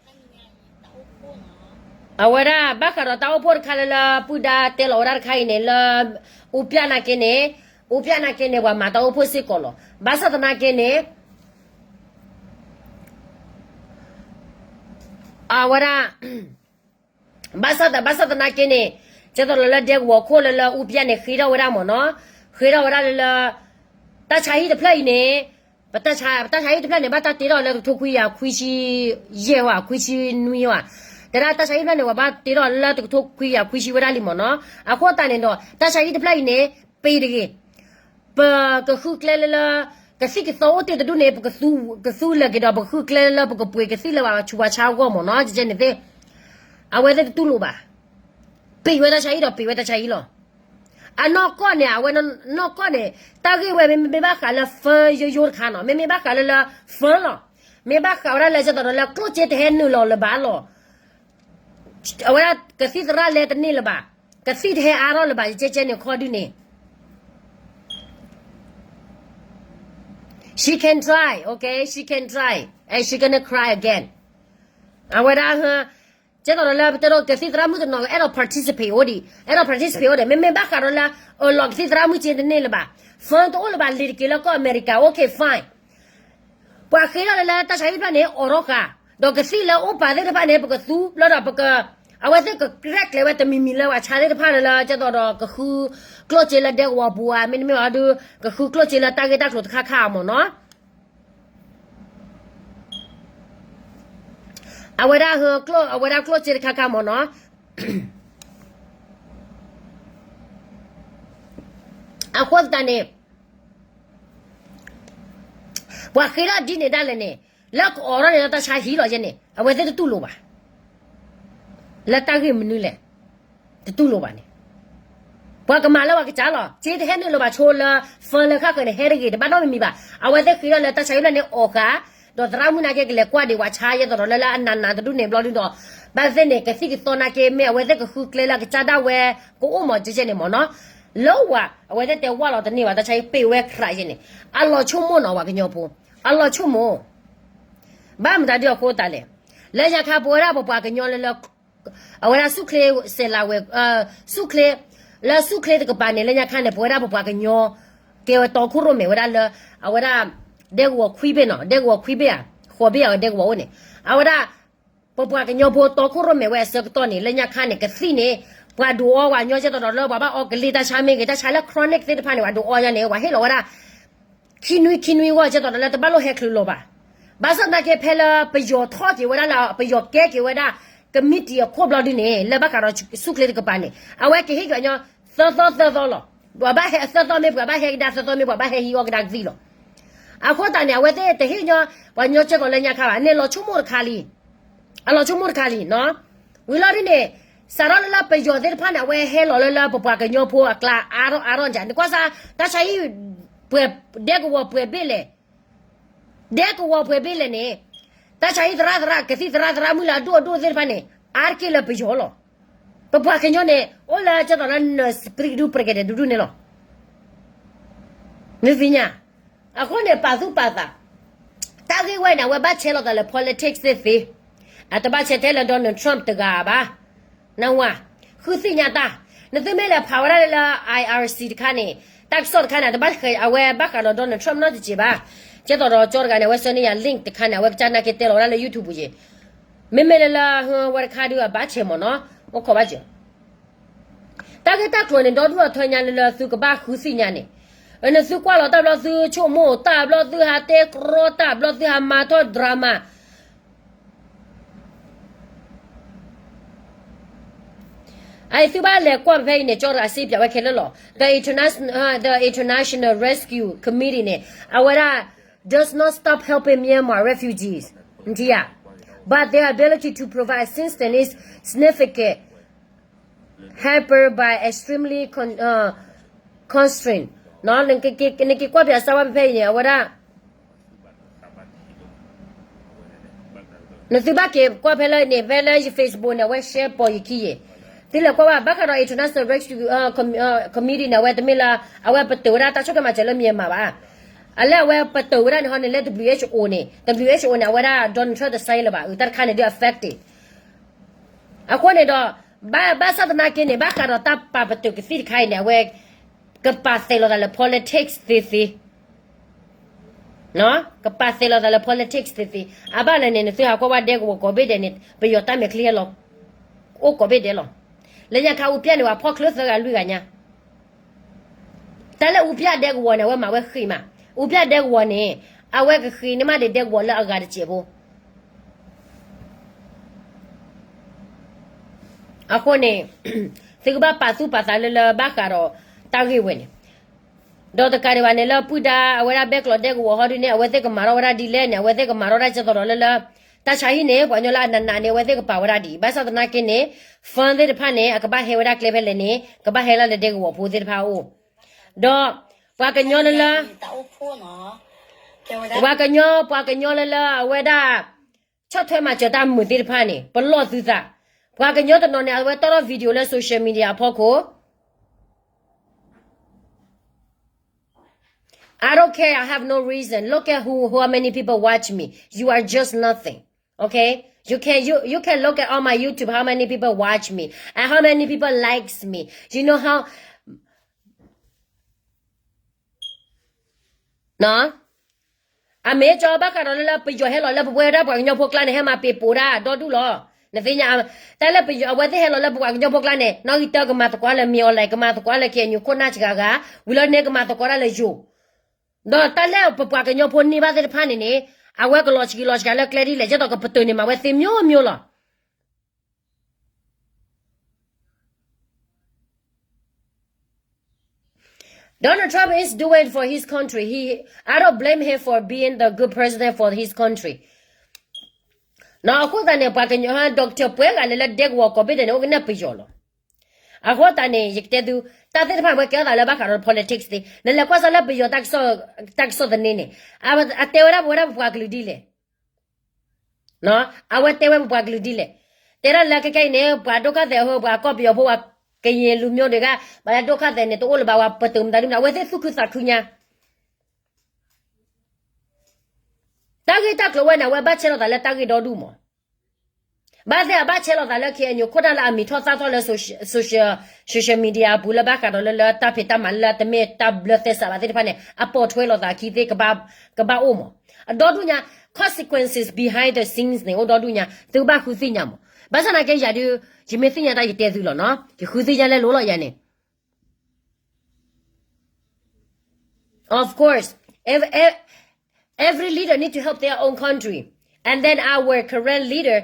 အဝဲဒၣ်ဘၣ်ဃးဒီးတၢ်အိၣ်ဖှိၣ်တခါလၢလၢ ပုၢ်ဒါတဲလီၤဝဲဒၣ်တခါအံၤန့ၣ် လၢ အူပျၢ်နာ်က့န့ၣ်, အူပျၢ်နာ်က့န့ၣ် ပှၤမၤတၢ်အိၣ်ဖှိၣ်စ့ၢ်ကီးလီၤ. ဘၣ်ဆၣ်သနာ်က့န့ၣ် အဝဲဒၣ် ဘၣ်ဆၣ်သ, ဘၣ်ဆၣ်သနာ်က့န့ၣ်, ကဲသိးလၢလၢဒဲကဝီၤခိၣ်လၢလၢအူပျၢ်န့ၣ် ဃ့ထီၣ်ဝဲဒၣ်မ့ၢ်နီၤ, ဃ့ထီၣ်ဝဲဒၣ်လၢလၢ တၢ်ဆါဟံၣ်တဖျၢၣ်အံၤန့ၣ်, ပတၢ်ဆါ, ပတၢ်ဆါဟံၣ်တဖျၢၣ်န့ၣ် ဘၣ်တၢ်တ့ထီၣ်လၢတကထိခွံကယၤခွံဆံယဲၢ်ဝဲ ခွံဆံနွံဝဲ, တဒၣ်တၢ်ဆါဟံၣ်တဖျၢၣ်န့ၣ် ပှၤဘၣ်တ့ထီၣ်လၢတကထိခွံကယၤခွံဆံဝဲဒၣ်လံမ့ၢ်နီၤ, အဃိသတးန့ၣ်ဒီး တၢ်ဆါဟံၣ်တဖျၢၣ်အံၤန့ၣ် ပ့ၤတဂ့ၤ ပကဃုကျဲလၢလၢ ကသံၣ်ကသီအိၣ်တ့ၢ်တဒူၣ်န့ၣ် ပကသူ, ကသူလၢာ်က့ၤဒီး ပကဃုကျဲလၢလၢပကပှ့ၤကသံၣ်လၢပှၤဆူးပှၤဆါအဂီၢ်မ့ၢ်နီၤ, ကကဲန့ၣ်သ့ၣ်, အဝဲသ့ၣ်တတူၢ်လိာ်ဘၣ်, ပ့ၤဝဲတၢ်ဆါဟံၣ်ဒီး ပ့ၤဝဲတၢ်ဆါဟံၣ်လီၤ. အနီၢ်ကီၢ်န့ၣ် အဝဲနီၢ်ကီၢ်န့ၣ် တၢ်ဂ့ၢ်ဝဲမ့မ့ၢ်ဘၣ်ဃးလၢ firm ယိယိတခါနီၤ, မ့မ့ၢ်ဘၣ်ဃးလၢလၢ firm လီၤ, မ့ၢ်ဘၣ်ဃးဝဲဒၣ်လၢ ကဲသိးဒီးလၢကျိၣ်စ့တဟဲနုာ်လီၤလၢၤဘၣ်လီၤ အဝဲဒၣ်ကသံၣ်သရၣ်လဲတန့ၢ်လၢၤဘၣ်, ကသံၣ်တဟဲအါထီၣ်လၢၤဘၣ် ယကဲကဲန့ၣ်ခီဒုန့ၣ် she can try, okay, she can try, and she gonna cry again. အဝဲဒၣ်, ကဲသိးဒီးလၢပတဲဒီးကသံၣ်သရၣ်မုၣ်တနီၤ အဲၣ်ဒိး participate အိၣ်ဒံး, အဲၣ်ဒိး participate အိၣ်ဒံး, မ့မ့ၢ်ဘၣ်ဃးဒီးလၢ အလီၤကသံၣ်သရၣ်မုၣ်က့တန့ၢ်လၢၤဘၣ်, firm တအိၣ်လၢၤဘၣ် လံာ်တက့ၤလၢကီၢ်အမဲရကၤ okay, fine. ပှၤဃ့ထီၣ်လၢလၢတၢ်ဆါဟံၣ်တဖျၢၣ်န့ၣ် အိးထီၣ်ဃာ်, ဒီးကသံၣ်လၢအိၣ်ပာ်သ့ၣ်တဖၣ်န့ၣ် ပကသူဘျီဒီးပက, အဝဲသ့ၣ်ကရဲၣ်ကျဲၤဝဲတမံၤမံၤလၢပှၤဆါသ့ၣ်တဖၣ်လၢလၢ ကဲသိးဒီးကဃု, ကျိၣ်စ့လၢဒဲကဝီၤပူၤဧါ, မ့တမ့ၢ်ဘၣ်ဒီး ကဃုကျိၣ်စ့လၢတၢ်ဂ့ၢ်တၢ်ကျိၤတခါခါမ့ၢ်နီၤ. အဝဲဒၣ်, အဝဲဒၣ်ကျိၣ်စ့တခါခါမ့ၢ်နီၤ. အဃိသတးန့ၣ် ပှၤဃ့ထီၣ်ဒ်န့ၣ်ဒၣ်လဲာ်န့ၣ်, လၢကအိးထီၣ်န့ၣ်လၢတၢ်ဆါဟံၣ်လီၤယဲန့ၣ် အဝဲသ့ၣ်တတူၢ်လိာ်ဘၣ်. လၢတၢ်ဂ့ၢ်မနုၤလဲၣ်, တတူၢ်လိာ်ဘၣ်န့ၣ်, ပှၤကမၤလၢပှၤကစၢ်လီၤ. စ့တဟဲနုာ်လၢၤဘၣ်ဆိလၢ firm လၢဃၣ်ဃၢၤန့ၣ် ဟဲတဂ့ၤ တဘၣ်နီတမံၤမံၤဘၣ်. အဝဲသ့ၣ်ဃ့ထီၣ်လၢတၢ်ဆါဟံၣ်ဖျၢၣ်န့ၣ်အိးဃာ်, ဒီးသရၣ်မုၣ်နာ်က့ကလဲၤကွၢ်ဒံးပှၤဆါ ယဲသိးဒီးလၢလၢအနးနးတဒူၣ်န့ၣ်ဘျီဒုဒီး, ဘၣ်သ့ၣ်န့ၣ် ကသံၣ်ကသီနာ်က့ မ့ၢ်အဝဲသ့ၣ်ကဃုကျဲလၢအကစၢ်ဒၣ်ဝဲ ကအိၣ်မးကဲကဲန့ၣ်မ့ၢ်နီၤ. လၢဝဲ အဝဲသ့ၣ်တဲဝဲလီၤတန့ၢ်ဘၣ် တၢ်ဆါဟံၣ်ပ့ၤဝဲ ခရးယဲန့ၣ်, အလီၤဆိကမိၣ်နီၤ ပှၤကညီဖိ, အလီၤဆိကမိၣ်. ဘၣ်မတၤဒုအဃိသတးလဲၣ်, လၢညါခါပဝဲဒၣ်ပပှၤကညီလၢလၢ အဝဲဒၣ်ဆူၣ်ချ့စဲးလးဝဲ, ဆူၣ်ချ့, လၢဆူၣ်ချ့တကပၤန့ၣ် လၢညါခါန့ၣ် ပဝဲဒၣ်ပပှၤကညီ ကဲဝဲတီခိၣ်ရိၣ်မဲာ်ဝဲဒၣ်လၢ အဝဲဒၣ် ဒဲကဝီၤခွံဘ့ၣ်နီၤ, ဒဲကဝီၤခွံဘ့ၣ်ဧါ, ဃိးဘ့ၣ်ဧါ ဒဲကဝီၤအိၣ်န့ၣ်, အဝဲဒၣ် ပပှၤကညီဖိတီခိၣ်ရိၣ်မဲာ်ဝဲအဆၢကတီၢ်န့ၣ် လၢညါခါန့ၣ် ကသံၣ်န့ၣ် ပှၤဒုးအီပှၤကညီ ကဲသိးဒီးလၢပှၤဘၣ်အီကလ့ၢ်တၢ်ဆါမ့ၢ်ဂ့ၤ တၢ်ဆါလၢ chronic သ့ၣ်တဖၣ်န့ၣ် ပှၤဒုးအီညါန့ၣ် ပှၤဟ့ၣ်လီၤဝဲဒၣ် ခံနွံခံနွံဂီၢ် ကဲသိးဒီးလၢတဘၣ်လိၣ်ဟဲချုးလီၤဘၣ်. ဘၣ်ဆၣ်သနာ်က့ ဖဲလၢပယီၤထီၣ်က့ၤဝဲဒၣ်လၢ ပယီၤကဲက့ၤဝဲဒၣ် ကမံးတံာ်အခိၣ်ဘျီဒုန့ၣ် လၢဘၣ်ဃးဒီးဆူၣ်ချ့တကပၤန့ၣ် အဝဲကဟ့ၣ်က့ၤပှၤကညီ သၢသီသၢသီလီၤ. ပှၤဘၣ်ဟဲသၢသီမ့ၢ်ပှၤဘၣ်ဟဲကဒါသၢသီမ့ၢ်ပှၤဘၣ်ဟဲဟံးအီၣ်ကဒါကသံၣ်လီၤ. အဃိသတးန့ၣ် အဝဲသ့ၣ်တဟ့ၣ်ညီ ပှၤကညီကၠဲၢ်ကီးလၢညါခါဘၣ် န့ၣ်လီၤဆိကမိၣ်တခါလံ. အလီၤဆိကမိၣ်တခါလံနီၤ. ဝံၤလီၤဒ်န့ၣ် စးထီၣ်လၢလၢပယီၤသ့ၣ်တဖၣ်န့ၣ် အဝဲဟဲလီၤလၢလၢပပှၤကညီဖိအကျါအါထီၣ်အါထီၣ်န့ၣ် နကွၢ်စၢ် တၢ်ဆါဟံၣ် ပှဲၤ ဒဲကဝီၤပှဲၤဘ့ၣ်လဲၣ် ဒဲကဝီၤပှဲၤဘ့ၣ်လဲၣ်န့ၣ် တၢ်ဆါဟံၣ်သရၣ်သရၣ် ကသံၣ်သရၣ်သရၣ် မုၢ်လၢအဒိၣ်အဒိၣ်သ့ၣ်တဖၣ်န့ၣ် အါတက့ၢ်လၢပယီၤလီၤ. ပပှၤကညီန့ၣ် အိၣ်လၢကဲသိးလၢနပရံကဒူပရကဒဲးဒူဒူန့ၣ်လီၤ. နသ့ၣ်ညါ အဃိန့ၣ် ပာ်သူၣ်ပာ်သး တၢ်ဂ့ၢ်ဝဲန့ၣ် အဝဲဘၣ်ဆဲးလိာ်သးလၢ politics သ့ၣ်သ့, အတဘၣ်ဆဲးထဲလၢ Donald Trump တဂၤဘၣ်. နဝၤ ဃုသ့ၣ်ညါတၢ်, နသုမ့ၢ်လဲၤဖးဝဲဒၣ်လၢ I R C တခါန့ၣ် တၢ်ကစီၣ်တခါန့ၣ် တဘၣ်ဃး အဝဲဘၣ်ဃးဒီး Donald Trump နီတစဲးဘၣ်. ကဲသိးဒီးကၠီတဂၤန့ၣ် အဝဲဆှၢန့ၢ်ယၤ link တခါန့ၣ် အဝဲကစၢ်နာ်က့တဲလီၤဝဲဒၣ်လၢ YouTube ပူၤယ့ၣ်, မ့မ့ၢ်လၢလၢ ဝဲတခါဒုးအဘၣ်ဆဲးမ့ၢ်နီၤ, အိၣ်ခိးဘၣ်စၢၤ တၢ်ဂ့ၢ်တၢ်ကျိၤန့ၣ် ဒီဒူၣ်အထၢညါလၢလၢသုကဘၣ်ဃုသ့ၣ်ညါန့ၣ်, နသုကွၢ်လီၤတၢ်ဘျီသုဆိကမိၣ်တၢ်ဘျီသုဟးတဲကြီတၢ်ဘျီသုဟးမၤထီၣ် drama အအံၤသုဘၣ်လဲၤကွၢ်ဖဲအံၤန့ၣ် ကၠီတဂၤစ့ပၠးဝဲခဲလၢာ်လီၤ. The Interna-, the International Rescue Committee န့ၣ် အဝဲဒၣ် does not stop helping Myanmar refugees, but their ability to provide assistance is significant hampered by extremely con-, uh, constraint. နက့ၤကွၢ်ဖဲအစၢ်ဝဲဖဲအံၤန့ၣ် အဝဲဒၣ် နသုဘၣ်က့ၤကွၢ်ဖဲလၢန့ၣ် ဖဲလၢယ Facebook န့ၣ် အဝဲ share ပိာ်ယခံယ့ၣ်, သုလဲၤကွၢ်ဘၣ် ဘၣ်ဃးဒီး International Rescue, uh, Com-, uh, Committee န့ၣ် အဝဲတမ့ၢ်လၢ အဝဲပတုာ်ဝဲဒၣ်တၢ်ဆိၣ်ဂ့ၤမၤစၢၤလၢ Myanmar ဘၣ်. အလၢအဝဲပတုာ်ဝဲဒၣ်န့ၣ်ဟီန့ၣ်လၢ W H O န့ၣ်, W H O န့ၣ် အဝဲဒၣ် Donald Trump တစဲးလၢၤဘၣ်, အတၢ်တခါန့ၣ်ဒုး affected အဃိန့ၣ်ဒီး ဘၣ် ဘၣ်ဆၣ်သနာ်က့န့ၣ် ဘၣ်ဃးဒီးတၢ်ပာ်ပတုာ်ကသံၣ်တခါအံၤန့ၣ် အဝဲ ကပာ်သဲးလိာ်သးလၢ politics သ့သ့, ကပာ်သဲးလိာ်သးလၢ politics သ့သ့, အဘၣ်လဲၣ်န့ၣ် နသုဟးကွၢ်ဝဲဒဲကဝီၤကိးဘ့ၣ်ဒဲးန့ၣ် ပယီၤတၢ်မဲာ်ချံဟဲလီၤ အိၣ်ကိးဘ့ၣ်ဒဲးလီၤ. လၢညါခါအူဖၠၣ်န့ၣ် ပှၤဖီၣ်ချၢသၢဂၤလွံၢ်ဂၤညါ တၢ်လၢအူဖၠၣ်ဒဲကဝီၤန့ၣ် အဝဲမၤဝဲဃံးမး, အူဖၠၣ်ဒဲကဝီၤန့ၣ် အဝဲကဃ့န့ၢ်မးဒံးဒဲကဝီၤလၢအဂၤတစဲးဖိ အဃိန့ၣ် သုကဘၣ်ပာ်သူၣ်ပာ်သးလၢလၢဘၣ်ဃးဒီးတၢ်ဂ့ၢ်ဝဲန့ၣ်, ဒီးတကးဒံးဘၣ်န့ၣ် လၢပုၢ်ဒါအဝဲဒၣ်ဘဲကျိးဒဲကဝီၤဟီဒုန့ၣ် အဝဲသ့ၣ်ကမၤထီၣ်ဝဲဒၣ်ဒ်လဲၣ်န့ၣ် အဝဲသ့ၣ်ကမၤထီၣ်ဒၣ်ကဲသိးဒီးလၢလၢ တၢ်ဆါဟံၣ်န့ၣ် ပှၤကညီလၢအနးနးန့ၣ် အဝဲသ့ၣ်ကပာ်ဝဲဒၣ်ဒ်အံၤ ဘၣ်ဆၣ်သနာ်က့န့ၣ် fund သ့ၣ်တဖၣ်န့ၣ် အကဘၣ်ဟဲဝဲဒၣ်ကျဲဖဲလဲၣ်န့ၣ် ကဘၣ်ဟဲလၢလၢဒဲကဝီၤဖိသ့ၣ်တဖၣ်အအိၣ်, ဒီးပှၤကညီလၢလၢ ပှၤကညီ ပှၤကညီလၢလၢအဝဲဒၣ် ဆီၣ်ထွဲမၤစၢၤတၢ်မုာ်သ့ၣ်တဖၣ်န့ၣ် ပလီၢ်သုသး, ပှၤကညီတနီၤန့ၣ် အဝဲတီၣ်ထီၣ် video လၢ social media အဖီခိၣ် I don't care, I have no reason. Look at who, how many people watch me. You are just nothing. Okay? You can, you, you can look at on my YouTube how many people watch me and how many people likes me. You know how အမ့ၢ်ကၠီဘၣ်ဃးဒီးလၢလၢပယီၤဟဲလီၤလၢပဝဲဒၣ်ပှၤကညီဖိကျါန့ၣ် ဟဲမၤပ့ၤပိာ်ဒၣ်ဒီဒူၣ်လီၤ. နသ့ၣ်ညါ တၢ်လၢပယီၤ အဝဲသ့ၣ်ဟဲလီၤလၢပပှၤကညီဖိကျါန့ၣ် နီၣ်ဂံၢ်တၢကမၤသကိးလၢ မ့ၢ်အီၤလဲၣ် ကမၤသကိးလၢ KNU ခိၣ်နၢ်စှၤဂၤ, ဝံၤလီၤန့ၣ်ကမၤသကိးဒၣ်လၢယိၤ, ဒီးတၢ်လၢပပှၤကညီဖိန့ၢ်ဘၣ်သ့ၣ်တဖၣ်န့ၣ်န့ၣ် အဝဲကလီၤဆှံလီၤဆှၤလၢကျဲဒ်လဲၣ် ကဲသိးကပတုာ်န့ၢ်မးဝဲသ့မျိုးမျိုးလီၤ. Donald Trump is doing for his country. He, I don't blame him for being the good president for his country. နီၢ် အဃိသတးန့ၣ် ပှၤကညီ doctor ပှဲၤဂၤလၢလၢဒဲကဝီၤကိးဘ့ၣ်ဒဲးန့ၣ် အိၣ်ကနၣ်ပယီၤလီၤ. အဃိသတးန့ၣ် ယကတဲသု တၢ်သ့ၣ်တဖၣ်ဝဲကဲထီၣ်သးလၢဘၣ်ဃးဒီး politics သ့, နလဲၤကွၢ်စၢ်လၢပယီၤ တၢ်ကစီၣ်သန့န့ၣ် အတဲဝဲဒၣ်ပဝဲဒၣ်ပပှၤကလုာ်ဒ်လဲၣ် အဝဲတဲဝဲပပှၤကလုာ်ဒ်လဲၣ်. တဲဒၣ်လၢခဲကနံၣ်အံၤန့ၣ် ပှၤဒုက္ခသည်အဃိ ပှၤကီၢ်ပယီၤဖိ ပှၤကရင်လူမျိုးတဂၤ ဘၣ်လၢဒုက္ခသည်န့ၣ် တအိၣ်လၢၤဘၣ် ပှၤပတုာ်မတၤဒုမတၤ အဝဲသ့ၣ်သူၣ်ခုသးခုညါ. တၢ်ဂ့ၢ်တၢ်ကျိၤဝဲန့ၣ် အဝဲဘၣ်ဆဲးလီၤသးလၢတၢ်ဂ့ၢ်ဒီဒူၣ်မး. ဘၣ်သ့ၣ်အဘၣ်ဆဲးလီၤသးလၢ KNU ခိၣ်နၢ်လၢအမံၤထီၣ်သၣ်ထီၣ်လၢ social, social media အပူၤလၢဘၣ်ဃးဒီးလၢလၢတၢ်ဖံးတၢ်မၤလၢတမ့ၢ်တၢ်ဘျၢသဲစးဘၣ်သ့ၣ်တဖၣ်န့ၣ် အပိာ်ထွဲလိာ်သးခံသ့ၣ် ကဘၣ်အိၣ်မး. အဒီဒူၣ်ညါ consequences behind the scenes န့ၣ် အိၣ်ဒီဒူၣ်ညါ သုကဘၣ်ဃုသ့ၣ်ညါမး. ဘၣ်ဆၣ်သနာ်က့ယၤဒုး ယမ့ၢ်သ့ၣ်ညါတၢ်ယတဲသုလီၤနီၤ ယဃုသ့ၣ်ညါလဲလိၤလီၤယၤန့ၣ် Of course, ev-, ev-, every leader need to help their own country. And then our current leader,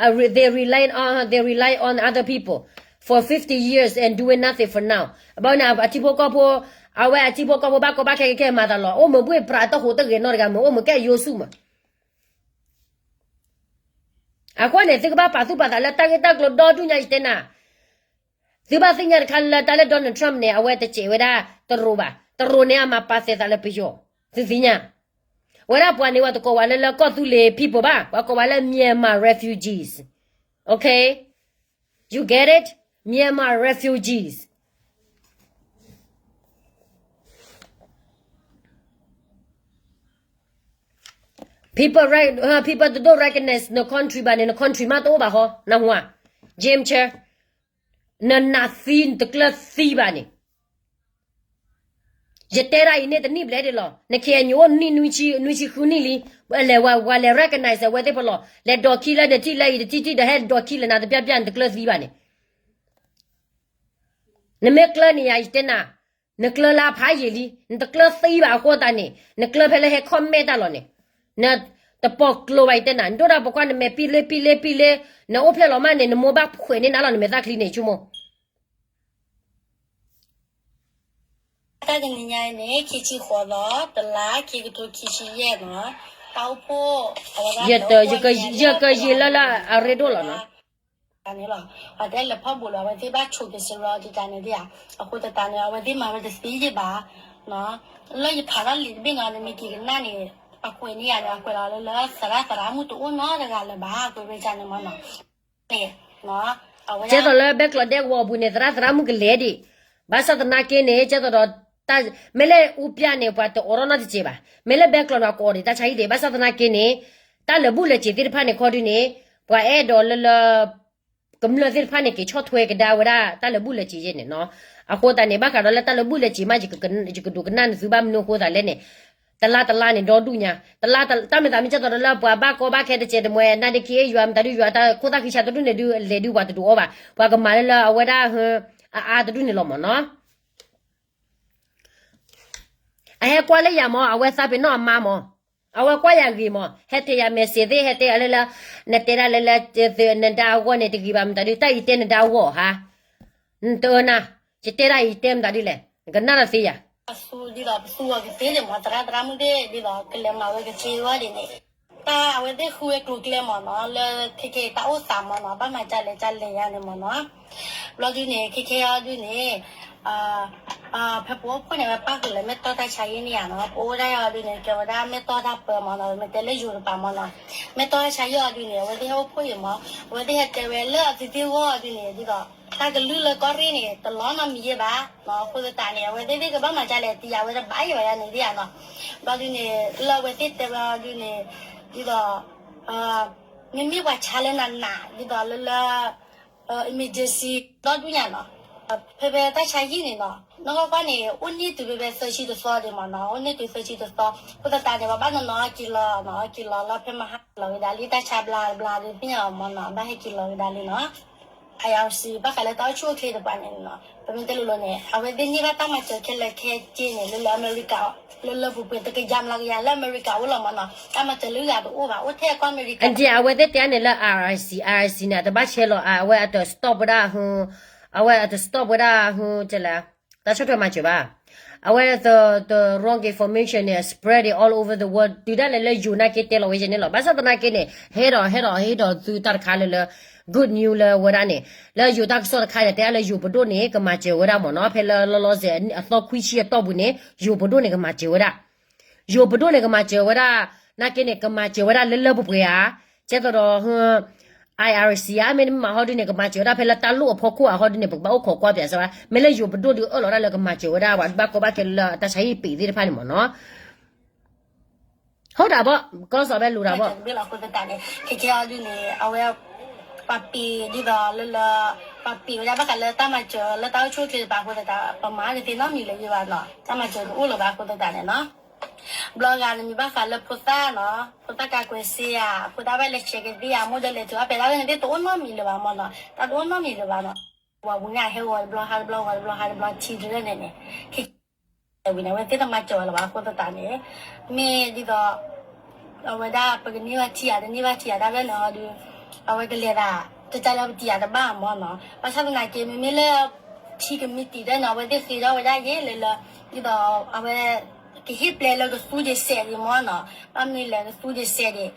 uh, re-, they rely on, they rely on other people. for fifty years and doing nothing for now. အဘၣ်န့ၣ် အထံဖိကီၢ်ဖိ, အဝဲအထံဖိကီၢ်ဖိဘၣ်ကီဘၣ်ခဲကဲမၤသးလီၤ. အိၣ်မ့ၢ်ဘှ့ၣ်ပြးတၢ်ဟူးတဂဲၤနီတဂၤမ့ၢ် အိၣ်မ့ၢ်ကဲယိဆူၣ်မး. အဃိန့ၣ် သုကဘၣ်ပာ်သူၣ်ပာ်သးလၢတၢ်ဂ့ၢ်တၢ်ကျိၤဒီဒူၣ်ညါ ယတဲနၤ. သုဘၣ်သ့ၣ်ညါတခါလၢတၢ်လၢ Donald Trump န့ၣ် အဝဲတစဲးဝဲဒၣ်တရူးဘၣ်. တရူးန့ၣ် အမၤပာ်သဲးသးလၢပယီၤ, သုသ့ၣ်ညါ. ဝဲဒၣ်ပှၤန့ၣ် ပှၤတကိးဝဲလၢလၢကီၢ်သူလ့ၤ people ဘၣ်, ပှၤကိးဝဲလၢ Myanmar refugees. Okay? You get it? Myanmar refugees. People, right, uh, people don't recognize န country ဘၣ်န့ၣ် န country မးတအိၣ်ဘၣ်ဟီ, နဟူဧါ. James Chair, နနးသံ နတကျၢၤသံဘၣ်န့ၣ်. ယတဲဒၣ်အံၤန့ၣ်တနံၣ်ဘျဲၣ်ဒံးလီၤ. န KNU အိၣ်နံၣ်နွံဆံ နွံဆံဃုနံၣ်လံ. လဲၤဝဲ ဝဲလဲၤ recognize အဝဲသ့ၣ်ဖီလီၤ. လဲၤဒိးခံလၢနထံၣ်လၢအံၤ တထံၣ်ထံၣ်ဒီးဟဲဒိးခံလၢနၤတပျၢ်ပျၢ် နတကျၢၤသံဘၣ်န့ၣ်. နမ့ၢ်ကျၢၤန့ၣ်ယၤ ယတဲနၤ, နကျၢၤလၢအဖးယံာ်လံ, နတကျၢၤသံဘၣ်အဃိသတးန့ၣ်, နကျၢၤဖဲလၢဟဲ comment တၢ်လီၤန့ၣ်, နတပိာ်ကျိဘၣ်ယတဲနၤ, နဒိၣ်ဒၣ်ပိာ်ခွါနမဲာ်ပံလ့ပံလ့ပံလ့, နအိၣ်ဖျဲၣ်လီၤမးန့ၣ် နမိၢ်ဘၣ်ဖှဲးန့ၢ်နၤလီၤ နမဲာ်သၣ်ချံန့ၣ် ဆိကမိၣ်. တၢ်တနံၤညါအံၤန့ၣ် ခံဆံဃိးသီ တလါ ခံကထိခံဆံယဲၢ်နီၤ, တၢ်အိၣ်ဖှိၣ် ယကယံာ်လၢလၢအရ့ဒိၣ်လီၤနီၤ. န့ၣ်လီၤ, ပှၤတဲလၢဖီဘိးလီၤ အဝဲသ့ၣ်ဘၣ်ဆိးက့ၤစရီဒ်တၢ်န့ၣ်ဒ်ဧါ, အဃိသတးန့ၣ် အဝဲသ့ၣ်မၤဝဲတသ့ယ့ၢ်ဘၣ်, လၢယဖးထီၣ်လံာ်တဘ့ၣ်နီၤ နမ့ၢ်က့ၤကနၣ်န့ၣ်, အကွဲးန့ၢ်ယၤန့ၣ် အကွဲးလီၤလၢလၢသရၣ်သရၣ်မုၣ်တအိၣ်နီတဂၤလၢၤဘၣ် အကွဲးဝဲဒ်န့ၣ်မနီၤ. ကဲသိးလၢဘဲကျိးဒဲကဝီၤအပူၤန့ၣ် သရၣ်သရၣ်မုၣ်ကလဲၤဒံး, ဘၣ်ဆၣ်သနာ်က့န့ၣ် ကဲသိးဒီး မ့ၢ်လၢအူပျၢ်န့ၣ် ပှၤတအိးထီၣ်နီတစဲးဘၣ်, မ့ၢ်လၢဘဲကျိးန့ၣ် အကအိးဒံးတၢ်ဆါဟံၣ်ဒံး, ဘၣ်ဆၣ်သနာ်က့န့ၣ်, တၢ်လၢာ်ဘူၣ်လၢာ်စ့ၤသ့ၣ်တဖၣ်န့ၣ်ခီဒုန့ၣ်, ပှၤအဲၣ်ဒိးလၢလၢ ကမျၢၢ်သ့ၣ်တဖၣ်န့ၣ် က့ၤဆီၣ်ထွဲကဒါဝဲဒၣ်တၢ်လၢာ်ဘူၣ်လၢာ်စ့ၤယဲန့ၣ်နီၤ. အဃိသတးန့ၣ် ဘၣ်ဃးဒီးလၢတၢ်လၢာ်ဘူၣ်လၢာ်စ့ၤမး ယကဒိးကနၣ်နသုဘၣ်မနုၤအဃိသတးလဲၣ်န့ၣ်, တလါတလါန့ၣ် ဒီဒူၣ်ညါ, တၢ်မ့ၢ်သးမ့ၢ်ကဲသိးဒီးလၢ ပှၤဘၣ်ကီဘၣ်ခဲတစဲးတမှဲ နါဒ့ခံယွၤ မတၤဒုယွၤ တၢ်ခိၣ်သၣ်ဃံဆးတဒူၣ်န့ၣ်ဒုး လဲၤဒုးပှၤတဒုးအီၣ်ဘၣ်, ပှၤကမၤလၢလၢအဝဲဒၣ် အအါတဒူၣ်န့ၣ်လီၤမနီၤ. အဟဲကွၢ်လၢယၤမး အဝဲသးပ့ၤနီၣ်အမါမး, အဝဲကွၢ်ယၤဂ့ၤမး ဟဲတဲယၤ message သ့ၣ် ဟဲတဲယၤလၢလၢ, နတဲဒၣ်လၢလၢ, နဒါအဂီၢ်န့ၣ်တဂ့ၤဘၣ် မတၤဒုး တၢ်အံၤတဲနဒါအဂီၢ်ဧါ, နတအၢနၤ, ယတဲဒၣ်အံၤတဲမတၤဒုးလဲၣ် နကနၣ်တၢ်သ့ယၤ. ဒ်သိးပသူဝဲကသ့ဒံးမး သရၣ်သရၣ်မုၣ်သ့ၣ် ဒ်သိးကလဲၤမၤဝဲကသ့အဂီၢ်ဒ်န့ၣ်, တၢ်အဝဲသ့ၣ်ဃုဝဲကျိၤကျဲမးနီၤ လၢခဲကဲတၢ်အိၣ်သးမးနီၤ ဘၣ်မၤဒ်လဲၣ်ဒ်လဲၣ်ယါန့ၣ်မးနီၤ. ဘျီဒုန့ၣ် ခဲကဲအီၤဒုန့ၣ် ဖဲပအိၣ်ဖှိၣ်န့ၣ် အဝဲပၣ်ဃုာ်လၢမဲၢ်တီၢ်တၢ်ဆါဟံၣ်န့ၣ်ဧါနီၤ ပအိၣ်ဒၣ်အီၤဒုန့ၣ် ကဲဝဲဒၣ်မဲၢ်တီၢ်တၢ်ပၢမးနီၤ မ့ၢ်တဲလၢယိၤတပၤမးနီၤ, မဲၢ်တီၢ်တၢ်ဆါဟံၣ်အီၤဒုန့ၣ် အဝဲသ့ၣ်ဟဲအိၣ်ဖှိၣ်အံၤမး, အဝဲသ့ၣ်ဟဲတဲဝဲလၢအသုသ့ၣ်ဂီၢ်အီၤဒုန့ၣ် ဒ်သိး တၢ်ကလုၢ်လၢကီၢ်ရ့ၣ်န့ၣ် တလီၤနီတမံၤယဲဘၣ်, အဃိသတးန့ၣ် အဝဲသ့ၣ်သ့ၣ်ကဘၣ်မၤဒ်လဲၣ် တယၤဝဲတဘၣ်ယဲဘၣ်ယါန့ၣ်ဒ်ဧါနီၤ. ဘျီဒုန့ၣ် လၢအဝဲသ့ၣ်တဲဝဲအီၤဒုန့ၣ် ဒ်သိး မ့မ့ၢ်ပှၤဆါလၢနၤနၤ ဒ်သိးလၢလၢ emergency ဒီဒူၣ်ညါနီၤ, ဖဲဖဲတၢ်ဆါဟံၣ်န့ၣ်နီၤ နီၢ်ကီၢ်ကီၢ်န့ၣ် အိၣ်န့ၢ်တုၤဖဲဖဲသၢဆံတသီဒံးမးနီၤ အိၣ်န့ၢ်တုၤသၢဆံတသီ, အဃိသတးန့ၣ် ပှၤဘၣ်နီၤနီၤက့ၤလီၤနီၤ က့ၤလီၤလၢဖဲမဟါလီၤကဒါလံ တၢ်ဆါဘျါဘျါဒုးသ့ၣ်ညါအီၤမးနီၤ ဘၣ်ဟဲက့ၤလီၤကဒါလံနီၤ. IRC ဘၣ်ဃးလၢတၢ်အိၣ်ဆူၣ်အိၣ်ချ့တပၤန့ၣ်နီၤ ပမ့ၢ်တဲလိၤလိၤန့ၣ် အဝဲသ့ၣ်န့ၢ်ဘၣ်တၢ်မၤစၢၤခဲလၢာ်ခဲဆ့န့ၣ် လၢလၢအမဲရကၤ လၢလၢပူၤပှဲၤတကယၤမျးကယၤလၢအမဲရကၤအိၣ်လီၤမးနီၤ တၢ်မၤစၢၤလၢဂၤတအိၣ်ဘၣ် အိၣ်ထဲကီၢ်အမဲရကၤ အဝဲသ့ၣ်တဲန့ၣ်လၢ IRC, IRC န့ၣ် အတဘၣ်ဆဲးလီၤ အဝဲအတ stop ဝဲဒၣ်, အဝဲအတ stop ဝဲဒၣ်, တၢ်ဆီၣ်ထွဲမၤစၢၤဘၣ်. အဝဲ the wrong information န့ၣ် spread it all over the world တုၤဒၣ်လဲာ်လၢယိၤနာ်က့တဲလီၤဝဲယဲန့ၣ်လီၤ. ဘၣ်ဆၣ်သနာ်က့န့ၣ် ဟဲဒီး ဟဲဒီး ဟဲဒီးသုတၢ်တခါလၢလၢ good news လၢဝဲဒၣ်န့ၣ် လၢယိၤတၢ်ကစီၣ်တခါန့ၣ် တဲလၢယိၤပဒိၣ်န့ၣ် ကမၤစၢၤဝဲဒၣ်မးနီၤ ဖဲလၢလီၤလီၤဆဲး အသီခွံဆံအတီၢ်ပူၤန့ၣ် ယိၤပဒိၣ်န့ၣ် ကမၤစၢၤဝဲဒၣ် ယိၤပဒိၣ်န့ၣ် ကမၤစၢၤဝဲဒၣ်, နာ်က့န့ၣ် ကမၤစၢၤဝဲဒၣ်လၢလၢပှဲၤပှဲၤဧါ, ကဲသိးဒီး IRC ဧါ မ့တမ့ၢ်ဟီဒုန့ၣ် ကမၤစၢၤဝဲဒၣ်ဖဲလၢတၢ်လိၣ်အဖီခိၣ်ဧါ ဟီဒုန့ၣ် ပကဘၣ်အိၣ်ခိးကွၢ်ပၠးစၢၤဘၣ်. မ့ၢ်လၢယိၤပဒိၣ်ဒုးအၢၣ်လီၤဒၣ်လၢကမၤစၢၤဝဲဒၣ် ပှၤဘၣ်ကီဘၣ်ခဲလၢအတၢ်ဆါဟံၣ်ပံးသ့ၣ်တဖၣ်န့ၣ်မးနီၤ. ဟီဒၣ်ဘၣ် ကီၢ်စီၤဘဲလူၤဒၣ်ဘၣ် တဘ့ၣ်လီၤအဃိသတးန့ၣ် ခဲကဲအီၤဒုန့ၣ် အဝဲ ပှၤပံးဒ်သိးလၢလၢ ပှၤပံးဝဲဒၣ်ဘၣ်ဃးလၢတၢ်မၤစၢၤလၢတၢ်အိၣ်ဆူၣ်အိၣ်ချ့တပၤအဃိသတး ပမၤကသ့နီတမံၤလၢၤဘၣ်နီၤ တၢ်မၤစၢၤတအိၣ်လၢၤဘၣ်အဃိသတးန့ၣ်နီၤ. ဘျီဂၤနမံၤဘၣ်ဃးလၢဖိသၣ်နီၤ ဖိသၣ်ကါကွဲးစ့ဧါ ဖိသၣ်ဘၣ်လဲၤဆဲးကသ့ဧါ မိၢ်ဒီးလဲၤတုၤအပျဲၢ်တၢ်ဝဲန့ၣ်သ့ၣ်တအိၣ်နီတမံၤလၢၤဘၣ်မးနီၤ တၢ်တအိၣ်နီတမံၤလၢၤဘၣ်နီၤ. ဝဲပူၤန့ၣ် အဟဲဂီၤတဘျီဟါတဘျီဂီၤတဘျီဟါတဘျီထံတရၢၢ်န့ၣ်န့ၣ် ခဲ ဝံၤန့ၣ် အဝဲသ့ၣ်တမၤစၢၤဝဲလၢၤဘၣ်အဃိသတးန့ၣ် မ့ၢ်ဒ်သိး အဝဲဒၣ်ပကန့ၢ်ဘၣ်ထံဧါ တန့ၢ်ဘၣ်ထံဧါ တၢ်ရဲၣ်န့ၣ်ဟီဒု အဝဲကလဲၤသး တကးလၢပတံၢ်အတဘၣ်မၢ်နီၤ. ဘၣ်ဆၣ်သနာ်က့ မ့မ့ၢ်လၢ ထံကမံးတံာ်ဒၣ်န့ၣ် အဝဲသ့ၣ်ဃ့ထီၣ်ဝဲဒၣ်ယဲလၢလၢ ဒ်သိးအဝဲ ကဟ့ၣ်ပျဲလၢကသူယစဲးဒံးမၢ်နီၤ. ဘၣ်မနုၤလဲၣ် ကသူယစဲးဒံး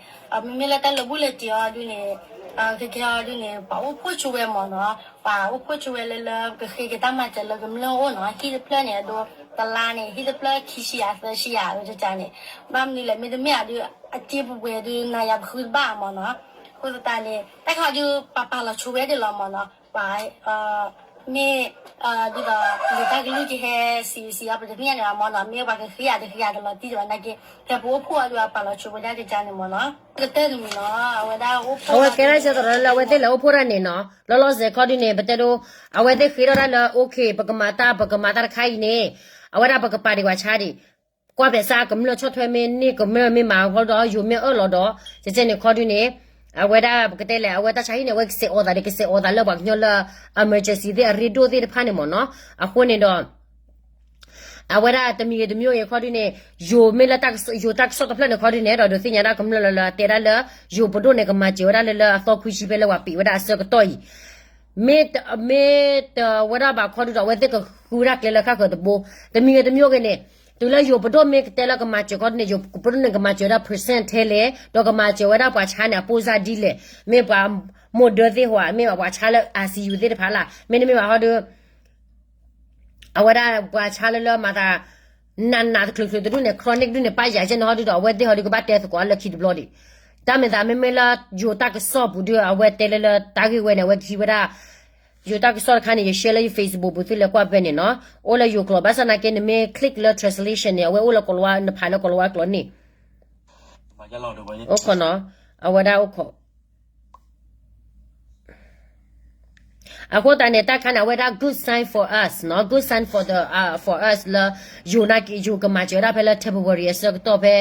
မ့မ့ၢ်လၢတၢ်လၢာ်ဘူၣ်လၢာ်စ့ၤအီၤဒုန့ၣ် ခဲကဲအီၤဒုန့ၣ် ပှၤအိၣ်ဖှိၣ်ဆိဝဲမၢ်နီၤ. ပှၤအိၣ်ဖှိၣ်ဆိဝဲလၢလၢ ကဃ့က့ၤတၢ်မၤစၢၤလၢကမျၢၢ်အအိၣ်နီၤ. ဟံၣ်တဖျၢၣ်န့ၣ် အဒိ တလါန့ၣ် ဟံၣ်တဖျၢၣ်ခံဆံယၤသၢဆံယၤ အဝဲကကန့ၣ် ဘၣ်မနုၤလဲၣ် မ့တမ့ၢ်အဒု အစ့ပူၤပှဲၤဒု နၤယၤပဃုတဘၣ်မၢ်နီၤ. အဃိသတးန့ၣ် တၢ်ခီဒု ပှၤပာ်လီၤဆိဝဲဒၣ်လီၤမၢ်နီၤ. ပှၤ မ့ၢ် ဒ်သိး လံာ်တၢ်ကလုၢ်ကဟဲစံးစံးအီၤ ပတသ့ၣ်ညါန့ၣ်မၢ်နီၤ. မ့ၢ်ပှၤကဃ့ယၤတဃ့ယၤတလီၤတံၢ်ဒံးဘၣ်နာ်က့ ဖဲပအိၣ်ဖှိၣ်အီၤဒု အပာ်လီၤဆိဝဲဒၣ်ကကန့ၣ်မၢ်နီၤ. ကတၢၢ်တမံၤနီၤ အဝဲဒၣ်အိၣ်ဖှိၣ် အဝဲကဲဒၣ်ကဲသရိာ်လၢအဝဲသ့ၣ်လဲၤအိၣ်ဖှိၣ်တၢ်န့ၣ်နီၤ. လီၤလီၤဆဲးခီဒုန့ၣ် ပတဲဒိ အဝဲသ့ၣ်ဃ့ထီၣ်ဒၣ်လၢ okay ပကမၤတၢ် ပကမၤတၢ်တခါအံၤန့ၣ် အဝဲဒၣ်ပကပာ်ဒံးပှၤဆါဒံး ကွၢ်ဖဲစ့ၢ်ကမျၢၢ်ဆီၣ်ထွဲမ့ၢ်န့ၢ်ကမျၢၢ်မ့ၢ်မၤအီၤဒီး ယိၤမ့ၢ်အၢၣ်လီၤဒီး ကကဲန့ၣ်ခီဒုန့ၣ် အဝဲဒၣ်ပကတဲလဲၣ် အဝဲတၢ်ဆါဟံၣ်န့ၣ် အဝဲကစဲးအီၤသးဒီး ကစဲးအီၤသးလၢပှၤကညီလၢ emergency သ့ၣ်အရ့ဒိၣ်သ့ၣ်တဖၣ်န့ၣ်မၢ်နီၤ. အဃိန့ၣ်ဒီး အဝဲဒၣ်တမံၤဂ့ၤတမံၤဂ့ၤခီဒုန့ၣ် ယိၤမ့ၢ်လၢ ယိၤတၢ်ကစီၣ်တဖျၢၣ်န့ၣ်ခီဒုန့ၣ် ဒီးဒုးသ့ၣ်ညါဒၣ်ကမျၢၢ်လၢလၢတဲဒၣ်လၢ ယိၤပဒိၣ်န့ၣ် ကမၤစၢၤဝဲဒၣ်လၢလၢအသီခွံဆံဖဲလၢပှၤပံးဝဲဒၣ်အဆၢကတီၢ်အံၤ မ့ၢ်တဝဲဒၣ်ဘၣ်ခီဒုဒီး အဝဲသ့ၣ်ကဃုဒၣ်ကျဲလၢဃၣ်ဃၢၤတဘိ တမံၤဂ့ၤတမံၤဂ့ၤန့ၣ် တုၤလၢယိၤပဒိၣ်မ့ၢ်ကတဲလၢကမၤစၢၤခီဒုန့ၣ် ယိၤပဒိၣ်န့ၣ်ကမၤစၢၤဝဲဒၣ် percent ထဲလဲၣ် ဒီးကမၤစၢၤဝဲဒၣ်ပှၤဆါန့ၣ် အပိၢ်စၢ်ဒ်လဲၣ် မ့ၢ်ပှၤမိၢ်ဒၢသ့ၣ်ဟီ မ့ၢ်ပှၤဆါလၢ ICU သ့ၣ်တဖၣ်လၢ် မ့တမ့ၢ်ဘၣ်ဟီဒု အဝဲဒၣ်ပှၤဆါလၢလၢမၤသး နးနးတချုးချုးတဒူၣ်န့ၣ် chronic ဒူၣ်န့ၣ် ပာ်ယၤကဲန့ၣ်ဟီဒုဒီး အဝဲသ့ၣ်ဟီဒုကဘၣ်တဲသကိးလၢခံတဘျီဒံး တၢ်မ့ၢ်သးမ့မ့ၢ်လၢ ယိၤတၢ်ကစီၣ်ပူၤဒု အဝဲတဲလၢလၢတၢ်ဂ့ၢ်ဝဲန့ၣ် အဝဲကဟံးဝဲဒၣ် ယိၤတၢ်ကစီၣ်တခါန့ၣ် ယ share လၢယ Facebook ပူၤသုလဲၤကွၢ်ဖဲန့ၣ်နီၤ အိၣ်လၢယိၤကျိာ် ဘၣ်ဆၣ်သနာ်က့န့ၣ်မ့ၢ် click လၢ translation န့ၣ် အဝဲအိၣ်လၢကိၤလၤဝါ နဖးလၢကိၤလၤဝါကျိာ်န့ၣ် အိၣ်ခိးနီၤ အဝဲဒၣ်အိၣ်ခိး အဃိသတးန့ၣ် တၢ်ခါန့ၣ် အဝဲဒၣ် good sign for us နီၤ good sign for the for us လၢ ယိၤနာ်က့ ယိၤကမၤစၢၤဝဲဒၣ်ဖဲလၢ February အဆၢကတီၢ်ဖဲ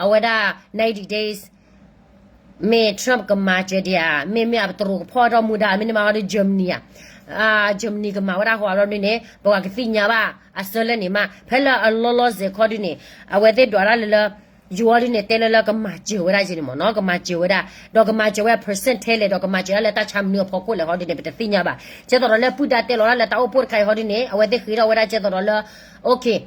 အဝဲဒၣ် ninety days မ့ၢ် Trump ကမၤစၢၤဒံးဧါ မ့မ့ၢ်အပတရူးကဖီၣ်ထီၣ်မူဒါ မ့တမ့ၢ်ဟီဒု Germany ဧါ Germany ကမၤဝဲဒၣ်ဟီအဘျီဒုန့ၣ် ပှၤကသ့ၣ်ညါဘၣ်အဆၢလဲၣ်န့ၣ်မး ဖဲလၢအလီၤလီၤဆဲးခီဒုန့ၣ် အဝဲသ့ၣ်ဒွးဒၣ်လၢလၢ ယိၤအီၤဒုန့ၣ် တဲလၢလၢကမၤစၢၤဝဲဒၣ်က့န့ၣ်မ့ၢ်နီၤ ကမၤစၢၤဝဲဒၣ် ဒီးကမၤစၢၤဝဲဒၣ် percent ထဲလဲၣ် ဒီးကမၤစၢၤဒၣ်လၢတၢ်ဆါမနုၤအဖီခိၣ်လဲၣ်ဟီဒုန့ၣ် ပတသ့ၣ်ညါဘၣ် ကဲသိးဒီးလၢပုၢ်ဒါတဲလီၤဒၣ်လၢတၢ်အိၣ်ဖှိၣ်တခါအံၤဟီဒုန့ၣ် အဝဲသ့ၣ်ဃ့ထီၣ်ဝဲဒၣ်ကဲသိးဒီးလၢ okay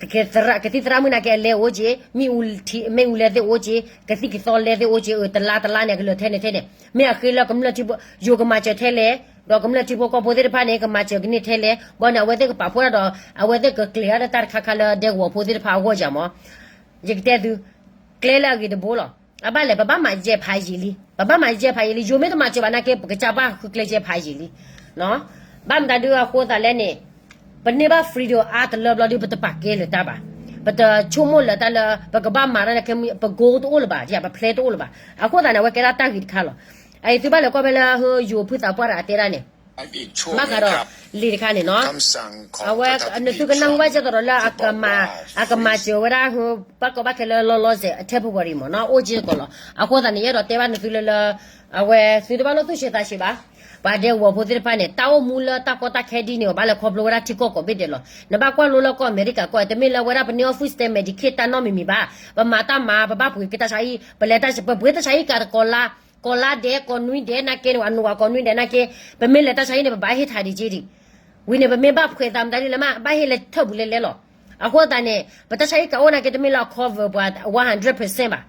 ကသံၣ်သရၣ်မုၣ်နာ်က့အလဲအိၣ်က့ မ့ၣ်အူလဲသ့ၣ်အိၣ်က့ ကသံၣ်ကသီလဲသ့ၣ်အိၣ်က့ အတလါတလါန့ၣ် အကလၢာ်ထဲန့ၣ်ထဲန့ၣ် မ့ၢ်အဃ့လၢကမျၢၢ်ထံဖိ ယိၤကမၤစၢၤထဲလဲၣ် ဒီးကမျၢၢ်ထံဖိကီၢ်ဖိသ့ၣ်တဖၣ်န့ၣ် ကမၤစၢၤကန့ၢ်ထဲလဲၣ် ဘီန့ၣ် အဝဲသ့ၣ်ကပာ်ဖှိၣ်ဒၣ်ဒီး အဝဲသ့ၣ်ကကျဲၤဒၣ်လၢတၢ်တခါခါလၢဒဲကဝီၤဖိသ့ၣ်တဖၣ်အဂီၢ်ယၤမး ယကတဲသု ကျဲလၢအဂ့ၤတဘိလီၤ. အဘၣ်လဲၣ် ပဘၣ်မၤယဲၢ်ဖးယံာ်လံ ပဘၣ်မၤယဲၢ်ဖးယံာ်လံ ယိၤမ့ၢ်တမၤစၢၤဘၣ်နာ်က့ ပကစၢ်ဘၣ်ဃုကျဲယဲၢ်ဖးယံာ်လံ ဘၣ်မတၤဒုအဃိသးလဲၣ်န့ၣ် ပန့ၢ်ဘၣ် freedom အါတလၢဘျီဒု ပတပာ်ကဲလၢၤတၢ်ဘၣ် ပတဆိကမိၣ်လၢၤတၢ်လၢ ပကဘၣ်မၤတၢ်လၢခဲ ပ goal တအိၣ်လၢၤဘၣ် ယပ plan တအိၣ်လၢၤဘၣ် အဃိသတးန့ၣ် အဝဲကဲဒၣ်တၢ်ဂ့ၤတခါလီၤ. အအံၤသုဘၣ်လဲၤကွၢ်ဖဲလၢ ယိၤဖုသးပှၢ်တဂၤတဲဒၣ်န့ၣ် ဘၣ်ဃးဒီး လံာ်တခါန့ၣ်နီၤ အဝဲ နသုကနၢ်ဟူဘၣ်ကဲသိးဒီးလၢ အကမၤစၢၤဝဲဒၣ် ဘၣ်ကီဘၣ်ခဲလၢလီၤလီၤဆဲး အ February မ့ၢ်နီၤ အိၣ်က့ကီးလီၤ. အဃိသတးန့ၣ် ယအဲၣ်ဒိးတဲဘၣ်နသုလၢလၢ အဝဲ သုတဘၣ်လိၣ်သူၣ်ဆံးသးဆံးဘၣ် ပှၤဒဲကဝီၤဖိသ့ၣ်တဖၣ်န့ၣ် တၢ်အိၣ်မူလၢတၢ်ကီတၢ်ခဲဒ်န့ၣ် ပဘၣ်လဲၤခီဖျိဝဲဒၣ်ထံကီၢ်ကိးဘ့ၣ်ဒဲးလီၤ. နဘၣ်ကွၢ်လိလၢကီၢ်အမဲရကၤကီၢ် တမ့ၢ်လၢဝဲဒၣ်ပန့ၢ်အီၣ် food stamp Medicaid တၢ်နီတမံၤမံၤဘၣ် ပမၤတၢ်မၤ ပဘၣ်ပှ့ၤက့ၤတၢ်ဆါဟံၣ် ပလဲၤတၢ် ပပှ့ၤတၢ်ဆါဟံၣ်ကးတကီးလါ ကီးလါဒဲး ကီးနွံဒဲးနာ်က့န့ၣ် အနိးဝဲကီးနွံဒဲးနာ်က့ ပမ့ၢ်လဲၤတၢ်ဆါဟံၣ်န့ၣ် ပဘၣ်ဟ့ၣ်ထးဒံးက့ဒံး ဝံၤန့ၣ် ပမ့ၢ်ဘၣ်ဖှဲးသးမတၤဒ်လဲၣ်မး ဘၣ်ဟ့ၣ်လဲၤထၢၣ်ပူၤလဲၤလဲၤလီၤ. အဃိသတးန့ၣ် ပတၢ်ဆါဟံၣ်ကးအိၣ်နာ်က့ တမ့ၢ်လၢအ cover ပှၤ one hundred percent ဘၣ်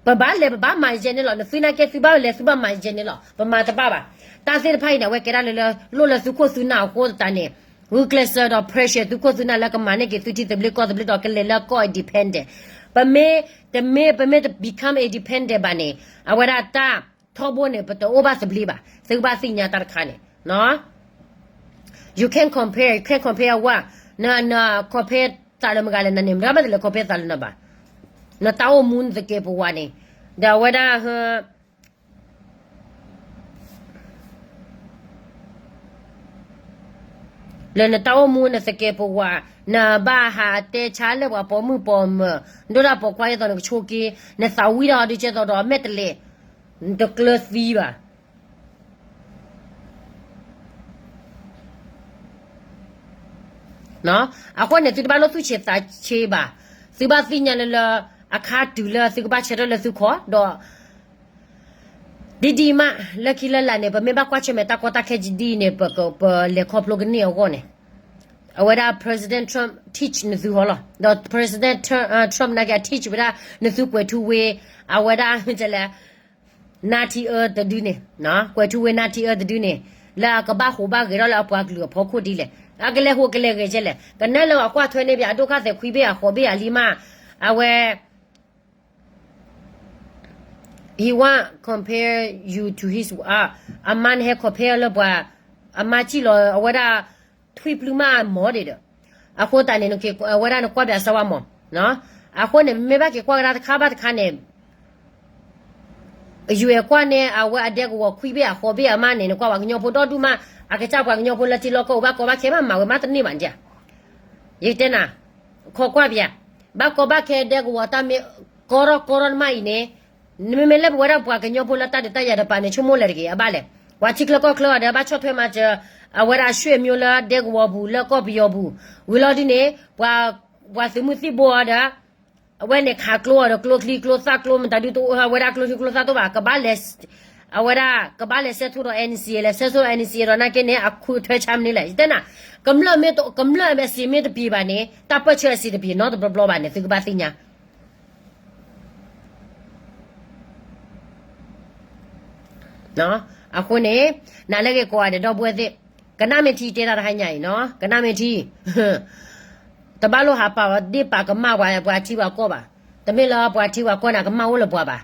ပဘၣ်လဲၤပဘၣ်မၤယဲၢ်န့ၣ်လီၤ. နသုနာ်က့သုဘၣ်လဲၤသုဘၣ်မၤယဲၢ်န့ၣ်လီၤ. ပမၤတဘၣ်ဘၣ်. တၢ်သ့ၣ်တဖၣ်အံၤန့ၣ် အဝဲကဲဒၣ်လၢလၢ လိၣ်လၢသုခိၣ်သုနၢ်အဃိသတးန့ၣ် ဂုာ်ကျဲးစၢးဒီး pressure သုခိၣ်သုနၢ်လၢကမၤန့ၢ်က့ၤသုထံသဘျ့ကီၢ်သဘျ့ဒီးကလဲၤလၢကီၢ် independent ပမ့ၢ် တမ့ၢ် ပမ့ၢ်တ become independent ဘၣ်န့ၣ် အဝဲဒၣ်တၢ်ထီဘိန့ၣ် ပတအိၣ်ဘၣ်သဘျ့ဘၣ်. သုကဘၣ်သ့ၣ်ညါတၢ်တခါန့ၣ် you can't compare, you can't compare what န န compare သးလၢမတၤလဲၣ် နန့ၣ် မတၤမးတလဲၤ compare သးလၢနဘၣ်. နတၢ်အိၣ်မူနသကဲးပဝးန့ၣ် ဒီးအဝဲဒၣ် လၢနတၢ်အိၣ်မူနသကဲးပဝး နဘၣ်ဟးတဲဆါလၢပှၤပိာ်မုၣ်ပိာ်မၢၤ ဒိၣ်တၢ်ပိာ်ခွါယဲသိးနကဆိက့ နသးဝံၣ်တၢ်ဟီဒုကဲသိးဒီးမဲာ်တလဲၤ နတကျၢၤသံဘၣ်. အဃိန့ၣ် သုတဘၣ်လိၣ်သူၣ်ဆံးသးဆံးဘၣ်. သုဘၣ်သ့ၣ်ညါလၢလၢ အခါတုၤလၢသုကဘၣ်ဆၢထၢၣ်လၢသုခီၣ်ဒီး ဒ်ဒ်မး လၢခံလၢလာ်န့ၣ် ပမ့ၢ်ဘၣ်ကွၢ်ဆၢၣ်မဲာ်တၢ်ကီတၢ်ခဲဒ်အံၤန့ၣ် ပက ပလဲၤခီဖျိကန့ၢ်အဂီၢ်န့ၣ် အဝဲဒၣ် President Trump teach နသုဟီလီၤ. ဒီး President Trump နာ်က့ အ teach ဝဲဒၣ် နသုကွဲးထူဝ့ အဝဲဒၣ် တဲလဲၣ် နါထံအၢတဒုန့ၣ်, ကွဲးထူဝ့နါထံအၢတဒုန့ၣ် လၢအကဘၣ်ဟူးဘၣ်ဂဲၤထီၣ်လၢအပှၤကလုာ်အဖီခိၣ်ဒ်လဲၣ်. အကလဲၤဟူးကလဲၤဂဲၤကဲလဲၣ်. ကနၣ်လၢအကွၢ်ထွဲန့ၢ်ဘၣ် အဒိၣ်ခါသဲးခွံဘ့ၣ်အဃိးဘ့ၣ်အလံမး, အဝဲ he want compare you to his, အမါန့ၣ်ဟဲ compare လၢပှၤ, အမါစံၣ်လီၤအဝဲဒၣ် ထွံၣ်ပျုၢ်မးမီၢ်ဒံးဒီး, အဃိသတးန့ၣ် အဝဲဒၣ်နကွၢ်ဘၣ်စၢဝါမီၢ်, အဃိန့ၣ် မ့ၢ်ဘၣ်က့ၤကွၢ်ကဒါတခါဘၣ်တခါန့ၣ် ယွဲၢ်ကွၢ်န့ၣ် အဝဲအဒဲကဝီၤခွံဘ့ၣ်အဃိးဘ့ၣ်အမးန့ၣ် နကွၢ်ပှၤကညီဖိဒီဒူၣ်မး အကစၢ်ပှၤကညီဖိလၢထံလီၢ်ကီၢ်ပူၤ ဘၣ်ကီဘၣ်ခဲမး မၤဝဲမးတန့ၢ်ဘၣ်ဒ်, ယကတဲနၤ, ခိးကွၢ်ပယၤ, ဘၣ်ကီဘၣ်ခဲဒဲကဝီၤတၢ်မ့ၢ် ကီထီၣ်ကီထီၣ်နမးအံၤန့ၣ်, နမ့မ့ၢ်လၢပဝဲဒၣ်ပှၤကညီဖိလၢတၢ်ဒုးတၢ်ယၤတပၤန့ၣ် ဆိကမိၣ်လဲၤတဂ့ၤ အဘၣ်လဲၣ်. ပှၤထံချၢကီၢ်ချၢအီၤဒီး ဘၣ်ဆီၣ်ထွဲမၤစၢၤ အဝဲဒၣ် ရွှေမျိုး လၢဒဲကဝီၤပူၤ လၢကီၢ်ပယီၤပူၤ, ဝံၤလီၤဒ်န့ၣ် ပှၤသုးမုၢ်သံၣ်ဘိအီၤဒီး အဝဲန့ၣ်ခးကျိအီၤဒီး ကျိချံကျိသၣ်ကျိမတၤဒုတအိၣ် အဝဲဒၣ်ကျိချံကျိသၣ်တအိၣ်ဘၣ်, ကဘၣ်လဲၤ, အဝဲဒၣ်ကဘၣ်လဲၤဆဲးထီၣ်ဒီး NCA လဲၤဆဲးထီၣ်ဒီး NCA ဒီးနာ်က့န့ၣ် အခူအထွဲဆါမနုၤလဲၣ်. ယတဲနၤ, ကမျၢၢ်မ့ၢ်တ, ကမျၢၢ်အစံးမ့ၢ်တပျံၤဘၣ်န့ၣ် တၢ်ပၢၢ်ဆၢအစံးတပျံၤနီတဘျီဘျီဘၣ်န့ၣ် သုကဘၣ်သ့ၣ်ညါ အဃိန့ၣ် နၤလၢဂ့ၤကိးဂၤဒဲးဒီပုၢ်ဝဲၢ်သ့ၣ်, ကနၣ်မ့ၢ်ထံတဲတၢ်တဟါညါအံၤနီၤ, ကနၣ်မ့ၢ်ထံ, တဘၣ်လိၣ်ဟးပာ်ဝဲဒ့ၣ်ပာ်ကမၣ်ပှၤပှၤထံပှၤကီၢ်ဘၣ်. တမ့ၢ်လၢပှၤထံပှၤကီၢ်န့ၣ် အကမၣ်အိၣ်လၢပှၤဘၣ်.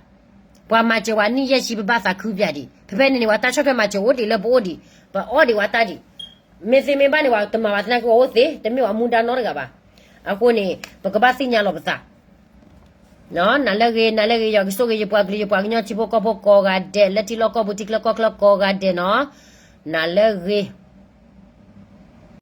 ပှၤမၤစၢၤဝဲနံၣ်ယဲၢ်ဆံ ပဘၣ်သးခုပျးဒံး, ဖဲဖဲန့ၣ်န့ၣ် ပှၤတၢ်ဆီၣ်ထွဲမၤစၢၤအိၣ်ဒံးလၢပအိၣ်ဒံး, ပအီၣ်ဒံးဝဲတၢ်ဒံး, မ့ၢ်သ့မ့ၢ်ဘၣ်န့ၣ် ပှၤတမၤဘၣ်သနာ်က့ ပှၤအိၣ်သ့, တမ့ၢ်ပှၤမူဒါနီတဂၤဘၣ်. အဃိန့ၣ် ပကဘၣ်သ့ၣ်ညါလီၤပသး နၤလၢဂ့ၤ နၤလၢဂ့ၤ ယွၤကဆိၣ်ဂ့ၤ ယပှၤကလုာ် ယပှၤကညီထံဖိကီၢ်ဖိကိးဂၤဒဲး လၢထံလီၢ်ကီၢ်ပူၤ ထံချၢကီၢ်ချၢကိးဂၤဒဲးနီၤ, နၤလၢဂ့ၤ